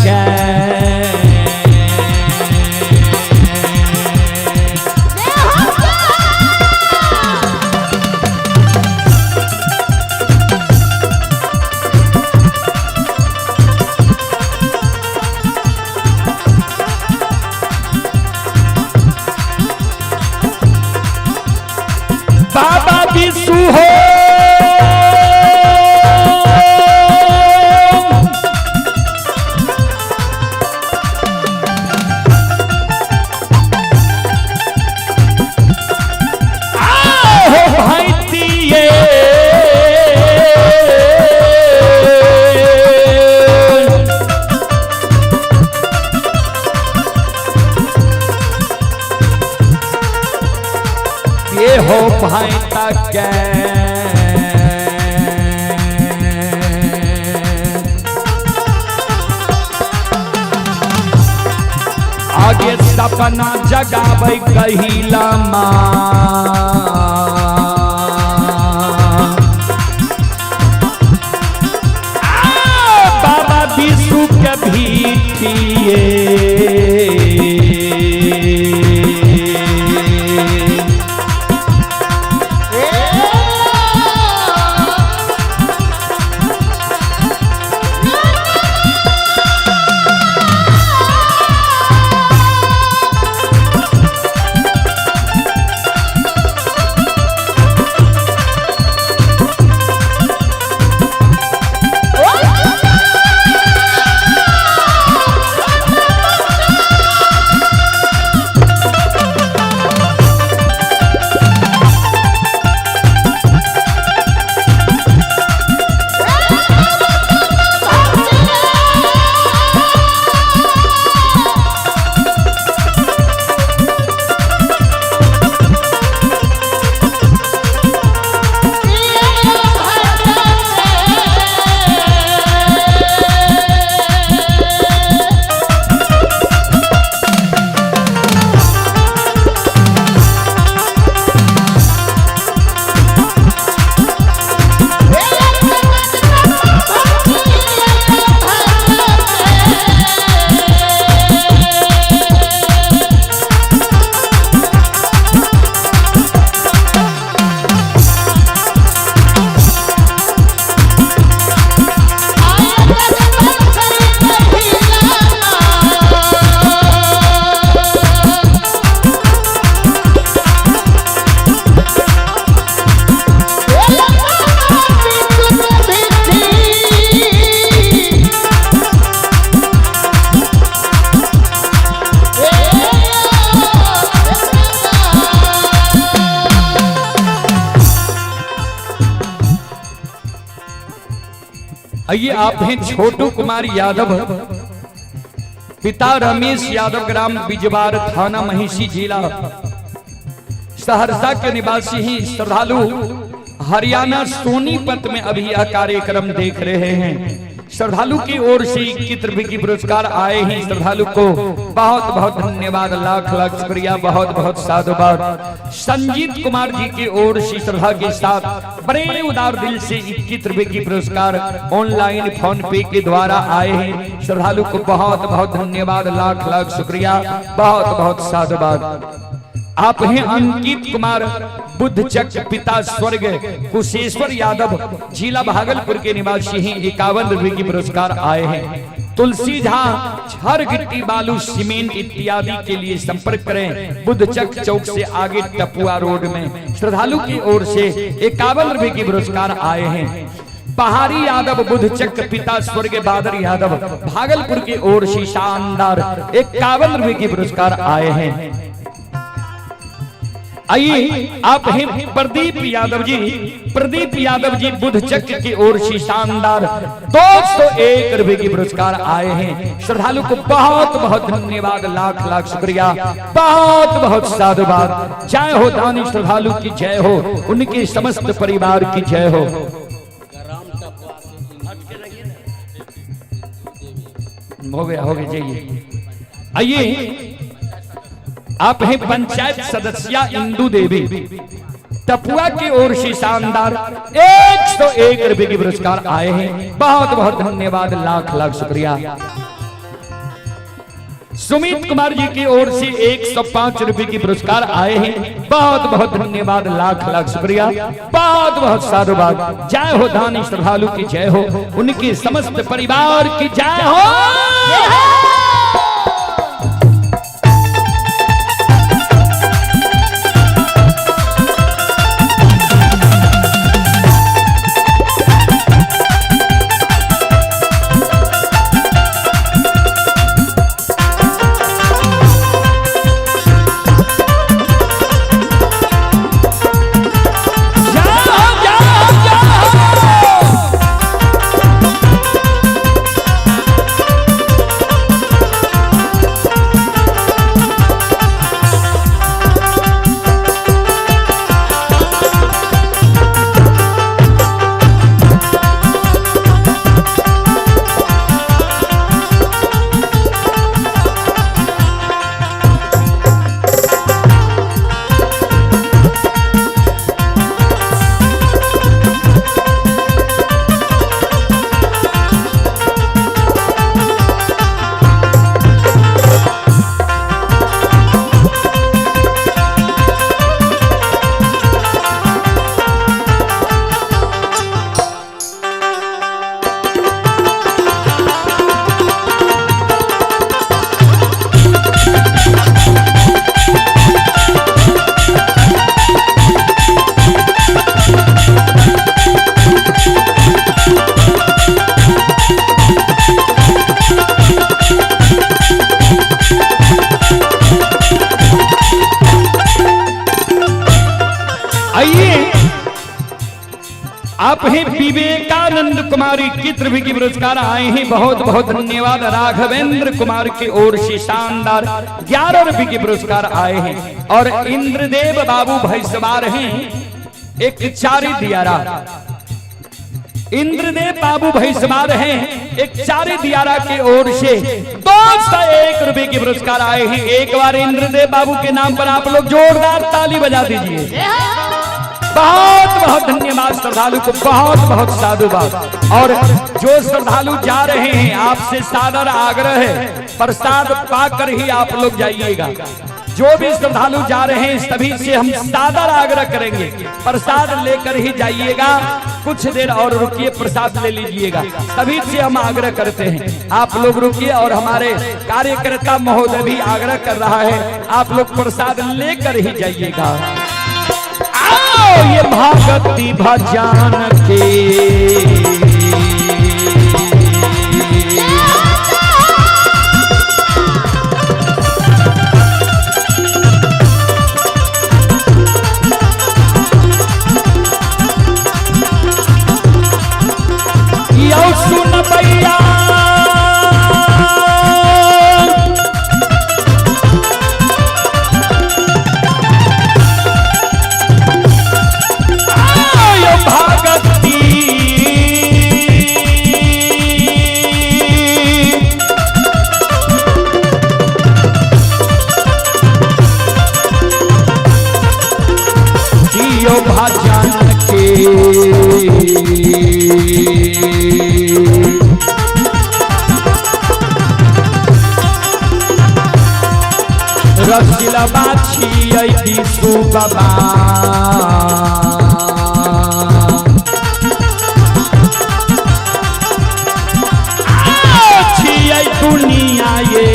बाबा विशु हो, आहो भाई दिए ये हो भाई तक आगे सपना जगाबै कहिला माँ। आ, बाबा विशु के भीठिए आइए आप हैं छोटू कुमार यादव, पिता रमेश यादव, ग्राम बिजवार, थाना महिषी, जिला सहरसा के निवासी ही श्रद्धालु हरियाणा सोनीपत में अभी यह कार्यक्रम देख रहे हैं। श्रद्धालु की ओर से 21 रुपए की पुरस्कार आए हैं। श्रद्धालु को बहुत बहुत धन्यवाद, लाख लाख शुक्रिया, बहुत बहुत साधुवाद। संजीत कुमार जी की ओर से श्रद्धा के साथ बड़े उदार दिल से 21 रुपए की पुरस्कार ऑनलाइन फोन पे के द्वारा आए हैं। श्रद्धालु को बहुत बहुत धन्यवाद, लाख लाख शुक्रिया, बहुत बहुत साधुवाद। आप हैं अंकित कुमार बुद्धचक, पिता स्वर्ग कुशेश्वर यादव, जिला भागलपुर के निवासी हैं। 51 रुपए की पुरस्कार आए हैं। तुलसी झा छर गिट्टी बालू सीमेंट इत्यादि के लिए संपर्क करें बुद्धचक चौक से आगे टपुआ रोड में। श्रद्धालु की ओर से 51 रुपए की पुरस्कार आए हैं। बहारी यादव बुधचक पिता स्वर्गीय बादर यादव भागलपुर की ओर से शानदार 51 रुपए के पुरस्कार आए हैं। आइए आप हैं प्रदीप यादव जी, प्रदीप यादव जी बुधचक की ओर से शानदार 201 रुपए के पुरस्कार आए हैं। श्रद्धालु को बहुत बहुत धन्यवाद, लाख लाख शुक्रिया, बहुत बहुत साधुवाद। जय हो दानी श्रद्धालु की जय हो, उनके समस्त परिवार की जय हो। हो गया जाइए। आइए आप हैं पंचायत सदस्य इंदु देवी टपुआ की ओर से शानदार 101 रुपए के पुरस्कार आए हैं। बहुत बहुत धन्यवाद, लाख लाख शुक्रिया। सुमित कुमार जी की ओर से 105 रुपए के पुरस्कार आए हैं। बहुत बहुत धन्यवाद, लाख लाख शुक्रिया, बहुत बहुत साधुवाद। जय हो दानी श्रद्धालु की जय हो, उनके समस्त परिवार की जय हो। जय हो, जय हो, जय हो। आइए आप हैं विवेकानंद कुमारी चित्र भी की पुरस्कार आए हैं। बहुत बहुत धन्यवाद। राघवेंद्र कुमार की ओर से शानदार 11 रुपए के पुरस्कार आए हैं। और इंद्रदेव बाबू भैसवार हैं एक चारी दियारा, इंद्रदेव बाबू भैसवार हैं एक चारी दियारा की ओर से 201 रुपए के पुरस्कार आए हैं। एक बार इंद्रदेव बाबू के नाम पर आप लोग जोरदार ताली बजा दीजिए। बहुत बहुत धन्यवाद श्रद्धालु को, बहुत बहुत साधुवाद। और जो श्रद्धालु जा रहे हैं आपसे सादर आग्रह है, प्रसाद पाकर ही आप लोग जाइएगा। जो भी श्रद्धालु जा रहे हैं सभी से हम सादर आग्रह करेंगे, प्रसाद लेकर ही जाइएगा। कुछ देर और रुकिए, प्रसाद ले लीजिएगा। सभी से हम आग्रह करते हैं, आप लोग रुकिए। और हमारे कार्यकर्ता महोदय भी आग्रह कर रहा है, आप लोग प्रसाद लेकर ही जाइएगा। आओ ये भगति भजन के यौ सुन भैया, आयो भगती जियो भजन के रसिला बाछी विशु बाबा छियै दुनिया ये।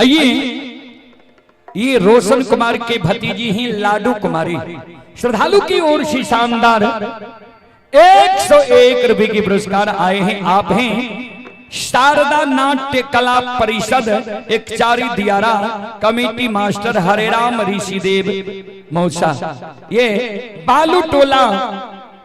आइए, ये रोशन कुमार के भतीजी ही लाडू कुमारी, श्रद्धालु की ओर से शानदार 101 रुपए के पुरस्कार आए हैं। आप हैं शारदा नाट्य कला परिषद एकचारी दियारा कमेटी मास्टर हरेराम ऋषिदेव मौसा, ये बालू टोला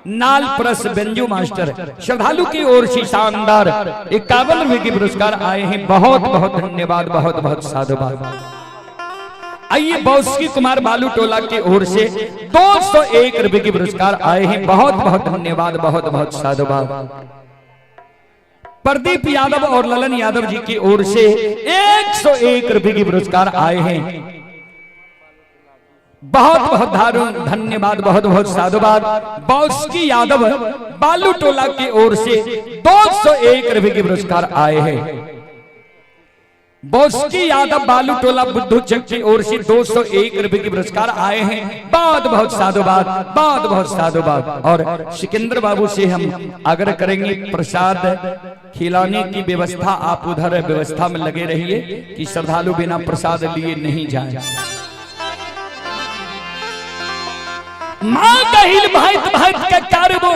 नाल परस बेंजू मास्टर, श्रद्धालु की ओर से शानदार 51 रुपए के पुरस्कार आए हैं। बहुत बहुत धन्यवाद, बहुत बहुत साधुवाद। आइए, बौस्की कुमार बालू टोला की ओर से 201 रुपए के पुरस्कार आए हैं। बहुत बहुत धन्यवाद, बहुत बहुत साधुवाद। प्रदीप यादव और ललन यादव जी की ओर से 101 रुपए के पुरस्कार आए हैं। बहुत बहुत दारुण धन्यवाद, बहुत बहुत साधुवाद। बौस्की यादव बालू टोला की ओर से 201 रुपए के पुरस्कार आए हैं। बौस्की यादव बालू टोला बुद्धू चक की ओर से 201 रुपए के पुरस्कार आए हैं। बहुत बहुत साधुवाद, बहुत बहुत साधुवाद। और सिकंदर बाबू से हम आग्रह करेंगे, प्रसाद खिलाने की व्यवस्था आप उधर व्यवस्था में लगे रहिए कि श्रद्धालु बिना प्रसाद लिए नहीं जाए। मां कहिल भाइत भाइत के कारबो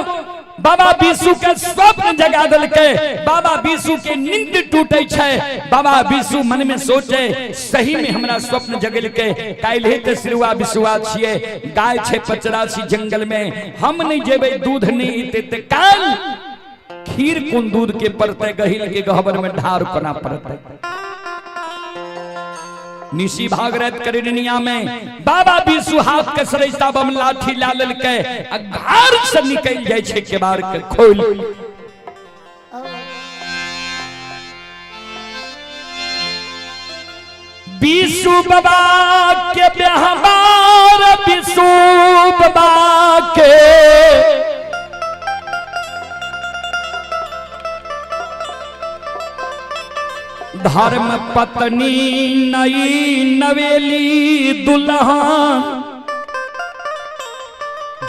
बाबा विशु के स्वप्न जगा देलकै। बाबा विशु के नींद टूटे छै। बाबा विशु मन में सोचे, सही में हमरा स्वप्न जगेलकै। काल्हे ते सिरुआ विशुआ छियै, गाय छै 85 जंगल में, हम नहीं जेबै, दूध नहीं इते ते काल खीर कोन दूध के पड़ते, गहिल के गहबर में ढार कोना पड़ते। निशी भाग रात करनिया में बाबा विशु हाथ के सरिस्ता बम लाठी ला लेलकै आ घर से निकल जाय छै केबाड़ के खोल। विशु बाबा के व्यवहार, विशु बाबा के धर्म पत्नी नई नवेली दुल्हन,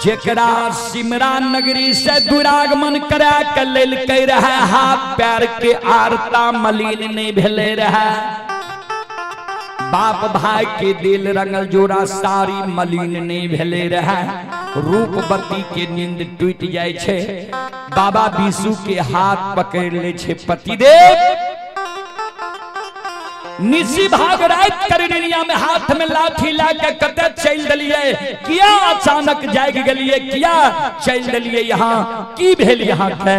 जेकरा सिमरा नगरी से दुरागमन करा के लेलकै रहे, हाथ पैर के आरता मलिन नहीं भेले रहे, बाप भाई के दिल रंगल जोड़ा साड़ी मलिन नहीं भेले रहे, रूपवती के नींद टूट जाय छै, बाबा विशु के हाथ पकड़ ले छै पतिदेव। निशी भाग रात करनिया में हाथ में लाठी ला के कते चल दिलिए, किया अचानक जाग गेलिए, किया चल दिलिए यहाँ, की भेल यहाँ के?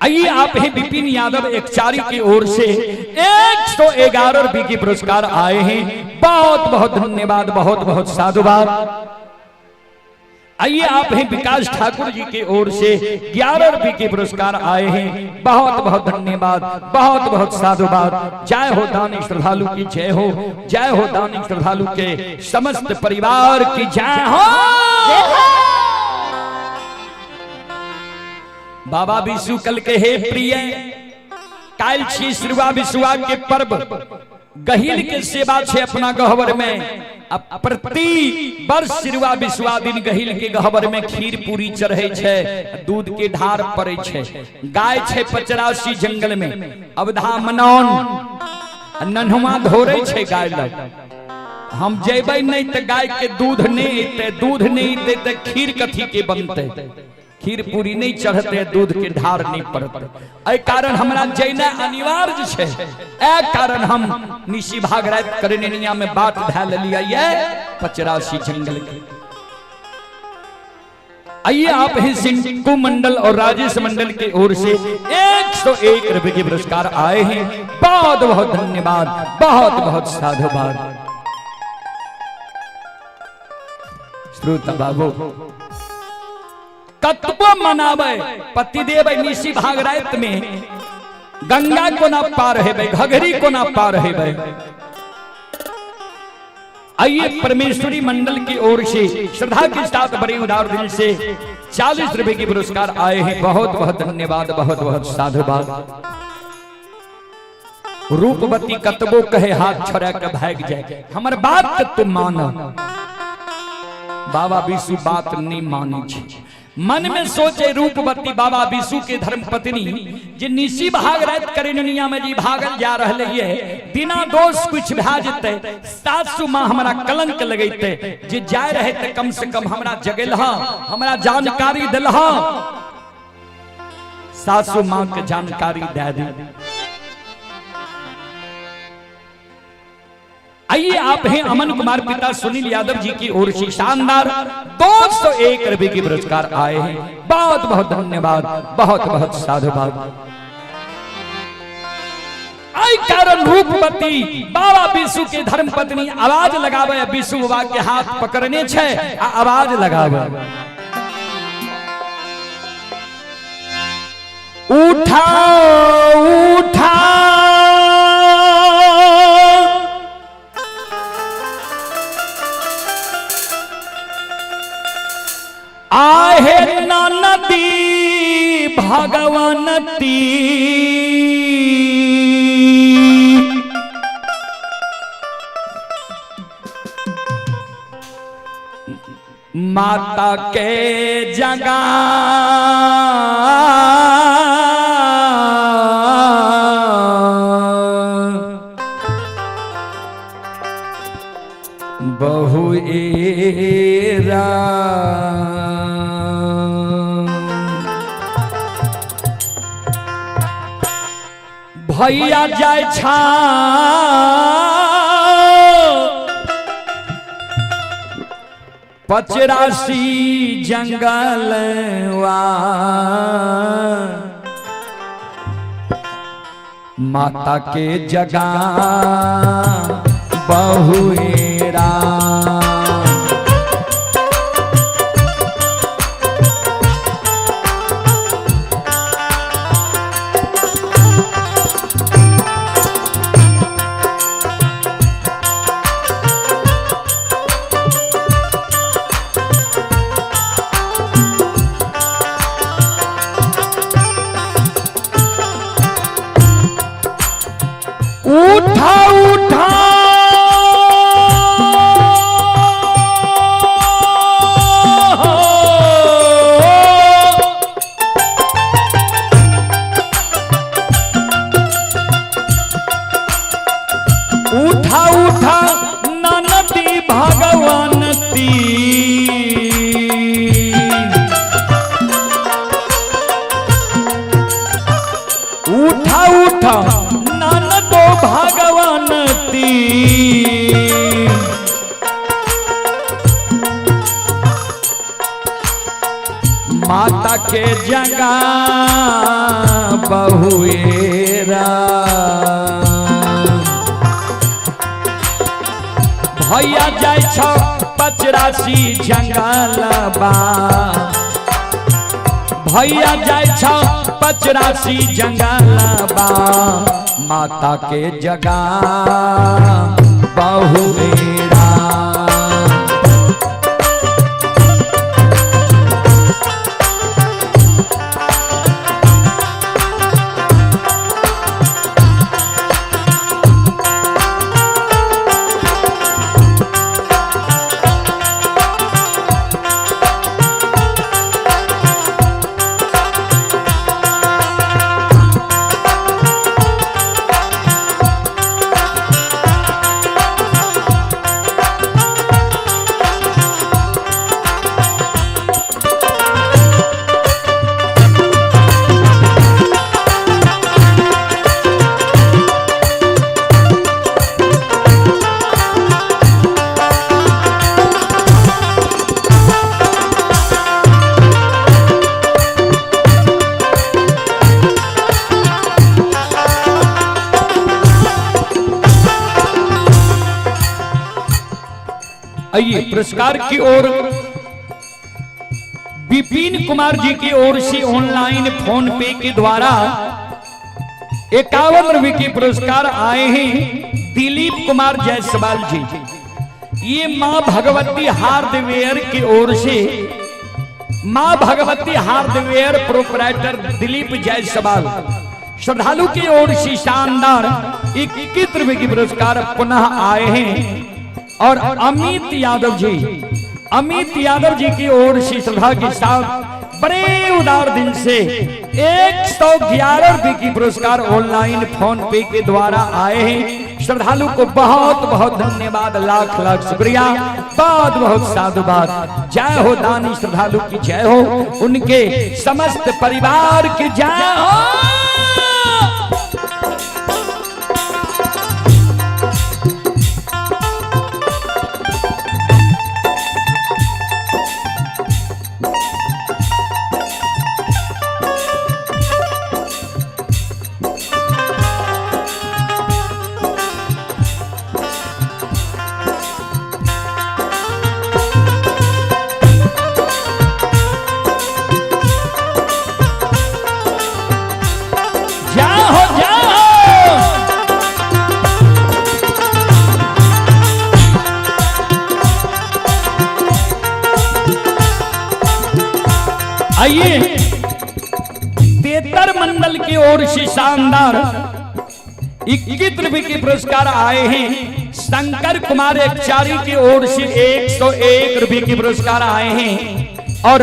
आइए, आप हैं विपिन यादव एकचारी की ओर से 111 रुपए के पुरस्कार आए हैं। बहुत बहुत धन्यवाद, बहुत बहुत साधुवाद। आइए, आप हैं विकास ठाकुर जी की ओर से 11 रुपए के पुरस्कार आए हैं। बहुत बहुत धन्यवाद, बहुत बहुत साधुवाद। जय हो दानी श्रद्धालु की जय हो, जय हो दानी श्रद्धालु के समस्त परिवार की जय हो। बाबा विशु कल के हे प्रिय, काल छी श्रुआ विशुआ के पर्व, गहिल के सेवा छे अपना गहवर में। अब प्रति वर्ष सिरुआ विशुआ दिन गहिल के गहवर में खीर पूरी चढ़े छे, दूध के ढार पड़े छे, गाय छे 85 जंगल में, अवधा मनौन नन्हुआ धोरे छे गाय लग, हम जेबै नहीं तो गाय के दूध नहीं एते, दूध नहीं एते तो खीर कथी के बनते, खीर पूरी नहीं चढ़ते, दूध के ढार नहीं पड़ते, एहि कारण हमरा जैना अनिवार्य छे, ए कारण हम निशी भाग रात करनिया में बाट धै लेलियै ये 85 जंगल के। आइए, आप ही सिंकू मंडल और राजेश मंडल की ओर से 101 रुपए के पुरस्कार आए हैं। बहुत बहुत धन्यवाद, बहुत बहुत साधुवाद। श्रोता बाबू कतबो मनावे पतिदेव निशी भाग रात में गंगा कोना पार हेबै, घघरी कोना पार हेबै। आइए, परमेश्वरी मंडल की ओर से श्रद्धा के साथ बड़े उदार दिल से 40 रुपए के पुरस्कार आए हैं। बहुत बहुत धन्यवाद, बहुत बहुत साधुवाद। रूपवती कतबो कहे हाथ छोड़ा के भाग जाए, हमर बात के तुम मान। बाबा विशु बात नहीं मानी छे। मन में सोचे रूपवती बाबा विशु के धर्म पत्नी जे निशी भाग रात करे दुनिया में जी भागल जा रहले ये बिना दोष कुछ भा जते, सासू माँ हमरा कलंक लगैते, जे जाय रहे ते कम से कम हमरा जगेलहा, हमरा जानकारी दिलहा। सासू माँ के जानकारी दे दी। आइए आप हैं अमन कुमार पिता सुनील यादव जी की ओर से शानदार 201 रुपए के पुरस्कार आए हैं। बहुत बहुत धन्यवाद, बहुत बहुत साधुवाद। आई कारण रूपवती बाबा विशु के धर्म पत्नी आवाज लगावे, विशु बाबा के हाथ पकड़ने छे आ आवाज लगावे, उठा उठा आहे नदी भगवनती, माता के जगा बहुएरा। भैया जाय छा पचरासी जंगलवा, माता के जगा बहुएरा। उठा उठा उठा उठा ननदी भगवनती, उठा उठा ननदो भगवनती, माता के जगा बहुएरा। भैया जाय छौ पचरासी जंगलबा, भैया जाय छौ पचरासी जंगलबा, माता के जगा बहुएरा। आइए पुरस्कार की ओर विपिन कुमार जी की ओर से ऑनलाइन फोन पे के द्वारा 51 रुपए के पुरस्कार आए हैं। दिलीप कुमार जायसवाल जी, ये मां भगवती हार्डवेयर की ओर से, मां भगवती हार्डवेयर प्रोपराइटर दिलीप जायसवाल श्रद्धालु की ओर से शानदार 21 रुपए के पुरस्कार पुनः आए हैं। और अमित यादव जी, अमित यादव जी की ओर से श्रद्धा के साथ बड़े उदार दिन से 111 रुपए की पुरस्कार ऑनलाइन फोन पे के द्वारा आए हैं। श्रद्धालु को बहुत बहुत धन्यवाद, लाख लाख शुक्रिया, बहुत बहुत साधुवाद। जय हो दानी श्रद्धालु की जय हो, उनके समस्त परिवार की जय हो। जय हो जय हो। आइए तेतर मंडल की ओर से शानदार 21 रुपए के पुरस्कार आए हैं। शंकर कुमार एकचारी की ओर से 101 रुपए के पुरस्कार आए हैं और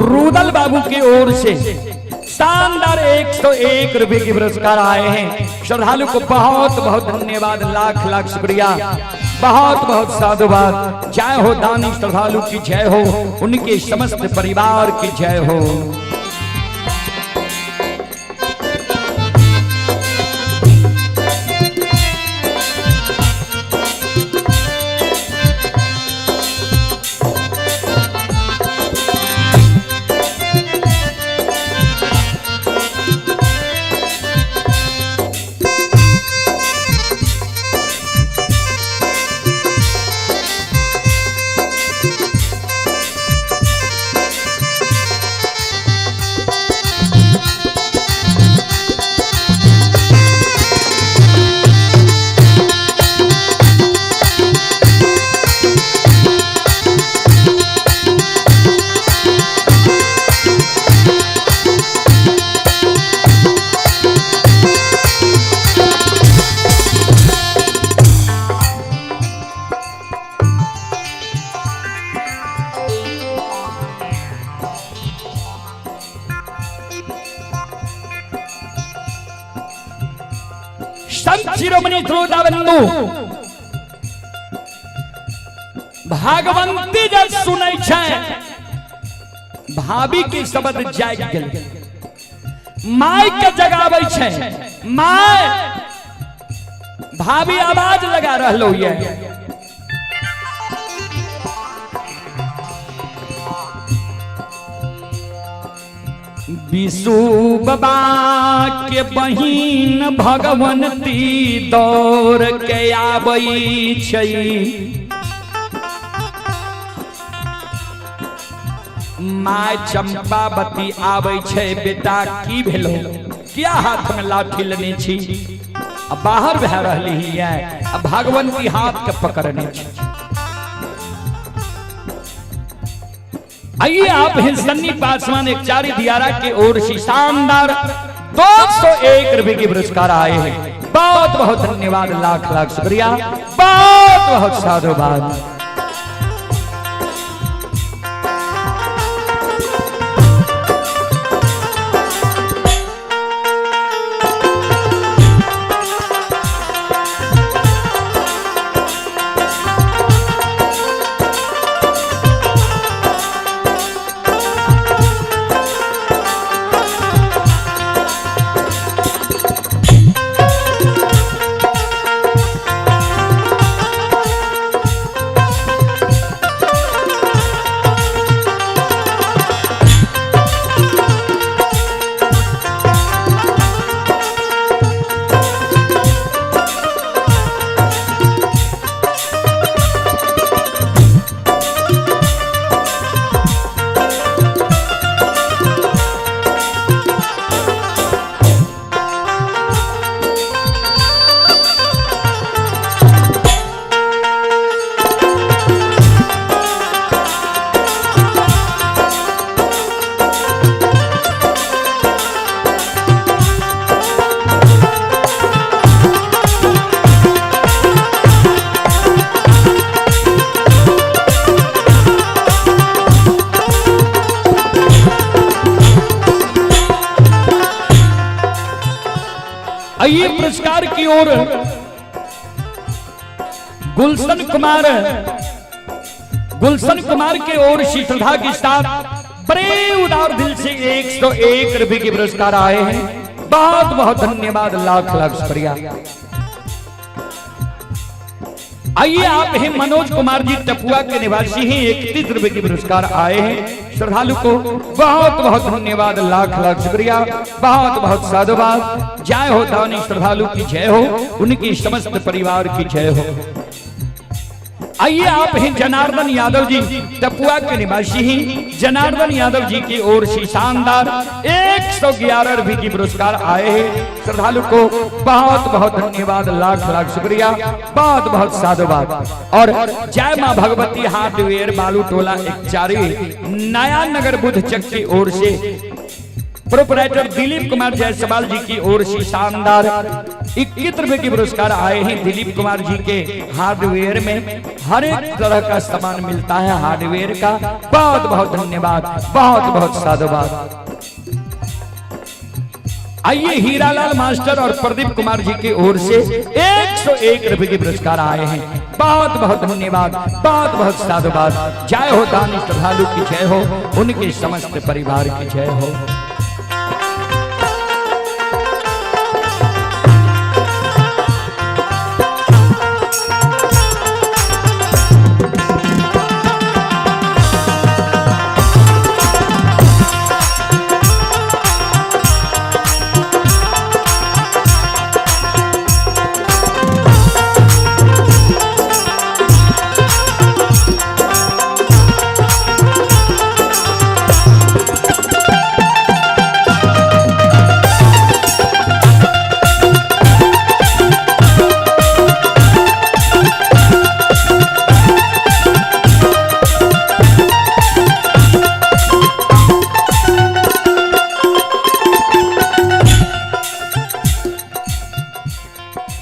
रुदल बाबू की ओर से शानदार 101 रुपए के पुरस्कार आए हैं। श्रद्धालु को बहुत बहुत धन्यवाद, लाख लाख शुक्रिया, बहुत बहुत साधुवाद। जय हो दानी श्रद्धालु की जय हो, उनके समस्त परिवार की जय हो। संत शिरोमणि श्रोता बंधु भागवंती जब सुनै छै भाभी के शब्द जाग गेल, माय के जगाबै छै, my भाभी आवाज लगा रहलो ये। विशु बाबा के बहिन भगवंती दौड़ के आबै छै, my Champavati आबै छै, बेटा की भेलो, क्या हाथ में लाठी लेने छी, आ बाहर भए रहली है, आ भगवंती हाथ के पकड़ने छी। आइए आप हैं सन्नी पासवान एकचारी दियारा के ओर से शानदार 201 रुपए के पुरस्कार आए हैं। बहुत बहुत धन्यवाद, लाख लाख शुक्रिया, बहुत बहुत साधुवाद। की ओर गुलशन कुमार, गुलशन कुमार के ओर श्रद्धा के साथ बड़े उदार दिल से 101 रुपए के पुरस्कार आए हैं। बहुत बहुत धन्यवाद, लाख लाख शुक्रिया। आइए आप हैं मनोज कुमार जी टपुआ के निवासी हैं, 31 रुपए के पुरस्कार आए हैं। श्रद्धालु को बहुत बहुत धन्यवाद, लाख लाख शुक्रिया, बहुत बहुत साधुवाद। जय हो दानी श्रद्धालु की जय हो, उनकी समस्त परिवार की जय हो। आइए आप हैं जनार्दन यादव जी टपुआ के निवासी हैं। जनार्दन यादव जी की ओर से शानदार 111 रुपए की पुरस्कार आए हैं। श्रद्धालु को बहुत बहुत धन्यवाद, लाख लाख शुक्रिया, बहुत बहुत साधुवाद। और जय मां भगवती हार्डवेयर बालू टोला एकचारी नया नगर बुद्ध चक की ओर से प्रोपराइटर दिलीप कुमार जायसवाल जी की ओर से शानदार 21 रुपए के पुरस्कार आए हैं। दिलीप कुमार जी के हार्डवेयर में हर एक तरह का सामान मिलता है हार्डवेयर का। बहुत बहुत धन्यवाद, बहुत बहुत साधुवाद। आइए हीरालाल मास्टर और प्रदीप कुमार जी की ओर से 101 रुपए के पुरस्कार आए हैं। बहुत बहुत धन्यवाद, बहुत बहुत साधुवाद। जय हो दानी श्रद्धालु की जय हो, उनके समस्त परिवार की जय हो।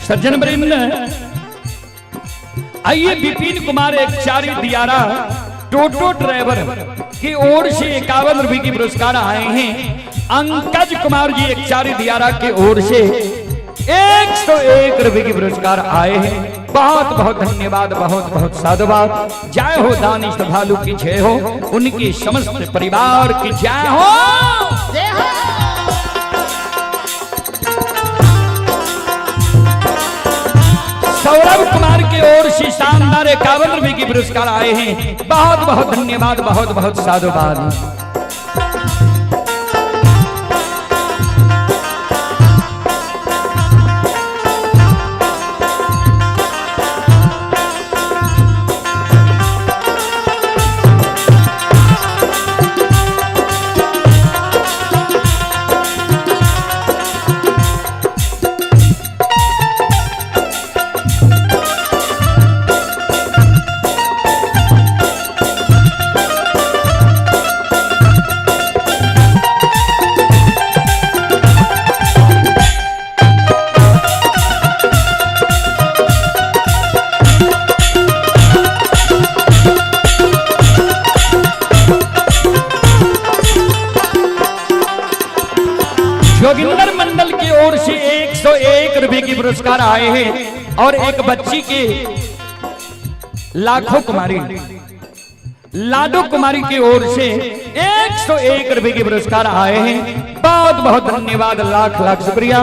सज्जन वृंद, आइए विपिन कुमार एकचारी दियारा टोटो ड्राइवर की ओर से 51 रुपए की पुरस्कार आए हैं। अंकज कुमार जी एकचारी दियारा की ओर से 101 रुपए की पुरस्कार आए हैं। बहुत बहुत धन्यवाद, बहुत बहुत साधुवाद। जय हो दानी श्रद्धालु की जय हो, उनकी समस्त परिवार की जय हो। जय हो। सौरभ कुमार की ओर से शानदार 51 रुपए की पुरस्कार आए हैं। बहुत बहुत धन्यवाद, बहुत बहुत साधुवाद। जोगिंदर मंडल की ओर से 101 रुपए की पुरस्कार आए हैं और एक बच्ची के लाखों कुमारी लाडो कुमारी की ओर से 101 रुपए के पुरस्कार आए हैं। बहुत बहुत धन्यवाद, लाख लाख शुक्रिया।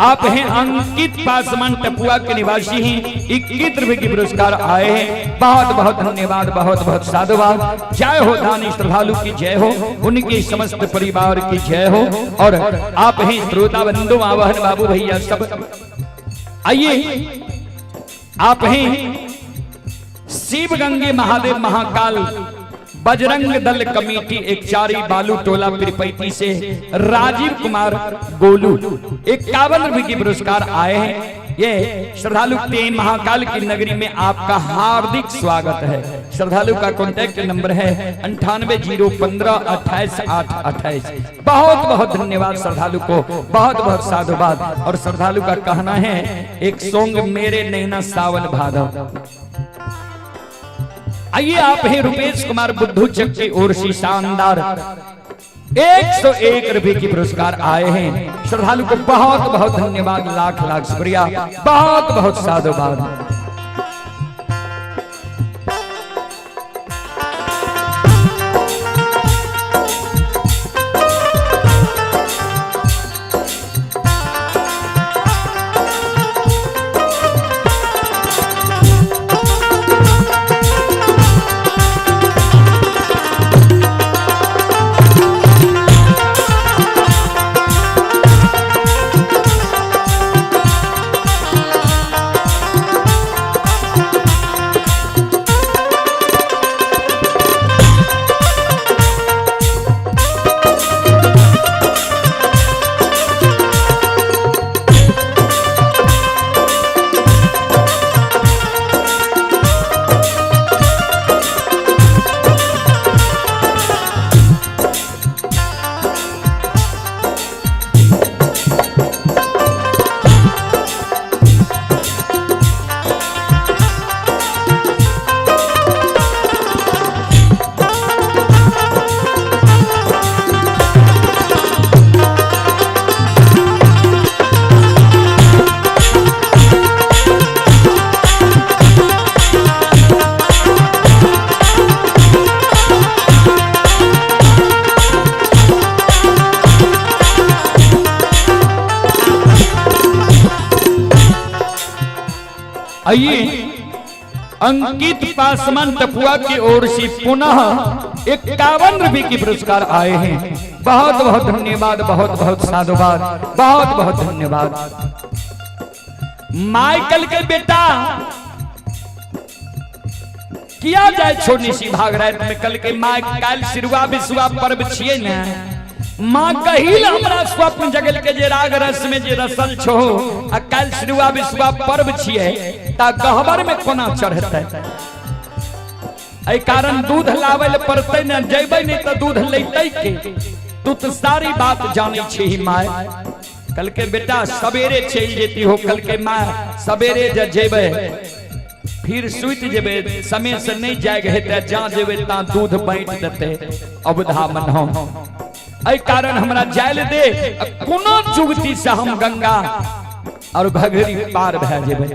आप हैं अंकित पासवान टपुआ के निवासी हैं, 21 रुपए के पुरस्कार आए हैं। बहुत बहुत धन्यवाद, बहुत बहुत साधुवाद। जय हो दानी श्रद्धालु की जय हो, उनके समस्त परिवार की जय हो। और आप हैं श्रोता बंधु आवाहन बाबू भैया सब, आइए आप हैं शिव गंगे महादेव महाकाल बजरंग दल कमेटी एकचारी बालू टोला पिरपैती से राजीव कुमार गोलू 51 रुपए की पुरस्कार आए हैं। ये श्रद्धालु के महाकाल की नगरी में आपका हार्दिक स्वागत है। श्रद्धालु का कॉन्टैक्ट नंबर है 9801528828। बहुत बहुत धन्यवाद श्रद्धालु को, बहुत बहुत साधुवाद। और श्रद्धालु का कहना है एक सॉन्ग मेरे नैना सावन भादव। आइए आप हैं रुपेश कुमार बुद्धू चक की ओर से शानदार 101 रुपए की पुरस्कार आए हैं। श्रद्धालु को बहुत बहुत धन्यवाद, लाख लाख शुक्रिया, बहुत बहुत साधुवाद। आइए अंकित पासवान टपुआ की ओर से पुनः 51 रुपए की पुरस्कार आए हैं। बहुत बहुत धन्यवाद, बहुत बहुत साधुवाद, बहुत बहुत धन्यवाद। माइकल के बेटा किया जाए छोड़नी सी भाग रात में कल के माँ काल सिरुआ बिसुआ पर्व छिए ने माँ कहिल हमरा स्वप्न जगल के जे राग रस में जे रसल छो आ काल सिरुआ बिसुआ पर्व छिए ता गहबर में कोना चढ़तै। एहि कारण दूध लाबै ले पड़तै ने, जैबै नहीं तो दूध लेतै के। तू तो सारी बात जानै छी my. कल के बेटा सवेरे चलि जेती हो, कल के माँ सवेरे जे जेबै फिर सुति जेबै, समय से नहीं जाए हेतै, जा जेबै ता दूध बाँटि देतै अवधा मन हम। एहि कारण हमरा जाय ले दे, कोनो जुगती से हम गंगा और घघरी पार भए जेबै।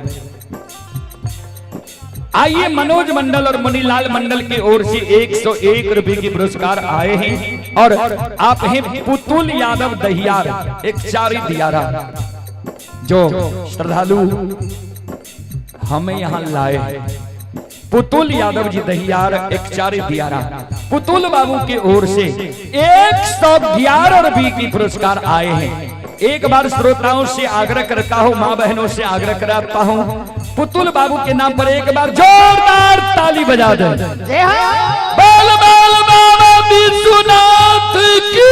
आइए मनोज मंडल और मुनीलाल मंडल की ओर से 101 रुपए के पुरस्कार आए हैं और आप हैं पुतुल यादव दहियार एक चारी दियारा जो श्रद्धालु हमें यहाँ लाए हैं। पुतुल यादव जी दहियार एक चारी दियारा पुतुल बाबू की ओर से 111 रुपए की पुरस्कार आए हैं। एक बार श्रोताओं से आग्रह करता हूं, माँ बहनों से आग्रह कराता हूं, पुतुल बाबू के नाम पर एक बार जोरदार ताली बजा दे। जय हो। बोल बोल बाबा विश्वनाथ की।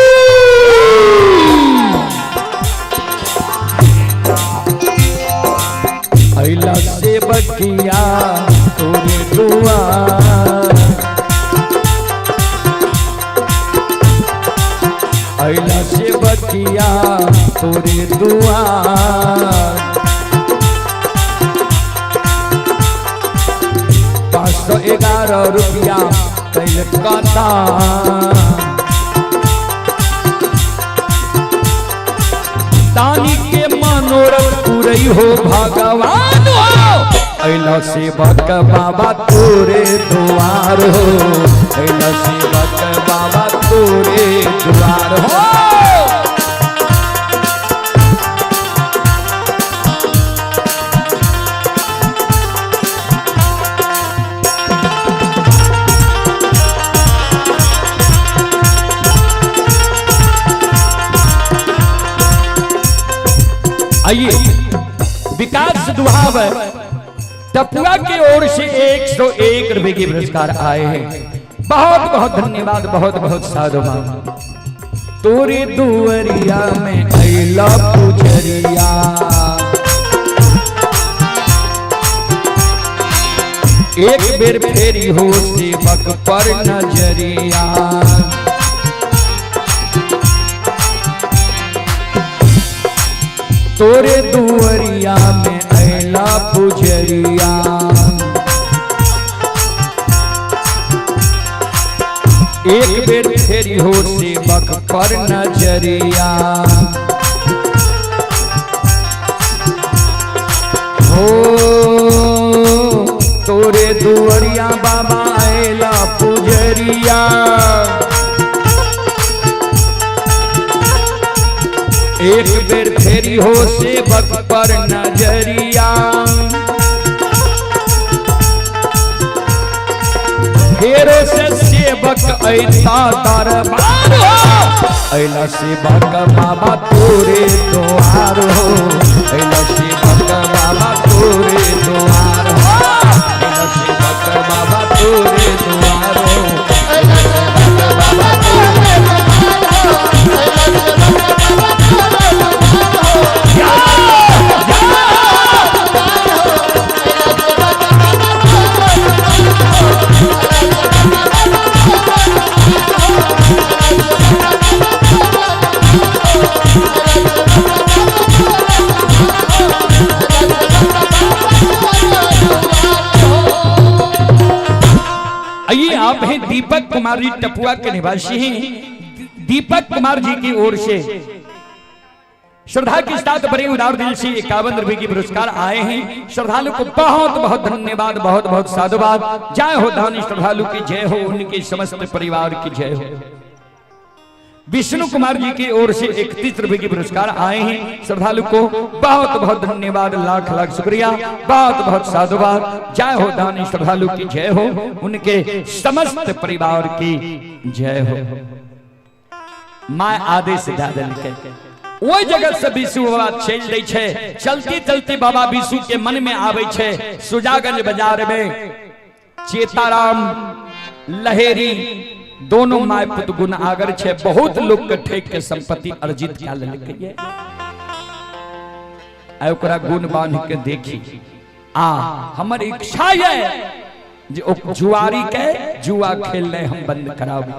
अइला से बकिया तोरे दुआर, अइला से बकिया तोरे दुआर, 511 रुपया कैल कता, दानी के मनोरथ पूरई हो भगवान हो। अइला सेवक बाबा तोरे द्वार हो, अइला सेवक बाबा तोरे द्वार हो। आइए विकास दुहाव टपुआ की ओर से 101 रुपए के पुरस्कार आए हैं। बहुत बहुत धन्यवाद, बहुत बहुत साधुवाद। तोरे दुअरिया में अइला पुजरिया, एक बेर फेरी हो सेवक पर नजरिया, तोरे दुअरिया में अइला पुजरिया, एक बेर फेरी हो सेवक पर नजरिया। हो तोरे दुअरिया बाबा आएला पुजरिया। एक बेर फेरी हो सेवक पर नजरिया। फेरो से सेवक ऐता दरबार हो, ऐला सेवक बाबा तोरे द्वार हो, ऐला सेवक बाबा तोरे द्वार हो, ऐला सेवक बाबा तोरे द्वार हो। आइए आप हैं दीपक कुमार जी टपुआ के निवासी हैं। दीपक कुमार जी की ओर से श्रद्धा के साथ बड़े उदार दिल से 51 रुपए की पुरस्कार आए हैं। श्रद्धालु को बहुत बहुत धन्यवाद, बहुत बहुत साधुवाद। जय हो धानी श्रद्धालु की जय हो, उनके समस्त परिवार की जय हो। विष्णु कुमार जी की ओर से 31 रुपए की पुरस्कार आए हैं। श्रद्धालु को बहुत बहुत धन्यवाद, लाख लाख शुक्रिया, बहुत बहुत साधुवाद। जय हो दानी श्रद्धालु की जय हो, उनके समस्त परिवार की जय हो। My आदेश दे देलकै। ओहि जगह से विशु बाबा चलि दै छै। चलती चलती बाबा विशु के मन में आबै छै सुजागंज बाजार में चेताराम लहेरी दोनों my पुत गुण आगर छै, बहुत लोग के ठेक के संपत्ति अर्जित कए लेलकै। आ ओकरा गुण बांध के देखी आ हमर इच्छा ये जे ओ जुआरी के जुआ खेलने हम बंद कराबी।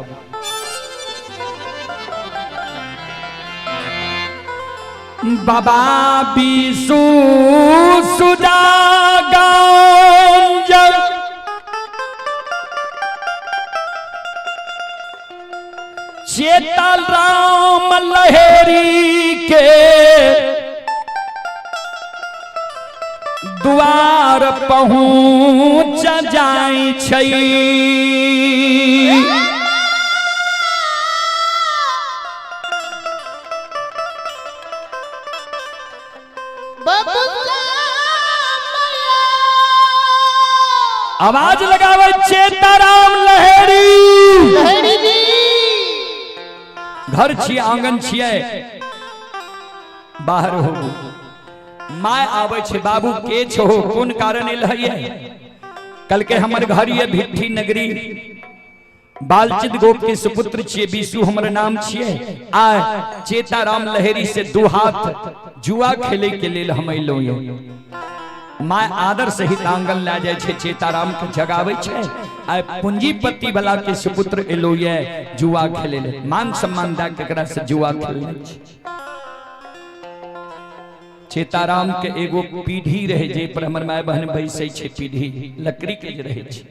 बाबा विशु सुजागंज चेतल राम लहेरी के द्वार पहुँच जाय छै। आवाज लगावे चेताराम लहेरी। लहेरी जी घर छियै, आंगन छियै, बाहर हो। My आबै छै, बाबू के छो, कोन कारण एल है? कल के हमर घर ये भिट्ठी नगरी, बालचित गोप के सुपुत्र छियै, विशु हमर नाम छियै। आ चेताराम लहेरी से दू हाथ जुआ खेले के लेल हम अयलहुँ ये। My आदर सहित आंगन लए जाइ छै, चेताराम के जगाबै छै। आ पूंजीपति वाला के सुपुत्र एलो ये जुआ खेले ले, मान सम्मान दए के एकरा से जुआ खेलने छै। चेताराम के एगो पीढ़ी रहे जे पर हमर my बहन बैसै छै, पीढ़ी लकड़ी के जे रहे छै,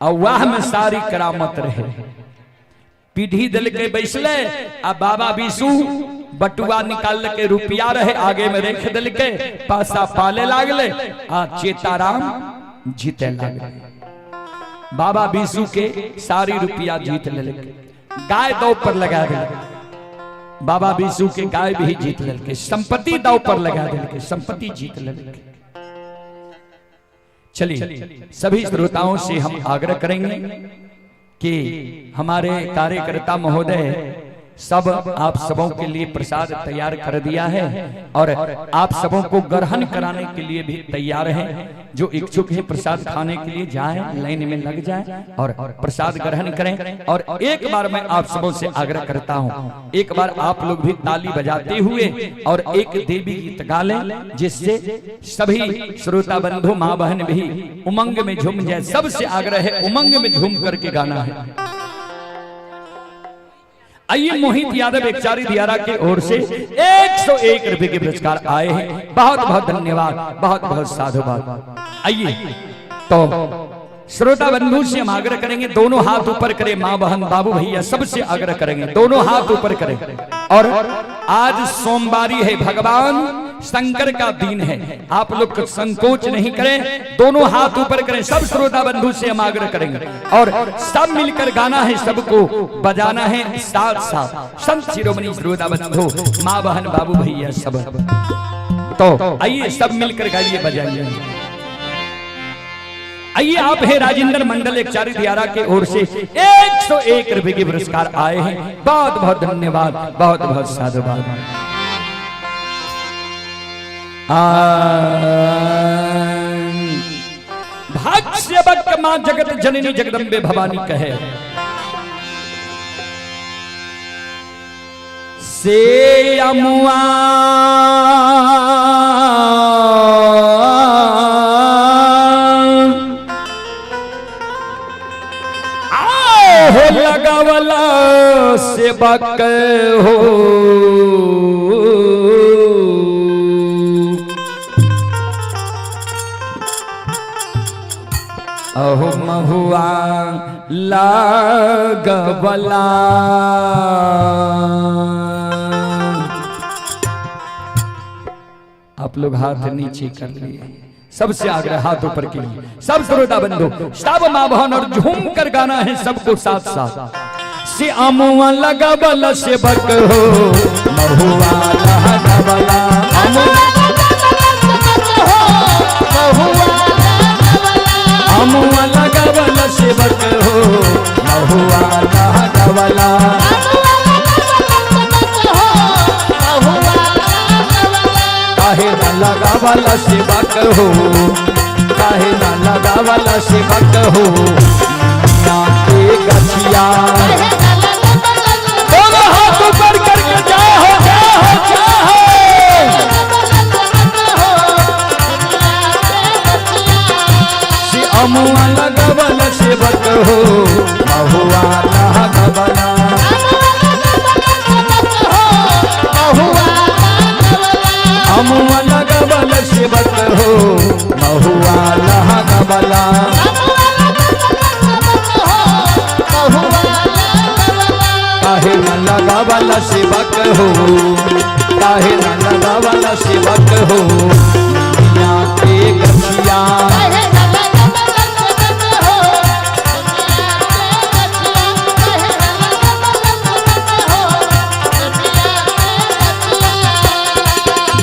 आ वाह में सारी करामत रहे। पीढ़ी देलकै बैसले आ बाबा विशु बटुआ निकाललकै, रुपया रहे आगे में रख देलकै, पैसा पाले लागले आ चेताराम जीते लागले। बाबा विशु के सारी रुपया जीत लेलकै, गाय दौ पर लगा देलकै। बाबा विशु के गाय भी जीत लेलकै, संपत्ति दाव पर लगा देलकै, संपत्ति जीत लेलकै। चलिए सभी श्रोताओं से हम आग्रह करेंगे कि हमारे कार्यकर्ता महोदय सब आप सबों के लिए प्रसाद तैयार कर दिया है और आप सबों को ग्रहण कराने के लिए भी तैयार हैं। जो इच्छुक हैं प्रसाद खाने के लिए जाएं, लाइन में लग जाएं और प्रसाद ग्रहण करें। और एक बार मैं आप सबों से आग्रह करता हूं, एक बार आप लोग भी ताली बजाते हुए और एक देवी गीत गा लें, जिससे सभी श्रोता बंधु माँ बहन भी उमंग में झूम जाए। सबसे आग्रह है उमंग में झूम करके गाना है। आइए मोहित यादव एकचारी दियारा के ओर से 101 रुपए के पुरस्कार आए हैं। बहुत बहुत धन्यवाद, बहुत बहुत साधुवाद। आइए तो श्रोता बंधु से हम आग्रह करेंगे, दोनों हाथ ऊपर करें, माँ बहन बाबू भैया सबसे आग्रह करेंगे, दोनों हाथ ऊपर करें। और आज सोमवारी है, भगवान शंकर का दिन है, आप लोग संकोच नहीं करें, दोनों हाथ ऊपर करें। सब श्रोता बंधु से हम आग्रह करेंगे और सब मिलकर गाना है, सबको बजाना है साथ साथ। संत शिरोमणि श्रोता बंधु, माँ बहन बाबू भैया सब, तो आइए सब मिलकर गाइए बजाइए। आइए, आप है राजेंद्र मंडल एक चारी दियारा के ओर से 101 रुपए के पुरस्कार आए हैं। बहुत बहुत धन्यवाद, बहुत बहुत साधुवाद। भाग्य बक मां जगत जननी जगदम्बे भवानी कहे से अमुआ हो लगावला सेवक हो, अहो महुआ लागवला। आप लोग हाथ नीचे कर लिए, सबसे आग्रह हाथ ऊपर के लिए। सब श्रोता बंधु, सब माँ बहन, और झूम कर गाना है सबको साथ साथ। से अमुआ लगवला सेवक हो, महुआ लगवला। अमुआ लगवला सेवक हो, महुआ लगवला। काहे ना लगावला सेवक हो, काहे ना लगावला सेवक हो, ना के गछिया। दोनों हाथ ऊपर करके जाओ हो, जाओ हो, जाओ हो। से अमुआ लगवला सेवक हो, महुआ लगवला। अमुआ लगवला सेवक हो, महुआ लगवला। काहे न लगावला सेवक हो, काहे न लगावला सेवक हो, मियां के गछिया।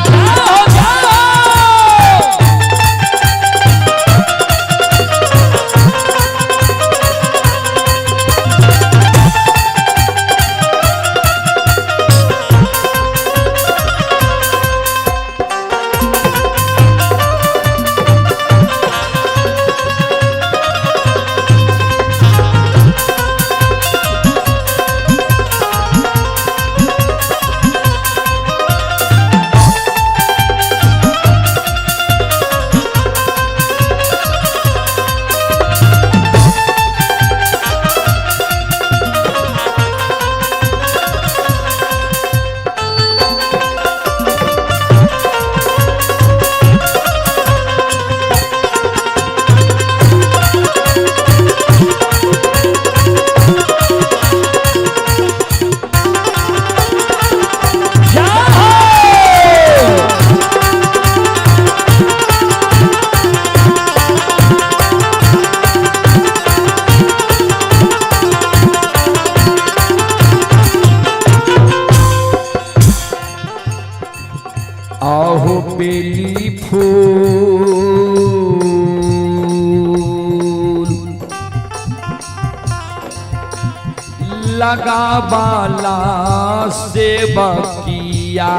जाओ जाओ। जाओ। आहो बेली फूल लगावाला सेवकिया,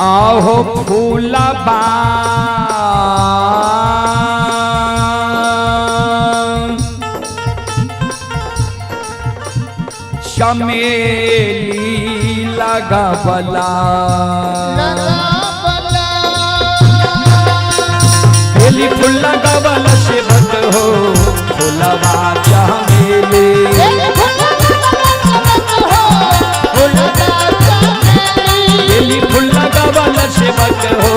आहो फूलबा चमेली लगावला। बेली फूल लगावला सेवक हो, फूलबा चमेली। बेली फूल लगावला सेवक हो,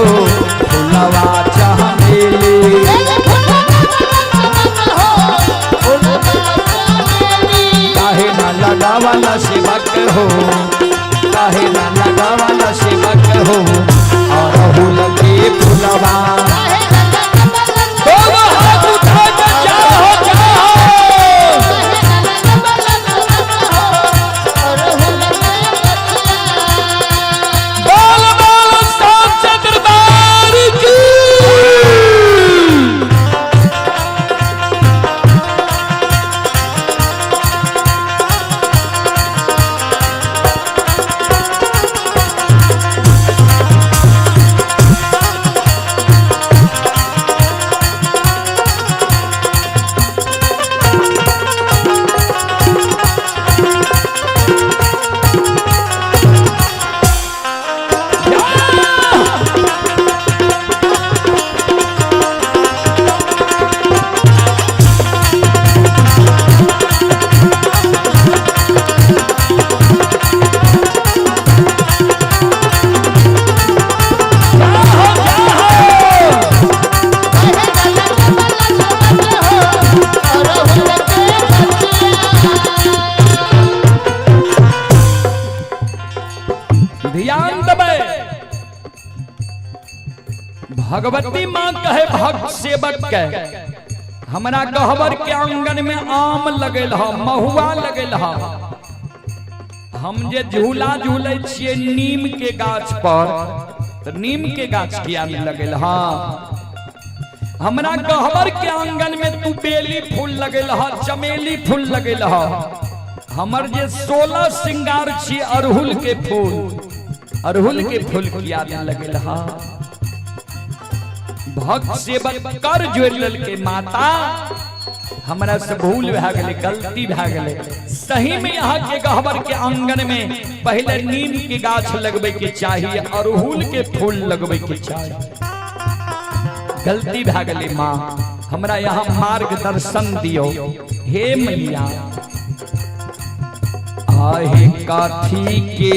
भगवती माँ कहे भक्त सेवक के, हमरा गहबर के आंगन में आम लगल ह, महुआ लगल ह। हम जे झूला झूलै छियै नीम के गाछ पर, तो नीम के गाछ किया नहीं लगल ह? हमरा गहबर के आंगन में तू बेली फूल लगल ह, चमेली फूल लगल ह। हमर जे 16 श्रृंगार छी अड़हुल के फूल, अड़हुल के फूल किया नहीं लगल ह? भक्त सेवक कर जोड़ लेलकै, माता हमरा से भूल भए गेलै, गलती भए गेलै। सही में यहाँ के गहबर के आंगन में पहले नीम के गाछ लगबे के चाहिए, अड़हुल के फूल लगबे के चाहिए। गलती भए गेलै माँ, हमरा यहाँ मार्गदर्शन दियो हे मैया। आहे काथी के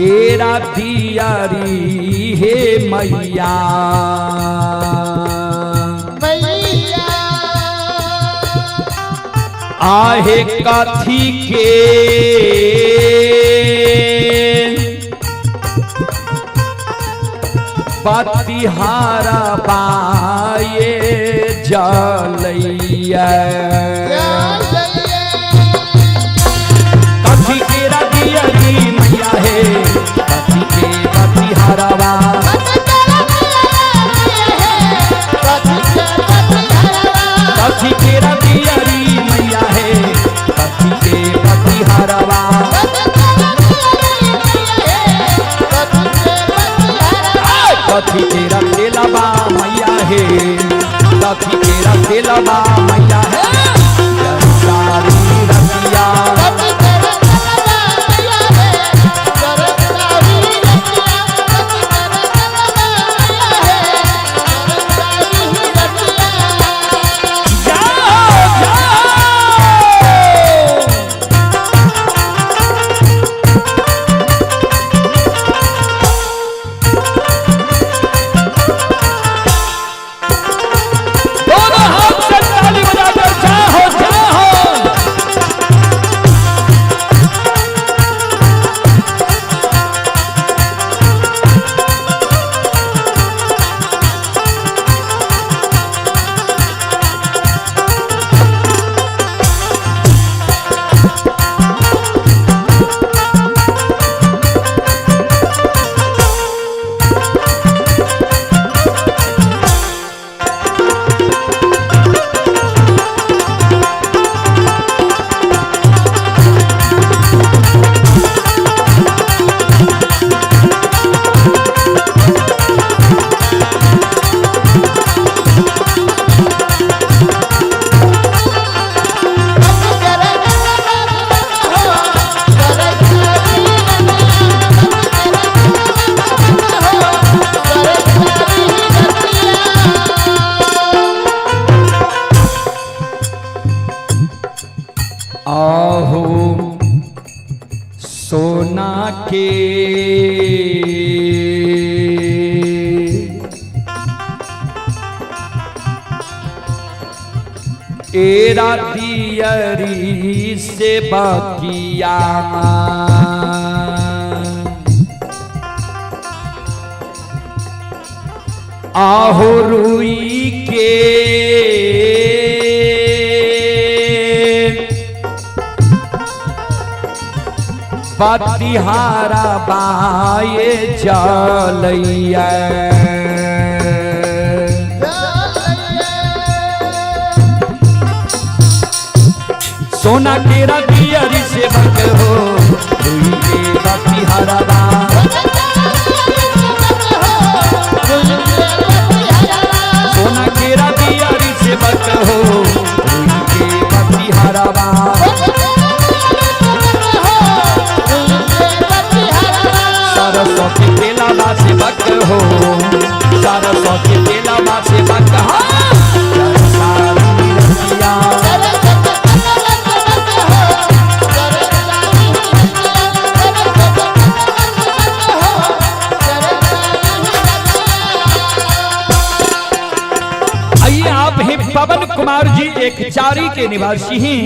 एरा दियारी हे मैया, मैया आहे काथी के पतिहारा बाये जलैया, कथी के रदियरी मैया हे, कथी के पतिहारा, कथी के रदियरी मैया हे, कथी के पतिहारा, कथी के रतेलबा मैया हे, कथी के रतेलबा मैया हे, सारी रतिया। जाओ जाओ। दोनों हाथ से ताली बजाकर जाओ जाओ। आहो सोना के एरा दियरी से बकिया, आहो रुई के पतिहारा बाये जलैया, सोना के रतियरी से बक हो, रुई के पतिहारा बा, सोना के रतियरी से बक हो, रुई के पतिहारा बा, सरसों के तेला से बक हो, सरसों के तेला से बक हो, सारी रतिया। आइए आप हैं पवन कुमार जी एक चारी के निवासी हैं।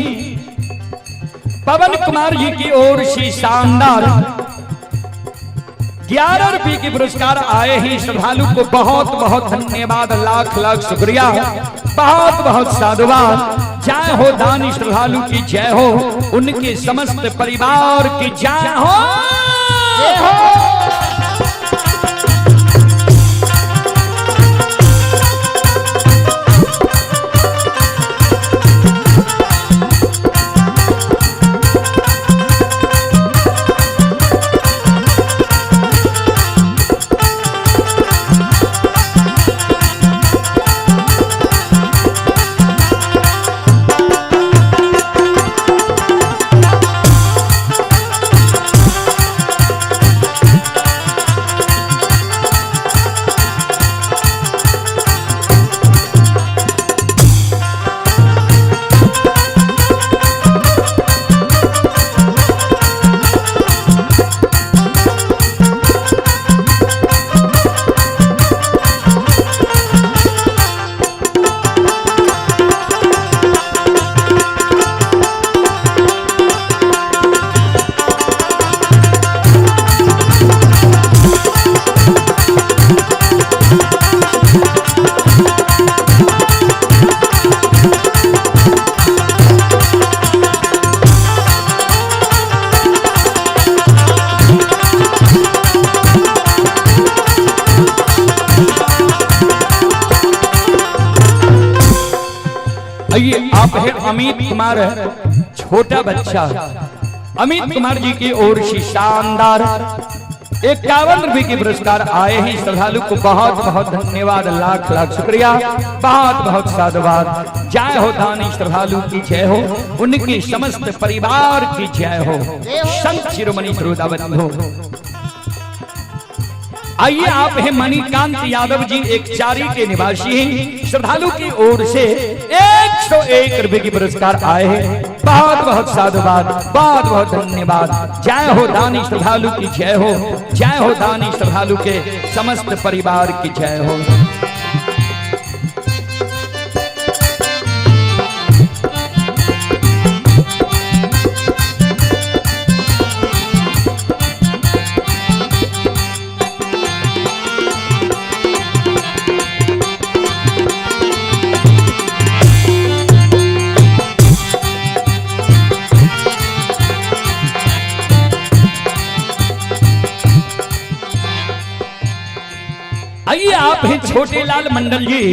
पवन कुमार जी की ओर से शानदार 11 रुपए के पुरस्कार आए हैं। श्रद्धालु को बहुत बहुत धन्यवाद, लाख लाख शुक्रिया, बहुत बहुत साधुवाद। जय हो दानी श्रद्धालु की जय हो, उनके समस्त परिवार की जय हो। आइए आप है अमित कुमार, छोटा बच्चा अमित कुमार जी की ओर से शानदार 51 रुपए के पुरस्कार आए हैं। श्रद्धालु को बहुत बहुत धन्यवाद, लाख लाख शुक्रिया, बहुत बहुत साधुवाद। जय हो दानी श्रद्धालु की जय हो, उनके समस्त परिवार की जय हो। संत शिरोमणि श्रोता बंधु, आइए आप हैं मणिकांत यादव जी, एक चारी के निवासी हैं। श्रद्धालु की ओर से 101 रुपए के पुरस्कार आए हैं। बहुत बहुत साधुवाद, बहुत बहुत धन्यवाद। जय हो दानी श्रद्धालु की जय हो, जय हो दानी श्रद्धालु के समस्त परिवार की जय हो। आइए आप हैं छोटे लाल मंडल जी।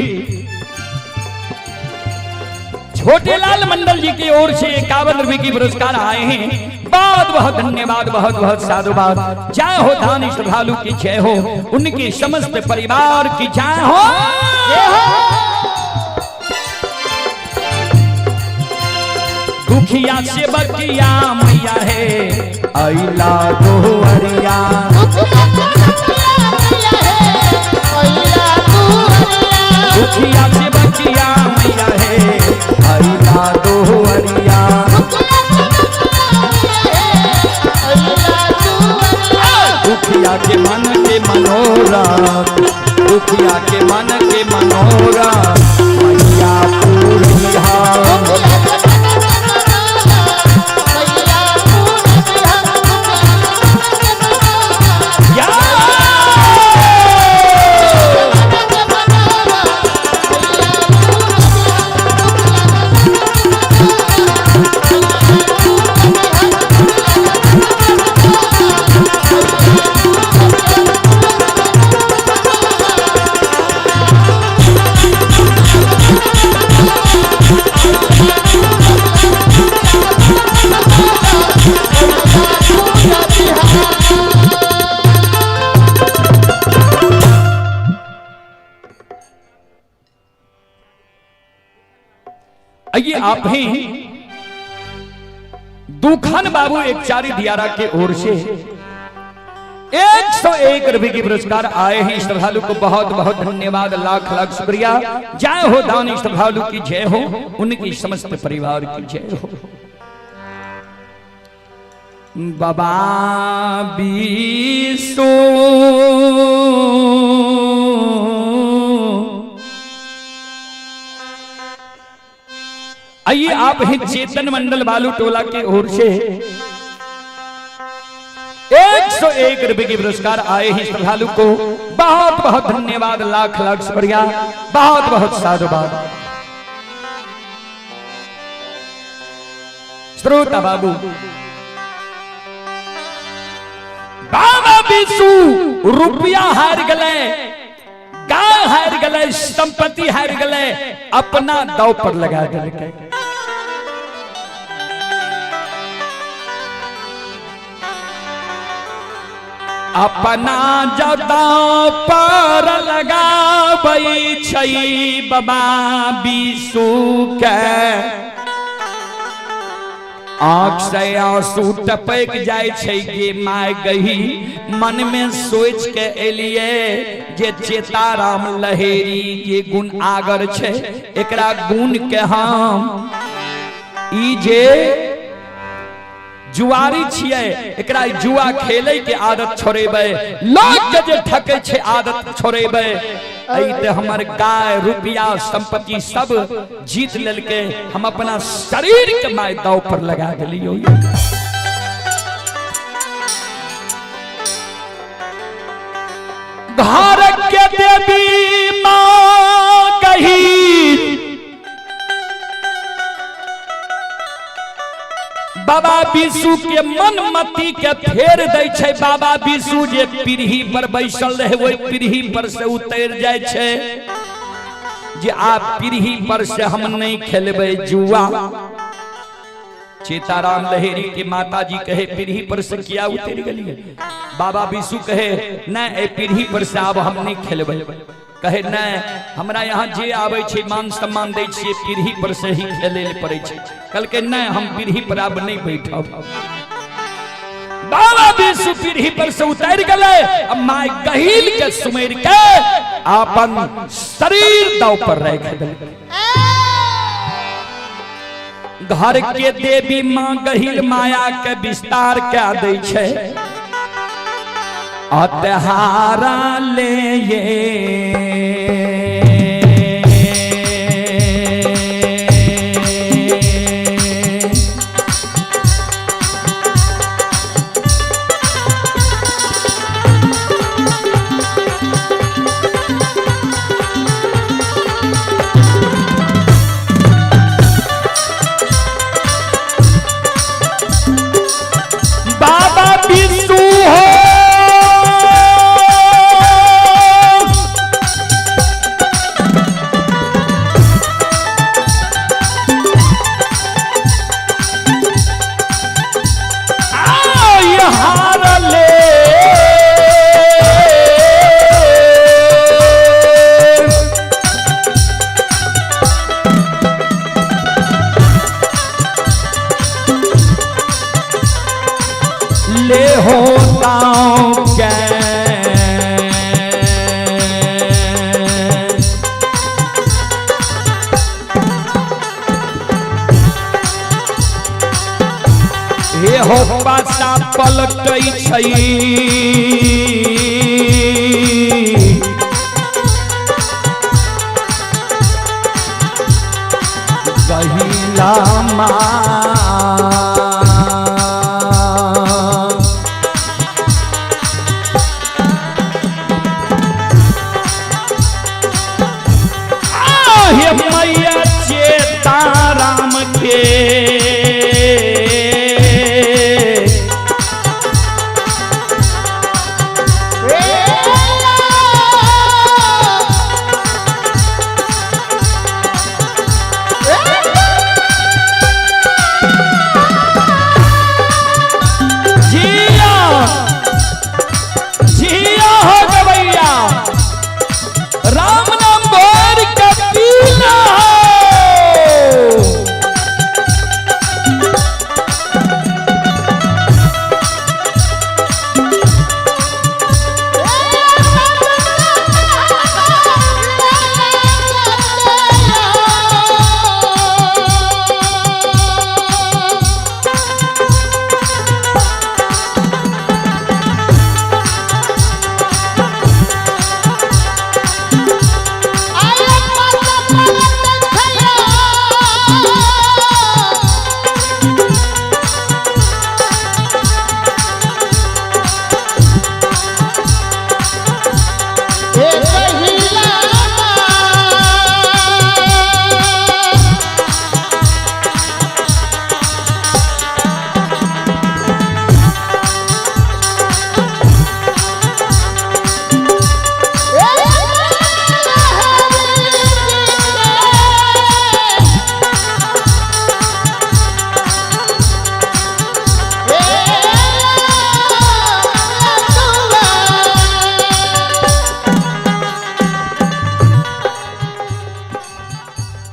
छोटे लाल मंडल जी की ओर से 51 रुपए की पुरस्कार आए हैं। बहुत बहुत धन्यवाद, बहुत बहुत साधुवाद। जय हो दानी श्रद्धालु की जय हो, उनके समस्त परिवार की जय हो। दुखिया से बकिया मैया है अइला गोहरिया, दुखिया से बकिया मैया है अइला दोहरिया। दुखिया के मन के मनोरथ, दुखिया के मन के मनोरथ मैया पूरिया। आइए आप हैं दुखन बाबू एक चारी दियारा के ओर से 101 रुपए के पुरस्कार आए हैं। श्रद्धालु को बहुत बहुत धन्यवाद, लाख लाख शुक्रिया। जय हो दानी श्रद्धालु की जय हो, उनकी समस्त परिवार की जय हो। बाबा बीसो आइए आप हैं चेतन मंडल बालू टोला की ओर से 101 रुपए के पुरस्कार आए हैं श्रद्धालु को। बहुत बहुत धन्यवाद, लाख लाख शुक्रिया, बहुत बहुत साधुवाद। श्रोता बाबू, बाबा बिसु रुपया हार गए, गाय हार गए, संपत्ति हार गए, अपना दाव पर लगा दिलकै। अपना जदाव पर लगाबै छै बाबा बिसु के, आंख से आंसू टपक जाय छै गे my गही। मन में सोच के एलिए जे चेताराम लहेरी जे गुण आगर छै, एकरा गुण के हम ई जे जुआरी छियै, एकरा जुआ खेले के आदत छोड़ेबै, लोग के जे ठकै छै आदत छोड़ेबै। एहि ते हमर गाय रुपया संपत्ति सब जीत लेलकै, हम अपना शरीर के my दाव पर लगा देलियो। घर के देवी माँ कही बाबा विशु के मन मति के फेर दै छै। बाबा विशु जे पीढ़ी पर बैसल रहे ओहि पीढ़ी पर से उतर जाय छै जे आप पीढ़ी पर से हम नहीं खेलबै जुआ। चेताराम लहेरी के माता जी कहे पीढ़ी पर से किया उतर गेलिए? बाबा विशु कहे नहीं, ए पीढ़ी पर से आब हम नहीं खेलबै। कहे नहीं, हमरा यहाँ जे आबै छै मान सम्मान दै छियै, पीढ़ी पर से ही खेले ले पड़ै छै। कहलकै नहीं, हम पीढ़ी पर आब नहीं बैठब। बाबा विशु पीढ़ी पर से उतर गेलै, आ my गहील के सुमेर के अपन शरीर दाव पर राखि देलकै। घर के देवी माँ गहिल माया के विस्तार कए दै छै। अतहारा ले ये बाबा विष्णु हो, आय हारले ले होता के हे हो पासा पलटै छै, गहिला माँ हे मैया चेताराम के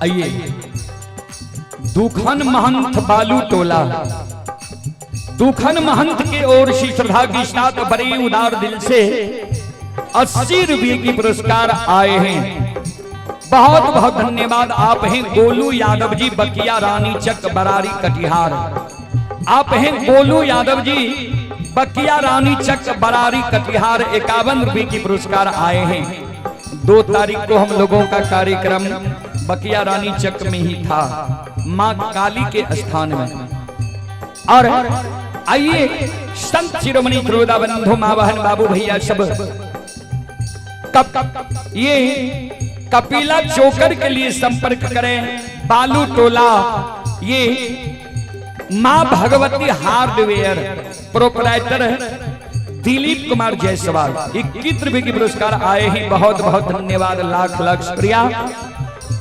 आइए दुखन महंत बालू टोला, दुखन महंत के ओर से श्रद्धा के साथ बड़े उदार दिल से 80 रुपये की पुरस्कार आए हैं। बहुत बहुत धन्यवाद। आप हैं गोलू यादव जी, बकिया रानी चक, बरारी, कटिहार। आप हैं गोलू यादव जी, बकिया रानी चक, बरारी, कटिहार। 51 रुपये की पुरस्कार आए हैं। 2 तारीख को हम लोगों का कार्यक्रम बकिया रानी चक में ही था, मां काली के स्थान में। और आइए संत शिरोमणि श्रोता बंधु, माँ बहन, बाबू भैया सब, कब ये कपिला चोकर के लिए संपर्क करें। बालू टोला, ये मां भगवती हार्डवेयर, प्रोपराइटर दिलीप कुमार जायसवाल। 21 रुपए की पुरस्कार आए हैं। बहुत बहुत धन्यवाद, लाख लाख शुक्रिया।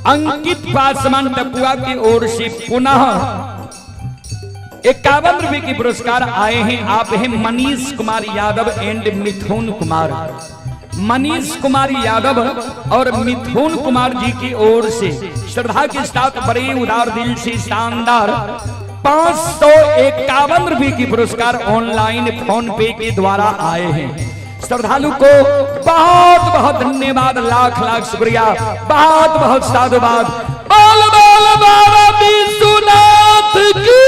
अंकित पासवान टपुआ की ओर से पुनः 51 रुपए की पुरस्कार आए हैं। आप हैं मनीष कुमार यादव एंड मिथुन कुमार। मनीष कुमार यादव और मिथुन कुमार जी की ओर से श्रद्धा के साथ बड़े उदार दिल से शानदार 551 रुपए की पुरस्कार ऑनलाइन फोन पे के द्वारा आए हैं। श्रद्धालु को बहुत बहुत धन्यवाद, लाख लाख शुक्रिया, बहुत बहुत साधुवाद। बोल बोल बाबा विश्वनाथ की।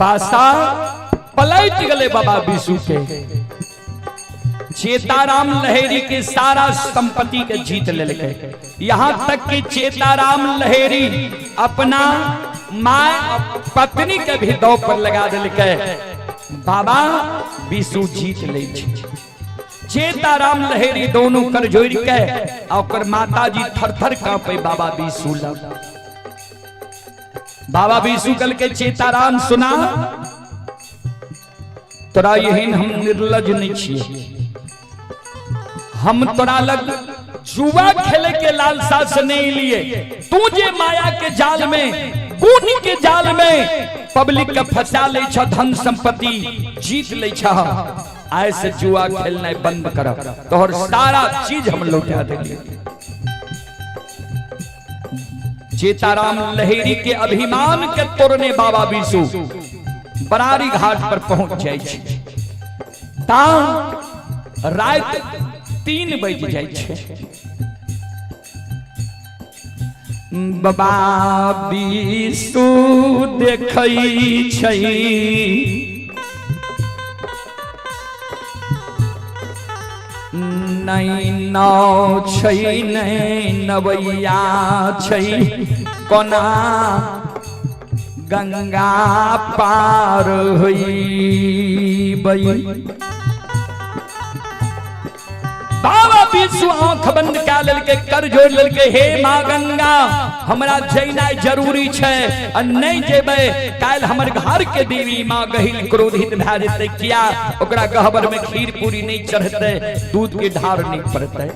पासा पलट गले बाबा विशु के। चेताराम लहेरी के सारा संपत्ति के जीत लेलकै। यहां तक कि चेताराम लहेरी अपना माँ पत्नी के भी दौ पर लगा दिलकै। बाबा विशु जीत ले छै। चेताराम लहेरी दोनों कर जोड़ के और माता जी थर थर कांपे बाबा विशु लग। बाबा विशु कल के चेताराम सुना, तोरा एहन हम निर्लज नहीं छिए। हम तोरा लग जुआ खेले के लालसा से नहीं लिए। तू जे माया के जाल में, गुण के जाल में पब्लिक के फंसा ले छ, धन संपत्ति जीत ले छ। आय से जुआ खेलना बंद कर, तोहर सारा चीज हम लौटा देलिए। चेताराम लहेरी के अभिमान के तोड़ने बाबा विशु बरारी घाट पर पहुंच जाए छै। ता रात 3 बज जाए छै। बाबा विशु देखै छै, नहीं नाव छै, नहीं नवैया छै, कोना गंगा पार होइबै। बाबा विश्व आंख बंद कए लेलकै, कर जोड़ लेलकै, हे माँ गंगा हमरा जैनाइ जरूरी छै आ नहि जेबै काल्हि हमर घर के देवी माँ गहिल क्रोधित भए जेतै। किया ओकरा गहबर में खीर पूरी नहि चढ़तै, दूध के ढार नहि पड़तै।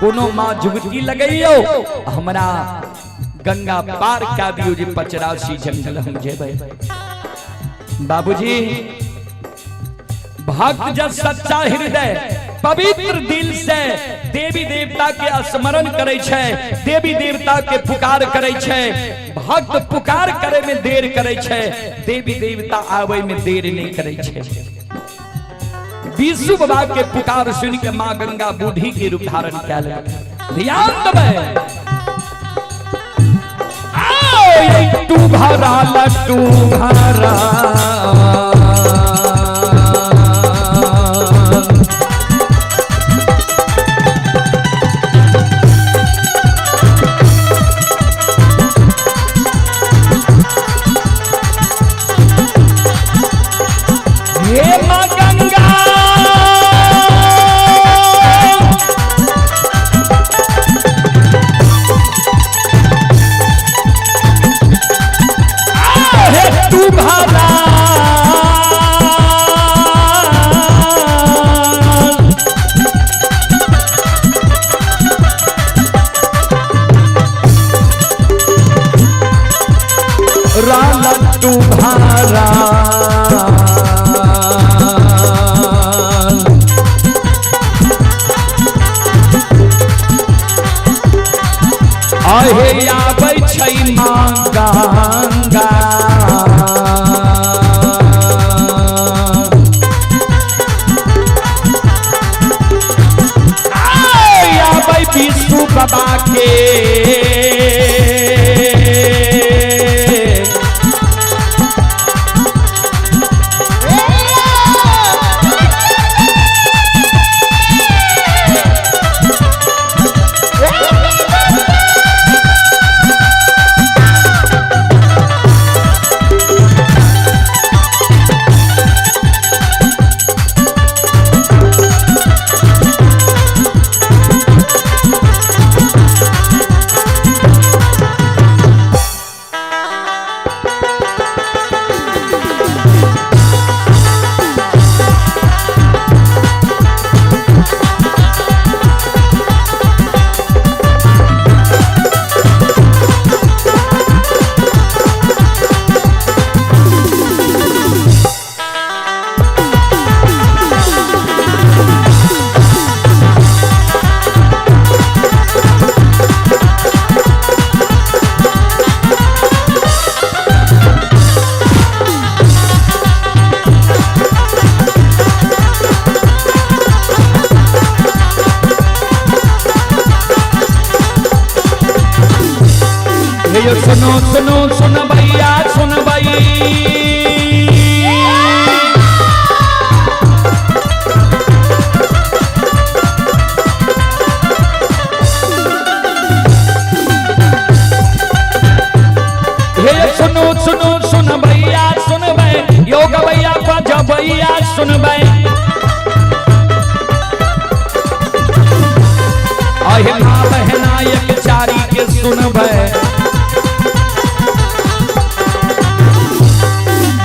कोनो माँ जुगती लगैयो हमरा गंगा पार कए दियौ जे 85 जंगल हम जेबै। बाबूजी भक्त जब सच्चा हृदय पवित्र दिल से देवी देवता के स्मरण करे छै, देवी देवता के पुकार करे छै, भक्त पुकार करे में देर करे छै, देवी देवता आवे में देर नहीं करे छै। विशु बाबा के पुकार सुन के माँ गंगा बूढ़ी के रूप धारण कयल। ध्यान देबै, आओ तू भरा लट्टू भरा हे माँ गंगा हे तू भरा राला तू भरा आहे आबै छै माँ गंगा आय आबै विष्णु बाबा के हे यो सुनो सुनो सुन भैया सुन भाई हे यो सुनो सुनो सुन भैया सुन भाई योग भैया बज भैया सुन भाई आहे माँ बहना एक चारी के सुन भाई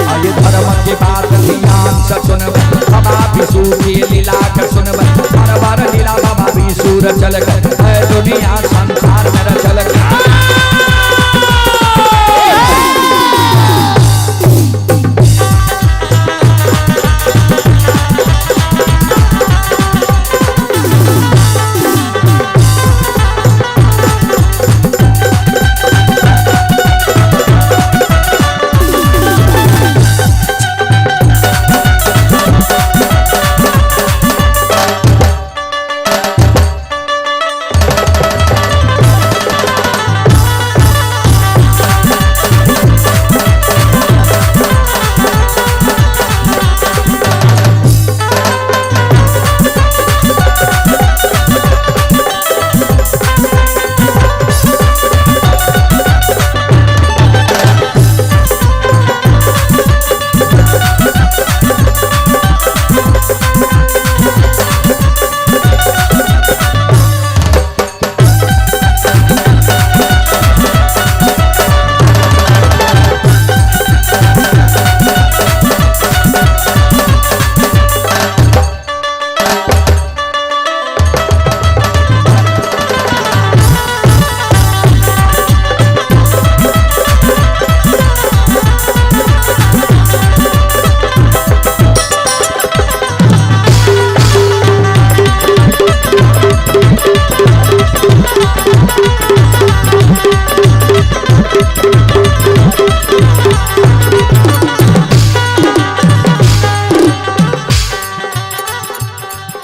आये धर्म के बात ध्यान से सुनबै बाबा विशु के लीला के सुनबै, बार बार लीला बाबा विशु रचल है दुनिया संसार में रचल।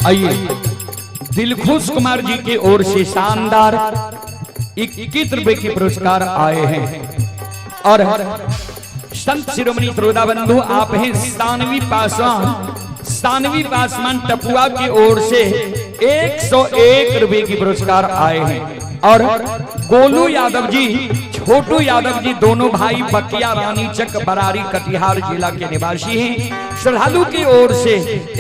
आइए दिलखुश कुमार जी की ओर से शानदार 21 रुपए के पुरस्कार आए हैं। और संत शिरोमणि श्रोता बंधु आप हैं सानवी पासवान, सानवी पासवान टपुआ की ओर से 101 रुपए की पुरस्कार आए हैं। और गोलू यादव जी, छोटू यादव जी दोनों भाई बकिया रानी चक बरारी कटिहार जिला के निवासी हैं। श्रद्धालु की ओर से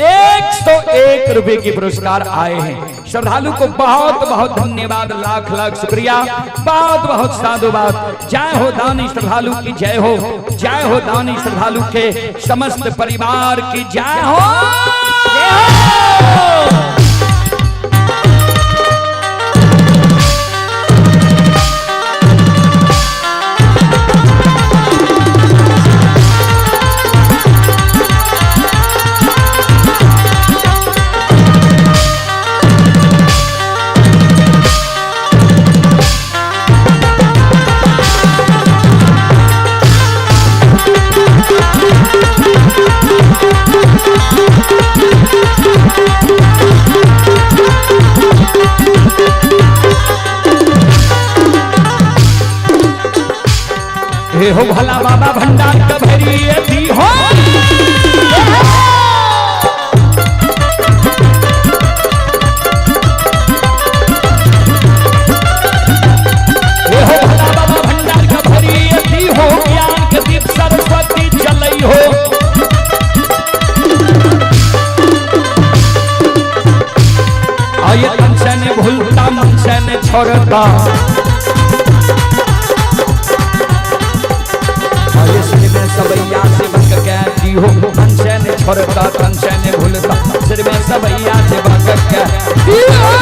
101 रुपए के पुरस्कार आए हैं। श्रद्धालु को बहुत बहुत धन्यवाद, लाख लाख शुक्रिया, बहुत बहुत साधुवाद। जय हो दानी श्रद्धालु की जय हो, जय हो दानी श्रद्धालु के समस्त परिवार की जय हो। हे हो भला बाबा भंडार कभरी दी हो। हे हो भला बाबा भंडार कभरी दी हो, ज्ञान के दीप सरस्वती चलई हो। आये तन से ने भूलता मन से ने छोड़ता, सबैया से बक के हो, मन से ने छोड़ता तन से ने भूलता, सिर में सबैया से बक के हो।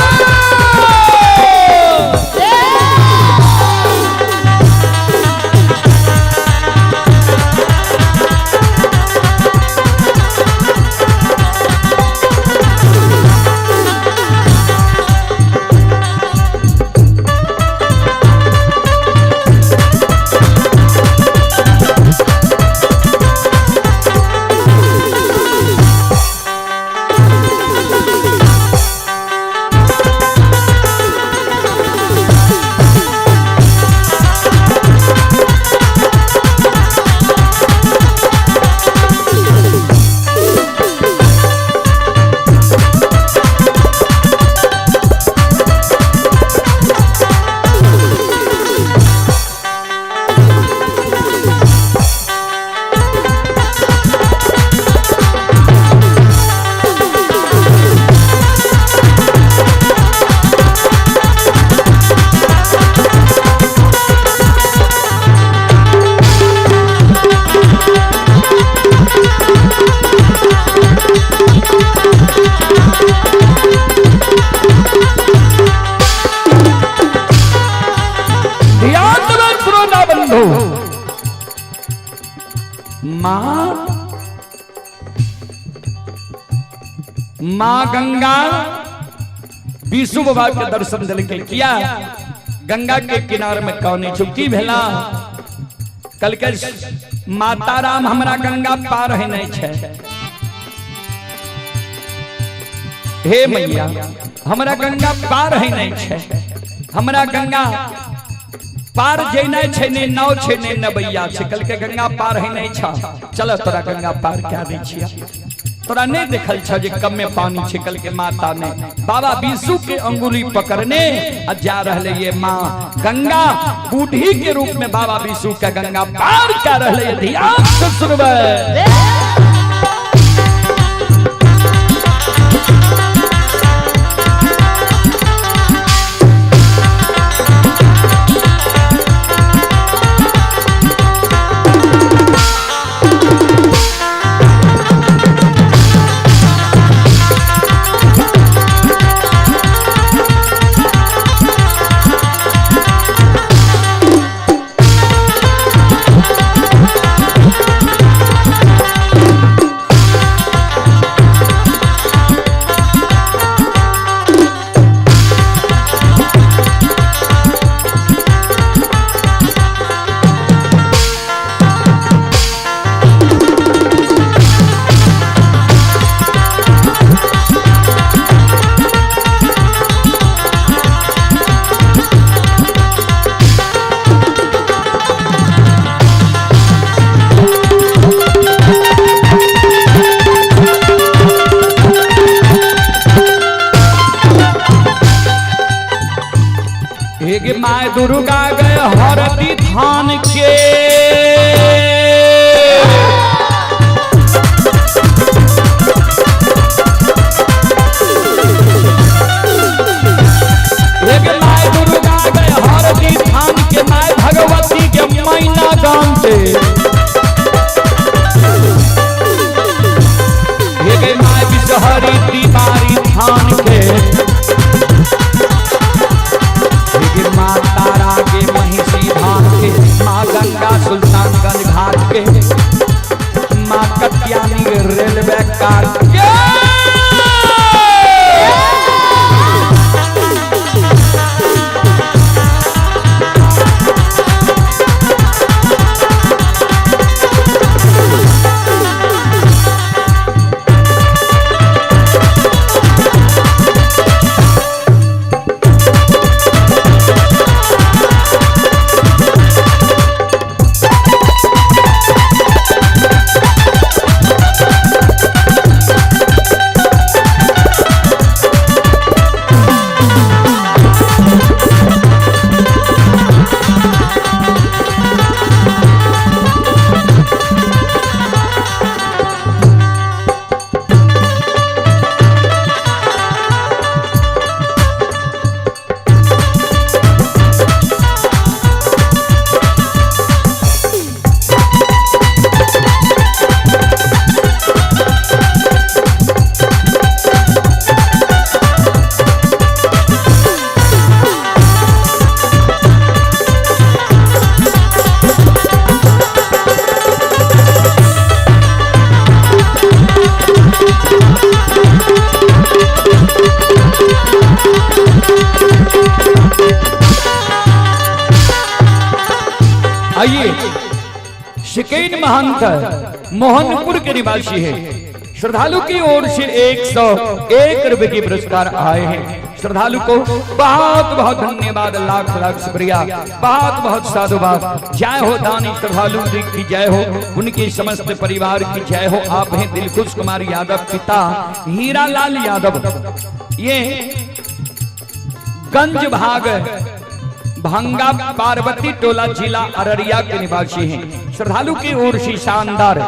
माँ गंगा विष्णु बाबा के दर्शन दिल के किया। गंगा के किनारे में कौन चुकी भेला कल के माता राम हमरा गंगा पार है नहीं छे। हे मैया हमरा गंगा पार है नहीं छे, हमरा गंगा पार जेना छे ने नाव छे ने नबैया छे। कल के गंगा पार है नहीं छा, चलो तोरा गंगा पार क्या दै छिया। तोरा नहीं देखल छ जे कम में पानी छे। कल के माता ने बाबा विष्णु के अंगुली पकड़ने आ जा रहले ये माँ गंगा बूढ़ी के रूप में बाबा विष्णु के गंगा पार कर रहले। ध्यान से सुनबे। हे my Durga गए हरदी थान के। हे my Durga गए हरदी थान के, my Bhagwati के मैना गाम से। हे my Bishahari तिवारी थान के, हे माँ तारा के महिषी धान के, माँ गंगा सुल्तानगंज घाट के, माँ कत्यानी रेलवे कार के। आइए, शिकेन महंत मोहनपुर के निवासी है। श्रद्धालु की ओर से 101 रुपए के पुरस्कार आए हैं। श्रद्धालु को बहुत बहुत धन्यवाद, लाख लाख शुक्रिया, बहुत बहुत साधुवाद। जय हो दानी श्रद्धालु की जय हो, उनके समस्त परिवार की जय हो। आप हैं दिलखुश कुमार यादव, पिता हीरा लाल यादव, ये गंज भाग भंगा पार्वती टोला जिला अररिया के निवासी हैं। श्रद्धालु की ओर से शानदार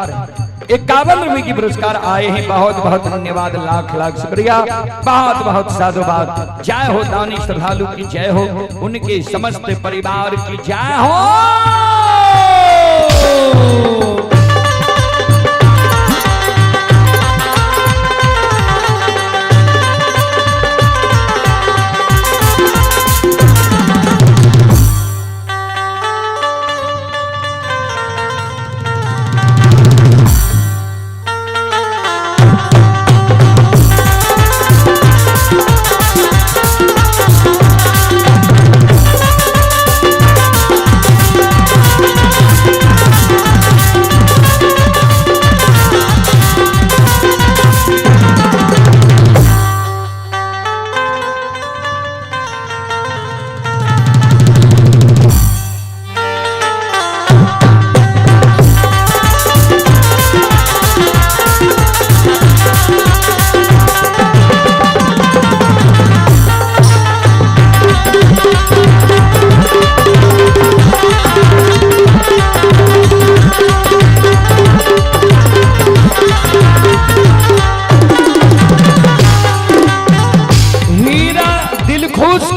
51 रुपए की पुरस्कार आए हैं। बहुत बहुत धन्यवाद, लाख लाख शुक्रिया, बहुत बहुत साधुवाद। जय हो दानी श्रद्धालु की जय हो, उनके समस्त परिवार की जय हो।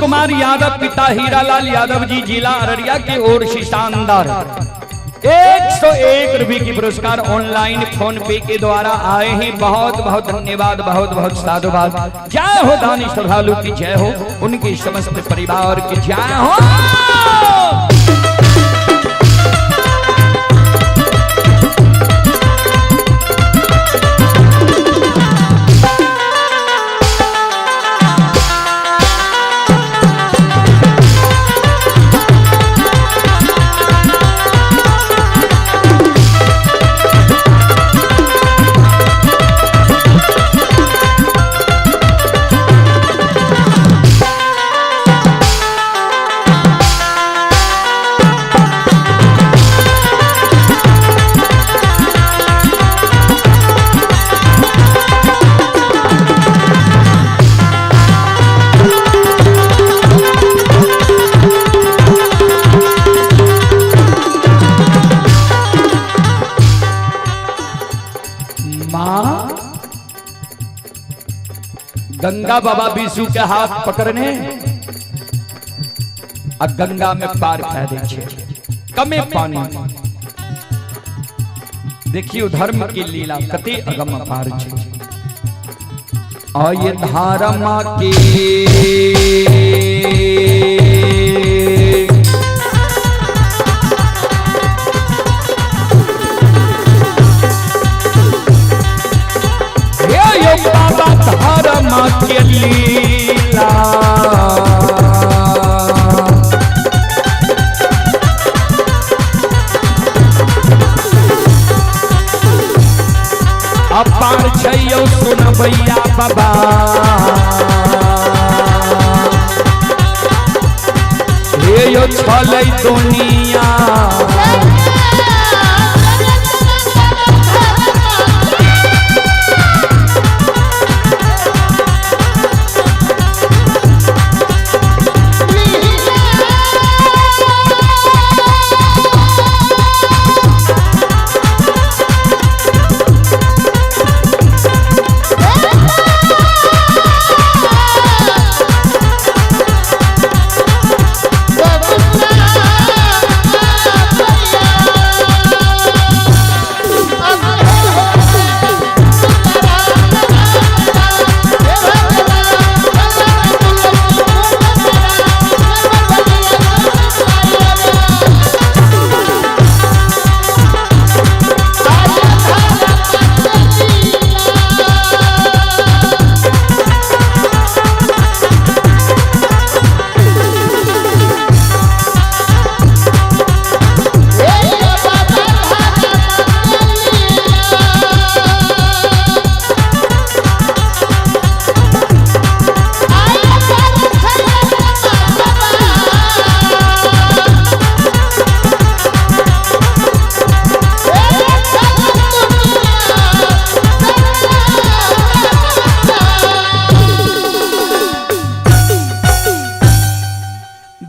कुमार यादव, पिता हीरालाल यादव जी, जिला अररिया की ओर से शानदार 101 रुपए की पुरस्कार ऑनलाइन फोन पे के द्वारा आए हैं। बहुत बहुत धन्यवाद, बहुत बहुत साधुवाद। जय हो दानी श्रद्धालु की जय हो, उनके समस्त परिवार की जय हो। गंगा बाबा विशु के हाथ पकड़ने आ गंगा में पार कह दै छै, कमे पानी। देखियो धर्म की लीला कते अगम अपार छै। आय धारमा के हे यो बाबा धर्म के लीला, अपार छै यौ सुनबैया बाबा। हे यौ छलै दुनिया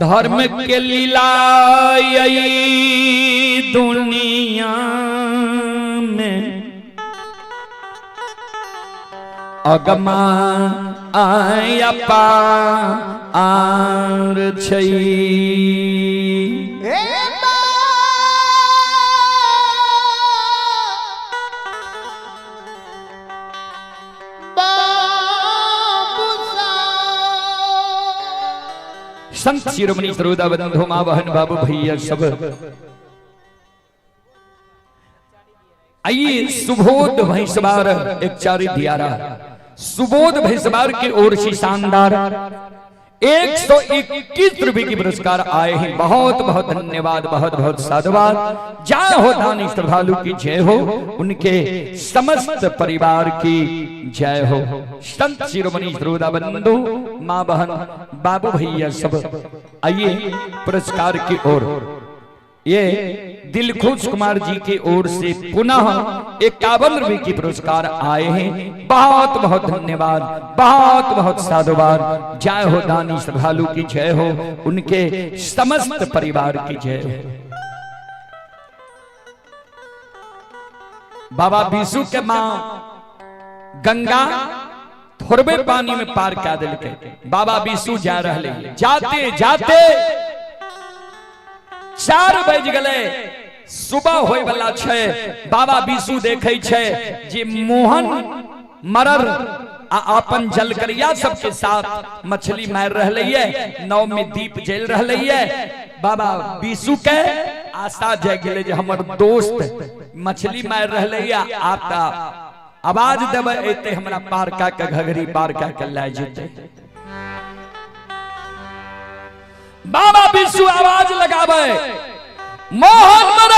धर्म के लीला यही दुनिया में अगमा आया पार छै। संत शिरोमणि सरोदा बंधु माँ बहन बाबू भैया सब, आइए सुबोध भैंसवार एक चारी दियारा सुबोध भैंसवार की ओर से शानदार 121 रुपए की पुरस्कार आए हैं। बहुत बहुत धन्यवाद, बहुत बहुत साधुवाद। जय हो दानी श्रद्धालु की जय हो, उनके समस्त परिवार की जय हो। संत शिरोमणि श्रोता बंधु माँ बहन बाबू भैया सब, आइए पुरस्कार की ओर। ये दिलखुश कुमार जी की ओर से पुनः 51 रुपए की पुरस्कार आए हैं। बहुत बहुत धन्यवाद, बहुत बहुत साधुवाद। जय हो दानी श्रद्धालु की जय हो, उनके समस्त परिवार की जय हो। बाबा बीसू के मां गंगा थोड़बे पानी में पार कर दिलके। बाबा बीसू जा रहे, जाते जाते 4 बज गए, सुबह होय वाला छै। बाबा बीसू देखे छै जे मोहन मरर आ अपन जलकरिया सबके साथ मछली मार रहले है, नाव में दीप जल रहले है। बाबा बीसू के आशा जाग गेलै जे हमर दोस्त मछली मार रहले है, आता आवाज देबै एते हमरा पार का के घघरी पार का के लए जेतै। बाबा बीसू आवाज लगावे, मोहन मरर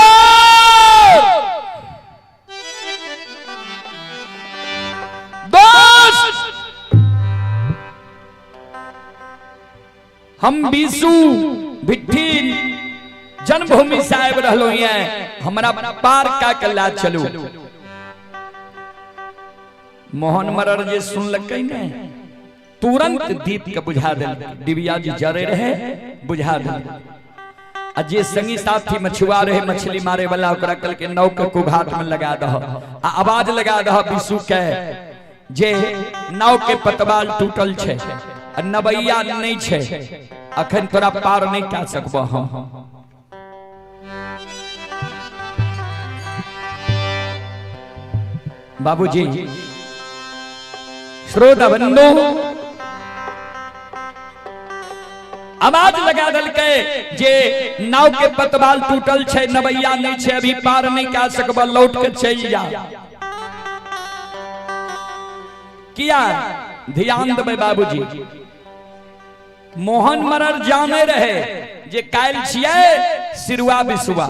दोस्त, हम बीसू भिट्ठी जन्मभूमि साहब रहलो हैं, हमरा पार का के ला चलू। मोहन मरर जे सुनलकै ने, तुरंत दीप के बुझा दिल, डिबिया जी जरे रहे बुझा दिल। आ जे संगी साथी मछुआ रहे मछली मारे वाला, ओकरा कल के नाव के कुघाट में लगा दह आ आवाज लगा दह बीसू के जे नाव के पतवाल टूटल छै आ नवैया नहीं छै, अखन तोरा पार नहीं कए सकबो हम। बाबूजी श्रोता बंधु आवाज लगा देलकै जे नाव के पतवाल टूटल छै, नवैया नहीं छै, अभी पार नहीं कए सकबो, लौट के चलि जा। किया ध्यान देबै बाबूजी, मोहन मरर जाने रहे जे काल्हि छियै सिरुआ बिसुआ,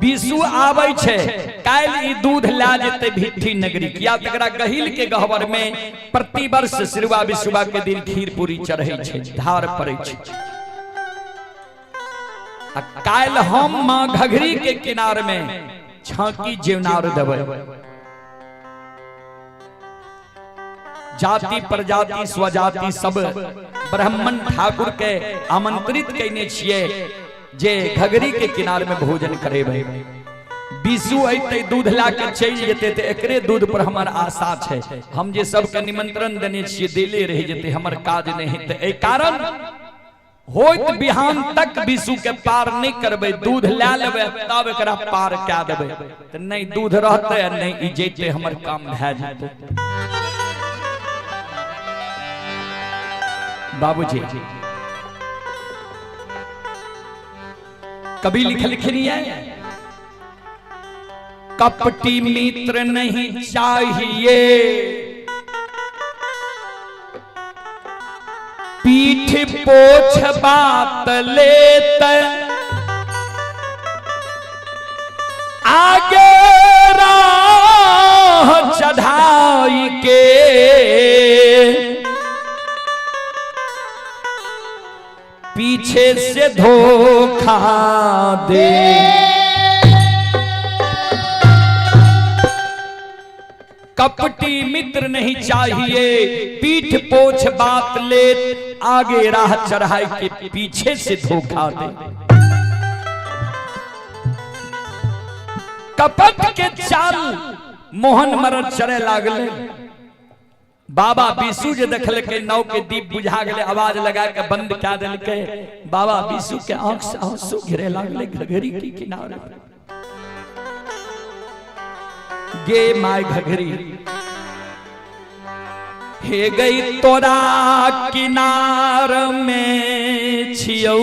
बिसु आबै छै काल्हि ई दूध लए जेतै भिट्ठी नगरी। किया तकरा गहिल के गहबर में प्रतिवर्ष सिरुआ बिसुआ के दिन खीर पूरी चढ़ै छै, धार पड़ै छै। आ काल्हि हम माँ घघरी के किनार में छाकी जेवनार देबै। जाति प्रजाति स्वजाति सब ब्राह्मण ठाकुर के आमंत्रित कयने छियै जे घघरी के किनार में भोजन करेबै। बिसु अयतै दूध ला के चलि जेतै तऽ एकरे दूध पर हमर आशा छै, हम जे सबके निमंत्रण देने छियै देले रहि जेतै, हमर काज नहि हेतै। एहि कारण होइत बिहान तक बिसु के पार नहीं करबै, दूध लए लेबै तब एकरा पार कए देबै। तऽ नहि दूध रहतै आ नहि ई जैतै, हमर काम भए जेतै। बाबूजी कवि लिखलखिन ये कपटी मित्र नहीं चाहिए, पीठ पोछ बात लेत, आगे राह चढ़ाई के, पीछे से धोखा दे। कपटी मित्र नहीं चाहिए, पीठ पोछ बात ले, आगे राह चढ़ाई के पीछे से धोखा दे। कपट के चाल मोहन मरर चढ़े लागले। बाबा बिसु जे देखलकै नाव के दीप बुझा गेलै, आवाज लगा के बंद कए देलकै। बाबा बिसु के आंख से आंसू गिरे लागले घघरी के किनारे। गे my घघरी हे गई तोरा किनार में छियौ,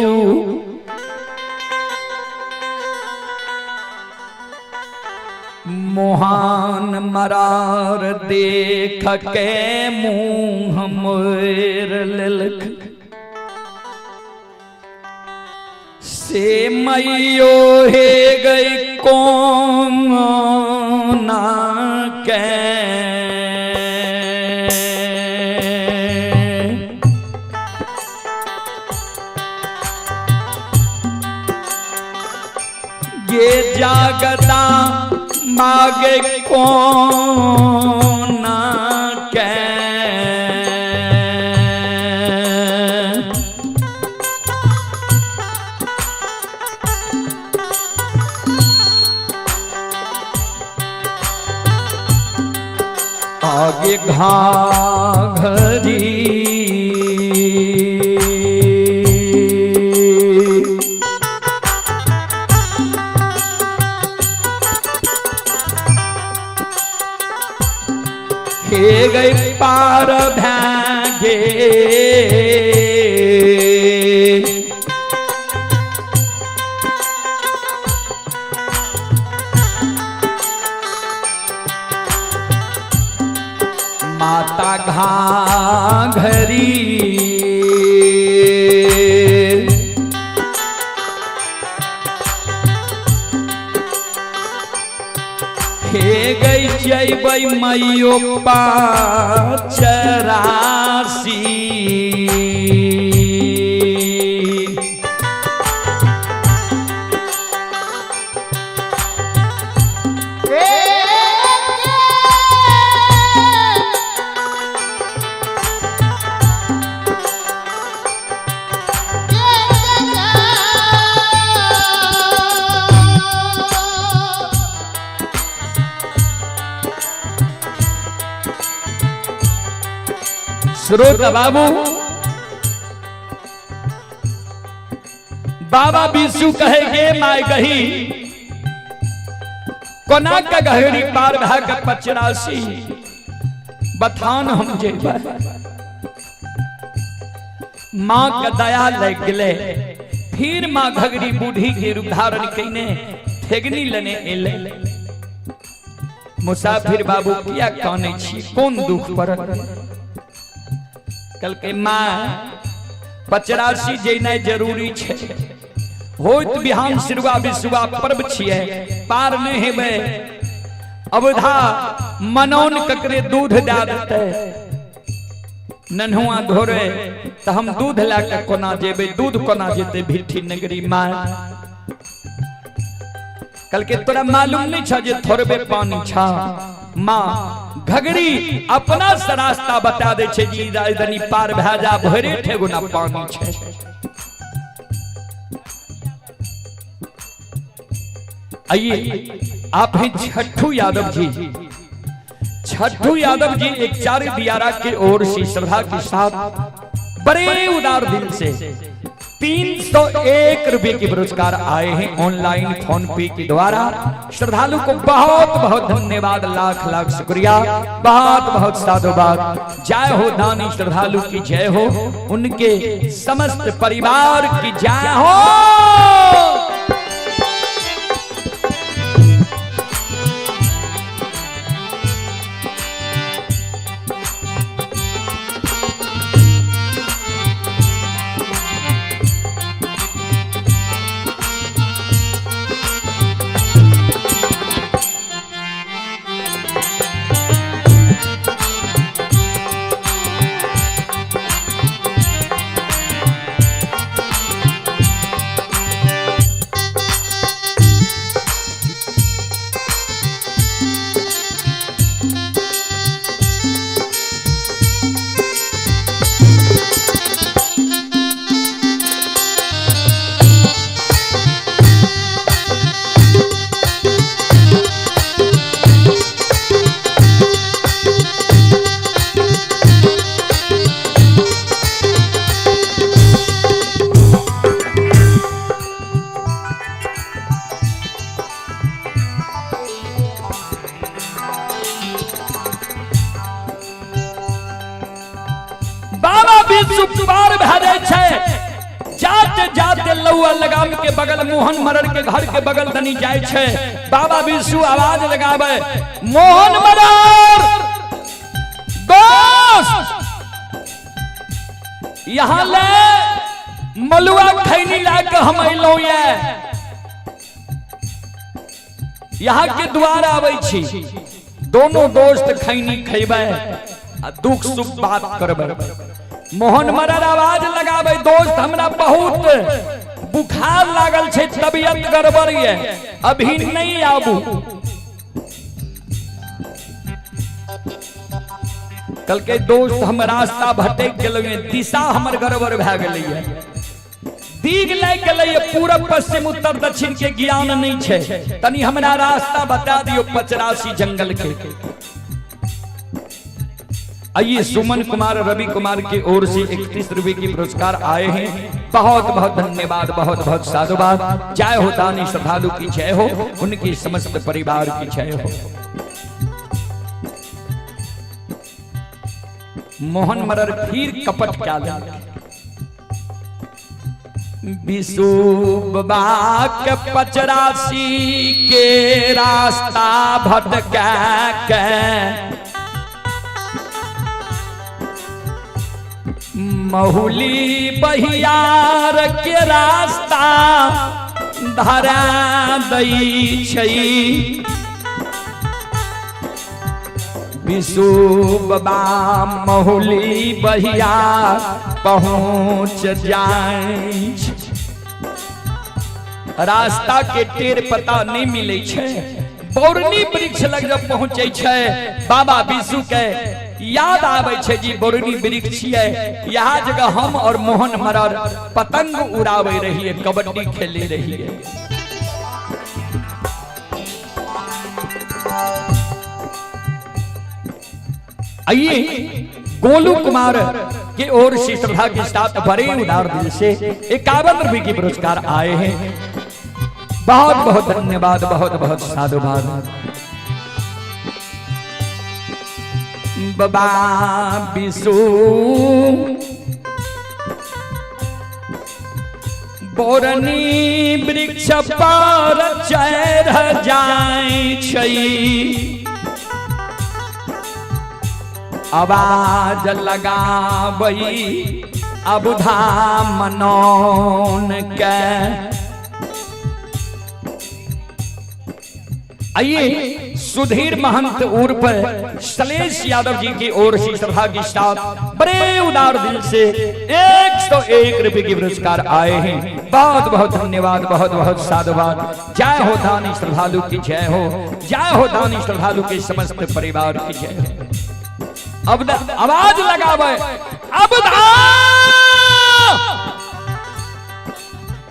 मोहन मरार देख के मुँह मोर लेलक, से मैयो हे गई कोना के, ये जागता मागे कोना के, आगे घाघरी हे गई पार भागे, माता घाघरी हे गई जैबै मैयो 85। श्रोता बाबू, बाबा बिशु कहे गे my गही, कोना के गहरी पार भए के पचरासी बथान हम जेबै। माँ के दया लग गेलै, फिर माँ घगरी बूढ़ी के रूप धारण कइने ठेगनी लेने एलै। मुसाफिर बाबू किया कानै छी, कोन दुख पड़ल? कहलकै माँ पचरासी जेनाइ जरूरी छै, होइत बिहान सिरुआ बिसुआ पर्व छियै, पार नहि हेबै। अवधा मनौन ककरे दूध दए देतै, नन्हुआ धोरे तऽ हम दूध लए कऽ कोना जेबै, दूध कोना जेतै भिट्ठी नगरी माय? कहलकै तोरा मालूम नहीं छ जे थोड़बे पानी छ। माँ घगरी अपना से रास्ता बता दै छै जी राजधानी पार भए जा, भरे ठेगुना पानी छै। आइए आप हैं छठू यादव जी। छठू यादव जी एक चार दियारा के ओर से श्रद्धा के साथ बड़े उदार दिल से 301 रुपए के पुरस्कार आए हैं ऑनलाइन फोन पे के द्वारा। श्रद्धालु को बहुत बहुत धन्यवाद, लाख लाख शुक्रिया, बहुत बहुत साधुवाद। जय हो दानी श्रद्धालु की जय हो, उनके समस्त परिवार की जय हो। बाबा बिरजू पार भए जाइ छै, जाते जाते लौआ लगाम के बगल मोहन मरर के घर के बगल दनी जाइ छै। बाबा बिरजू आवाज लगावे, मोहन मरर दोस्त यहाँ ले मलुआ खैनी ला के हम अइलौं ये, यहाँ के द्वार आबै छी, दोनों दोस्त खैनी खैबै आ दुख सुख बात करबै। मोहन मरर आवाज लगाबै, दोस्त हमरा बहुत बुखार लागल छै, तबियत गड़बड़ ये, अभी नहीं आबू। कहलकै दोस्त हम रास्ता भटक गेलहुँ, दिशा हमर गड़बड़ भए गेलैये, दीग लागि गेलैये, पूरब पश्चिम उत्तर दक्षिण के ज्ञान नहीं छै, तनी हमरा रास्ता बता दियो पचरासी जंगल के। आइए सुमन कुमार रवि कुमार की ओर से 31 रुपए की पुरस्कार आए हैं, बहुत बहुत धन्यवाद, बहुत बहुत साधुवाद। जय हो दानी श्रद्धालु की जय हो, उनकी समस्त परिवार की जय हो। मोहन मरर फिर कपट क्या लगे, बिसु बाबा के पचरासी के रास्ता भटका के महुली बहियार के रास्ता धरा दै छै। बिसु बाबा महुली बहियार पहुँच जाय छै। रास्ता के टेर पता नहीं मिले छै। बौरनी वृक्ष लग जब पहुँचे छै, बाबा बिसु के याद आवे छै जी बौरनी वृक्ष छियै, यहाँ जगह हम और मोहन मरर पतंग उड़ावे रहिए, कबड्डी खेले रहिए। आइए गोलू कुमार की ओर से श्रद्धा के साथ बड़े उदार दिल से 51 रुपए के पुरस्कार आए हैं। बहुत बहुत धन्यवाद, बहुत बहुत साधुवाद। बाबा बिसु बोरनी वृक्ष पर चढ़ जाय छै, आवाज लगाबई अबुधा मनौन के। आइए सुधीर महंत उर्फ शैलेश यादव जी की ओर से श्रद्धा के साथ बड़े उदार दिल से 101 रुपए के पुरस्कार आए हैं। बहुत बहुत धन्यवाद, बहुत बहुत साधुवाद। जय हो दानी श्रद्धालु की जय हो, जय हो दानी श्रद्धालु के समस्त परिवार की जय हो। अब आवाज लगावे अब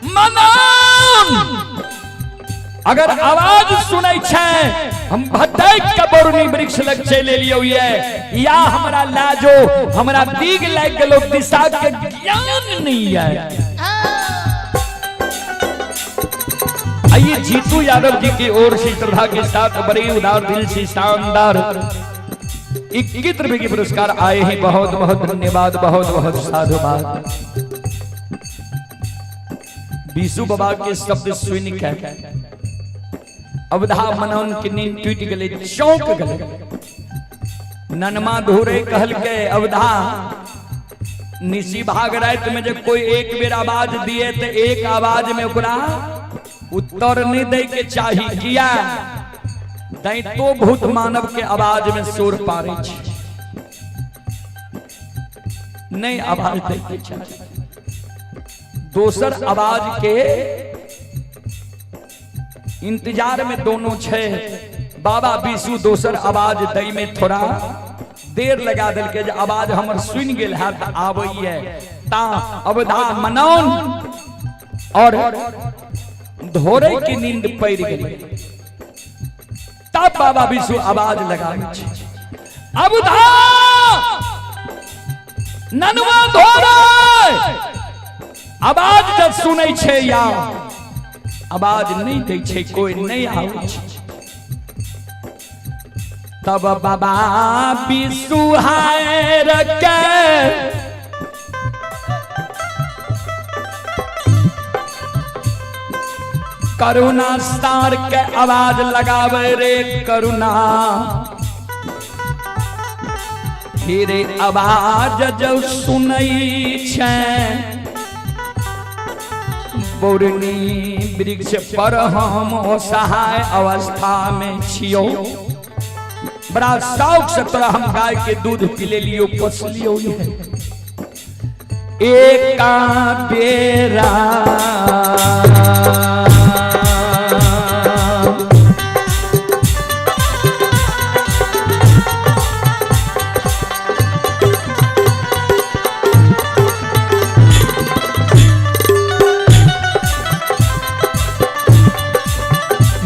मनान, अगर आवाज सुनै छै हम भटक के बरुनी वृक्ष लग चलि एलियौ ये, या हमरा लाजो हमरा दीग लागि गेलो, दिशा के ज्ञान नहीं है। आइए जीतू यादव जी की ओर से श्रद्धा के साथ बड़े उदार दिल से शानदार 21 रुपए के पुरस्कार आए हैं। बहुत बहुत धन्यवाद, बहुत बहुत साधुवाद। बीसू बाबा के शब्द सुन के अवधा मनौन के नींद टूट गए, चौंक गए। ननमा धोरे कहल के अवधा निशी भाग रात में जब कोई एक बेर आवाज दिए तो एक आवाज में ओकरा उत्तर नहीं दे के चाही, किया दैतो भूत मानव के आवाज में शोर पारे छै, नहीं आवाज दे के चाही, दोसर आवाज के इंतजार में दोनों छे। बाबा बीसू दोसर आवाज दई में थोड़ा देर लगा दिल के, आवाज हमर सुन गेल है त आबैये ता अवधा मनौन और धोरे की नींद पड़ गेल। तब बाबा बीसू आवाज लगाबै छै, अवधा ननवा धोरे। आवाज जब सुनै छै या आवाज नहीं दै छै, कोई नहीं आबै छै, तब बाबा बिसुहार के करुणा सार के आवाज लगावे रे करुणा, फिर आवाज जब सुनै छै बौरनी वृक्ष पर हम असहाय अवस्था में छियो, बड़ा शौक से तोरा हम गाय के दूध पिले लियो पोस लियो। एका बेरा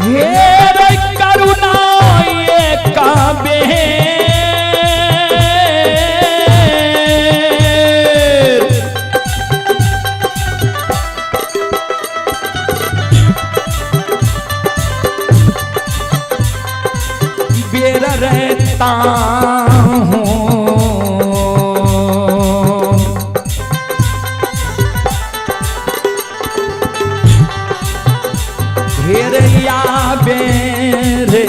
हे करुणा एका बेर बेर रहता हूँ, घेरैया बेरे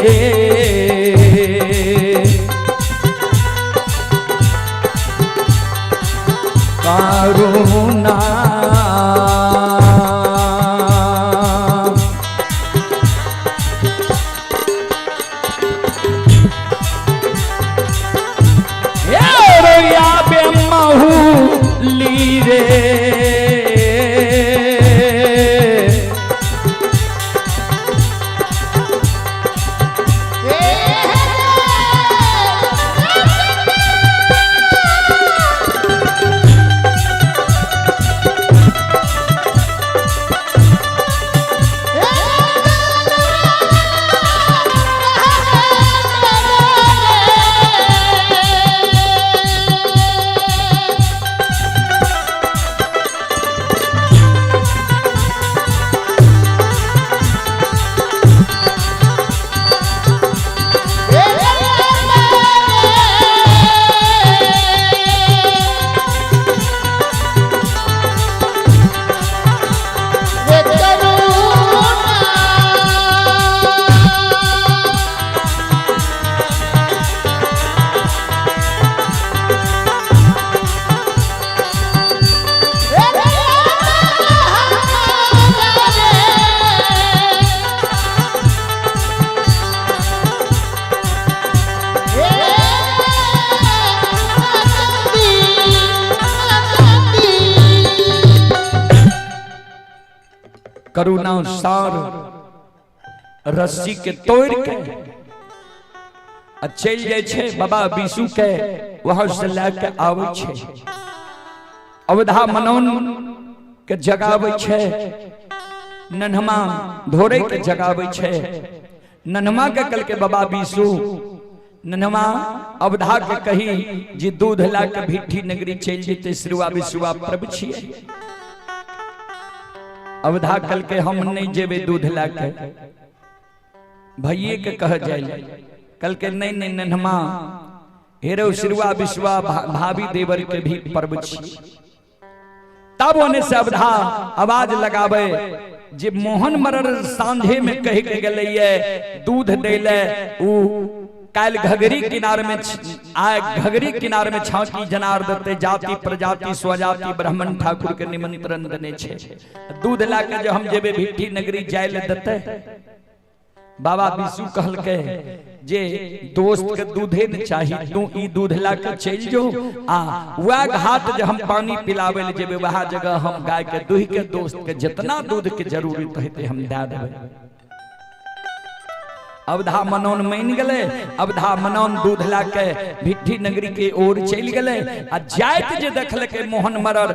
करुणा घेरैया बे महुली रे। करुणा सार रस्सी के तोड़ के आ चलि जाइ छै बाबा विशु के वहां से लए के आबै छै। अवधा मनौन के जगाबै छै, नन्हमा धोरे के जगाबै छै। नन्हमा के कल के बाबा विशु नन्हमा अवधा के कही जे दूध ला के भिट्ठी नगरी चलि जेतै, श्रुआ विशुआ प्रभु छियै। अवधा कल के हम नहीं जेबै दूध ला के, भैये के कह जाय। कल के नहीं नहीं नन्हमा हेरो श्रुआ विशुआ भाभी देवर के भी पर्व छी। तब ओने से अवधा आवाज लगावे जे मोहन मरर सांझे में कह के गेलैये दूध दैले, उ काल्हि घघरी किनार में आय घघरी किनार में छाकी जनार देते, जाति प्रजाति स्वजाति ब्राह्मण ठाकुर के निमंत्रण देने छे, दूध ला के जो हम जेबे भिट्ठी नगरी जाय ले देते। बाबा विशु कहलके जे दोस्त के दूधे न चाही, तू ई दूध ला के चलि जो आ वह घाट जे हम पानी पिलावे ले जेबे वह जगह हम गाय के दूह के दोस्त के जितना दूध के जरूरत हेतै हम दए देबै। अवधा मनौन मान गेलै। अवधा मनौन दूध ला के भिट्ठी नगरी के ओर चलि गेलै आ जाइत जे देखलकै मोहन मरर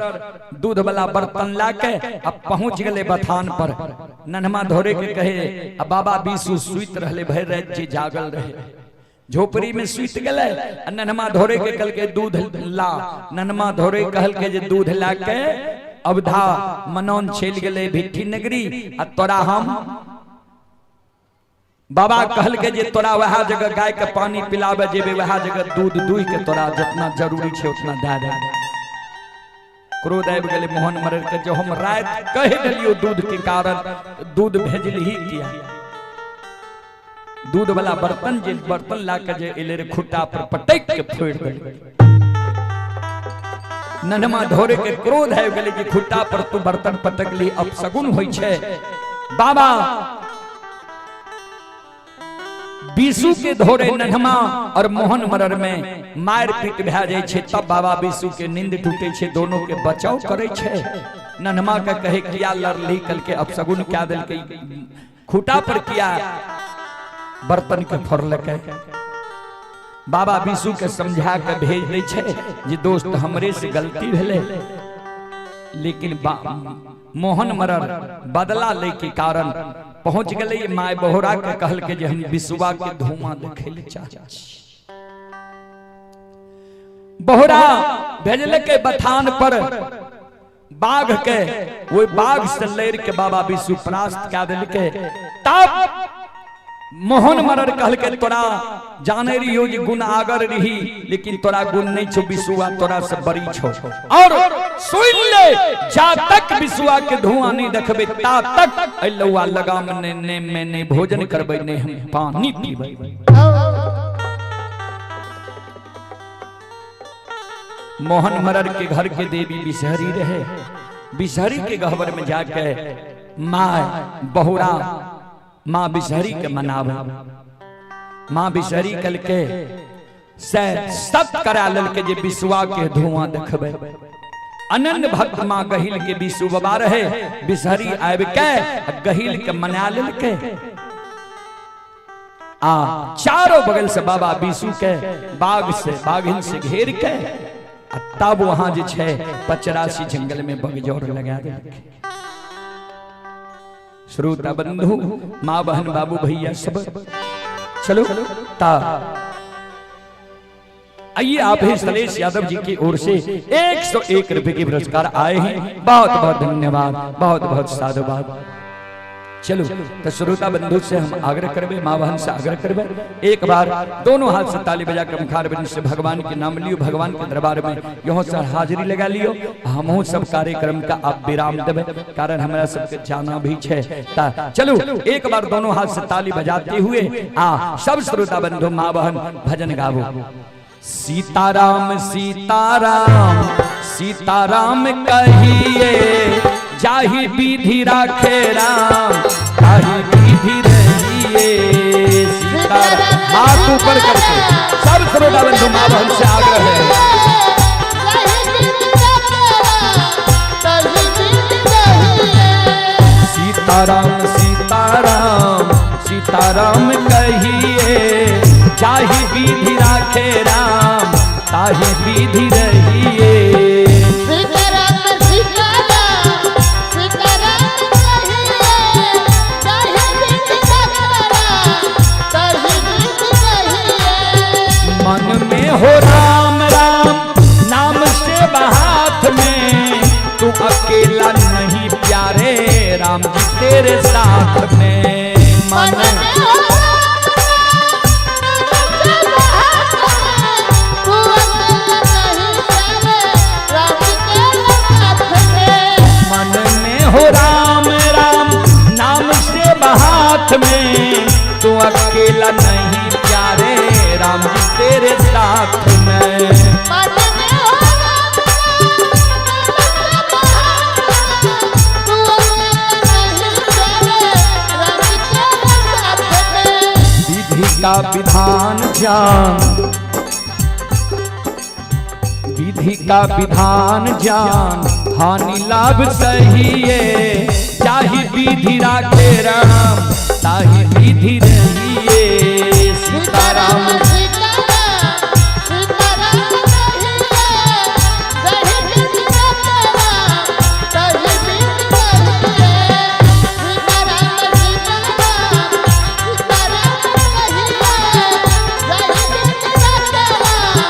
दूध वाला बर्तन ला के आ पहुंच गेलै बथान पर। नन्हमा धोरे के कहे आ बाबा विशु सुति रहले भरि राति जे जागल रहे, झोपड़ी में सुति गेलै आ नन्हमा धोरे के कहलकै दूध ला। नन्हमा धोरे कहलकै जे दूध ला के अवधा मनौन चलि गेलै भिट्ठी नगरी आ तोरा हम बाबा कहलकै जे तोरा वएह जगह गाय के पानी पिलाबे जेबे, वएह जगह दूध दुहि के तोरा जितना जरूरी छै उतना दए देबै। क्रोध आबि गेलै मोहन मरर के, जो हम राति कहि देलियौ दूध के कारण दूध भेजलही किया? दूध वाला बर्तन जे बर्तन ला के जे एलै रे खुट्टा पर पटकि के फोड़ि देलकै। नन्हमा धोरे के क्रोध आबि गेलै जे खुट्टा पर तू बर्तन पटकली अपशगुन होइ छै। बाबा विशु के धोरे नन्हमा और मोहन मरर में मार पीट भए जाइ छै। तब बाबा विशु के नींद टूटे छै, दोनों के बचाव करे छै। नन्हमा के कहे किया लड़ली, कल के अपशगुन क्या देलकै, खूटा पर किया बर्तन के फोड़लकै। बाबा विशु के समझा के भेज दै छै जे दोस्त हमरे से गलती भेलै, लेकिन मोहन मरर बदला ले के कारण पहुंच गेलै my बोहरा के कहलकै जे हम विशुआ के धुआं देखे ले चाहै छी। बोहरा भेजलकै बथान पर बाघ के, ओहि बाघ से लड़ के बाबा विशु परास्त कए देलकै। तब मोहन मरर कहलकै तोरा जाने रहियो जे गुण आगर रही, लेकिन तोरा गुण नहीं छो, विशुआ तोरा से बड़ी छो। और सुन ले, जा तक विशुआ के धुआं नहीं देखबे ता तक लौआ लगाम ने ने में नहीं भोजन करबे ने हम पानी पीबे। मोहन मरर के घर के देवी बिसहरी रहे, बिसहरी के गहबर में जाके माँ बहुरा माँ बिसहरी के मनावे। माँ बिसहरी कल के से सब करा ललके जे विशुआ के धुआं देखबे। अनन्य भक्त माँ गहिल के विशु बाबा रहे, बिसहरी आबि के गहिल के मना ललके आ चारों बगल से बाबा विशु के बाघ से बाघिन से घेर के आ तब वहां जे छै 85 जंगल में बगजौर लगा देलकै। श्रोता बंधु माँ बहन बाबू भैया सब चलो ता आइए आप ही सलेश यादव जी की ओर से 101 रुपए के पुरस्कार आए हैं, बहुत बहुत धन्यवाद, बहुत बहुत साधुवाद। चलो तो श्रोता बंधु से हम आग्रह करबे, माँ बहन से आग्रह करबे, एक बार दोनों हाथ से ताली बजाकर मुखारबिंद से भगवान के नाम लियो, भगवान के दरबार में यहाँ से हाजिरी लगा लियो। हमहू सब कार्यक्रम का आप विराम देवे, कारण हमारा सबके जाना भी छे। चलो एक बार दोनों हाथ से ताली बजाते हुए आ सब श्रोता बंधु माँ बहन भजन गावो। सीताराम सीताराम सीताराम कहिए, जाहि विधि राखे राम ताहि विधि रहिए। सीताराम हाथ ऊपर करके सब श्रोता बंधु माँ बहन से आग्रह है। सीता सीताराम सीताराम सीताराम कहिए, जाहि विधि राखे राम ताहि विधि रहिए। सीताराम सीताराम सीताराम कहिए, ताहि विधि राखे राम ताहि विधि रहिए। मन में हो राम राम नाम से हाथ में, तू अकेला नहीं प्यारे राम जी तेरे साथ में। मन मन में हो राम राम नाम से हाथ में, तू अकेला नहीं प्यारे राम जी तेरे साथ में। मन में हो राम राम नाम से हाथ में, तू अकेला नहीं प्यारे राम जी तेरे साथ में। मन में हो राम राम नाम से हाथ में, तू अकेला नहीं प्यारे राम जी तेरे साथ में। विधि का विधान जान, विधि का विधान जान, हानि लाभ सहिए, चाही विधि राखे राम ताही विधि रहिए। सीताराम सीताराम सीताराम सीताराम कहिए, ताहि विधि राखे राम ताहि विधि रहिए। सीताराम सीताराम सीताराम कहिए, ताहि विधि राखे राम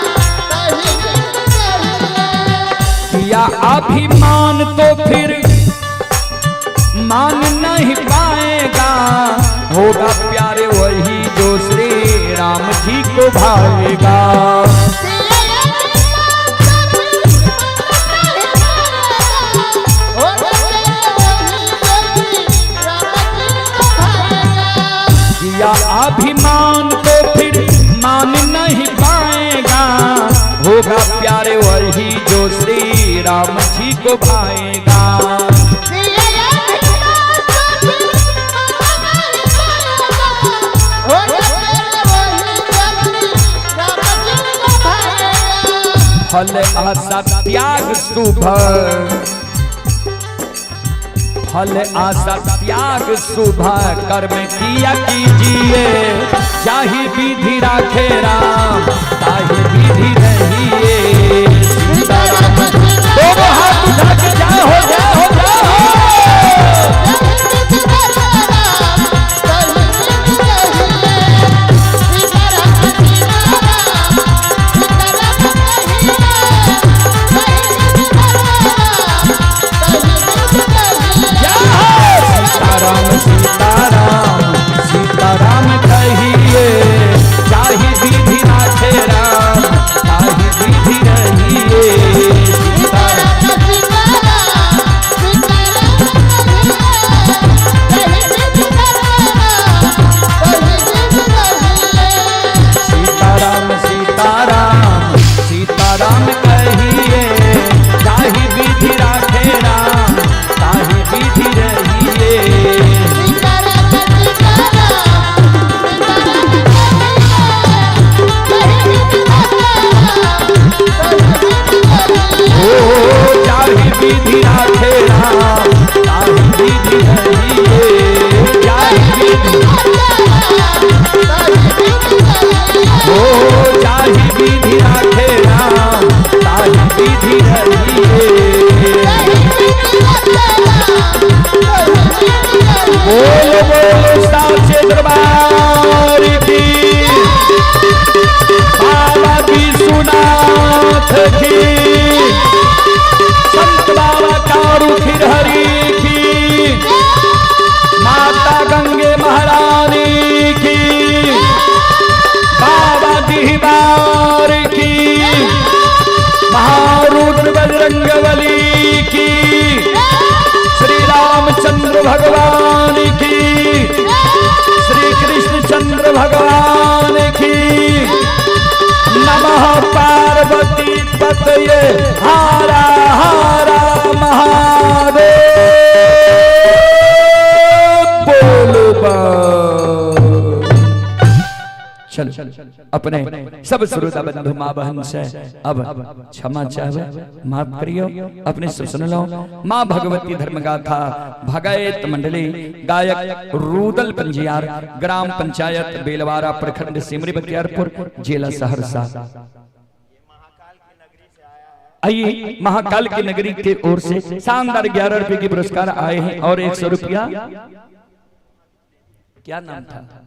ताहि विधि रहिए। किया अभिमान तो फिर मान नहीं पाएगा, होगा प्यारे वही जो श्री राम जी को भाएगा। किया अभिमान तो फिर मान नहीं पाएगा, होगा प्यारे वही जो श्री राम जी को भाएगा। फल आशा त्याग शुभ, फल आशा त्याग शुभ कर्म किया कीजिए, जाहि विधि राखे राम ताहि विधि रहिए। सीताराम दोनों हाथ उठा के जय हो जय हो जय हो। जय हो। सीताराम सीताराम सीताराम कहिए, जाहि विधि राखे राम ताहि विधि रहिए। सीताराम सीताराम सीताराम सीताराम कहिए, जाहि विधि राखे राम ताहि विधि रहिए। ओ जाहि विधि राखे राम ताहि विधि रहिए। जाहि विधि, ओ जाहि विधि राखे राम ताहि विधि रहिए। बोलो बोलो साचे दरबार की, बाबा विश्वनाथ की, संत बाबा कारू हरि की, माता गंगे महारानी की, बाबा दिहबार की, महारुद्र बजरंग बली की, श्री रामचंद्र भगवान की, श्री कृष्ण चंद्र भगवान की। नमः पार्वती पतये हारा हारा महादेव। बोलो बा। चलो अपने सब श्रोता बंधु माँ बहन से अब क्षमा चाहे, माफ करियो। अपने सब सुन लो माँ भगवती धर्म गाथा भगैत मंडली, गायक रूदल पंजियार, ग्राम पंचायत बेलवारा, प्रखंड सिमरी बख्तियारपुर, जिला सहरसा। आइए महाकाल की नगरी के ओर से शानदार 11 रुपए के पुरस्कार आए हैं और 100 रुपया। क्या नाम था?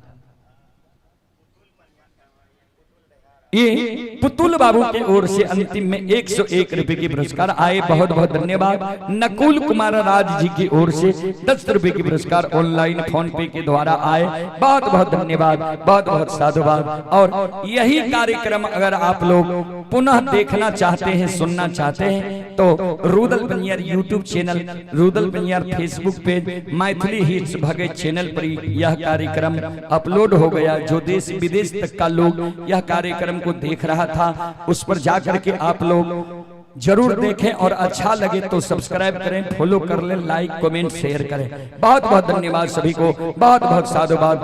ये पुतुल बाबू की ओर से अंतिम में 101 रुपए के पुरस्कार आए, बहुत बहुत धन्यवाद। नकुल कुमार राज जी की ओर से 10 रुपए के पुरस्कार ऑनलाइन फोन पे के द्वारा आए, बहुत बहुत धन्यवाद, बहुत बहुत साधुवाद। और यही कार्यक्रम अगर आप लोग पुनः देखना चाहते हैं, सुनना चाहते हैं तो Rudal Paniyar YouTube channel, Rudal Paniyar Facebook page, Maithili hits Bhagat channel पर यह कार्यक्रम अपलोड हो गया। जो देश विदेश तक का लोग यह कार्यक्रम को देख रहा था, उस पर जाकर के आप लोग जरूर देखें और अच्छा लगे तो सब्सक्राइब करें, फॉलो कर लें, लाइक कमेंट शेयर करें। बहुत बहुत धन्यवाद सभी को, बहुत बहुत साधुवाद।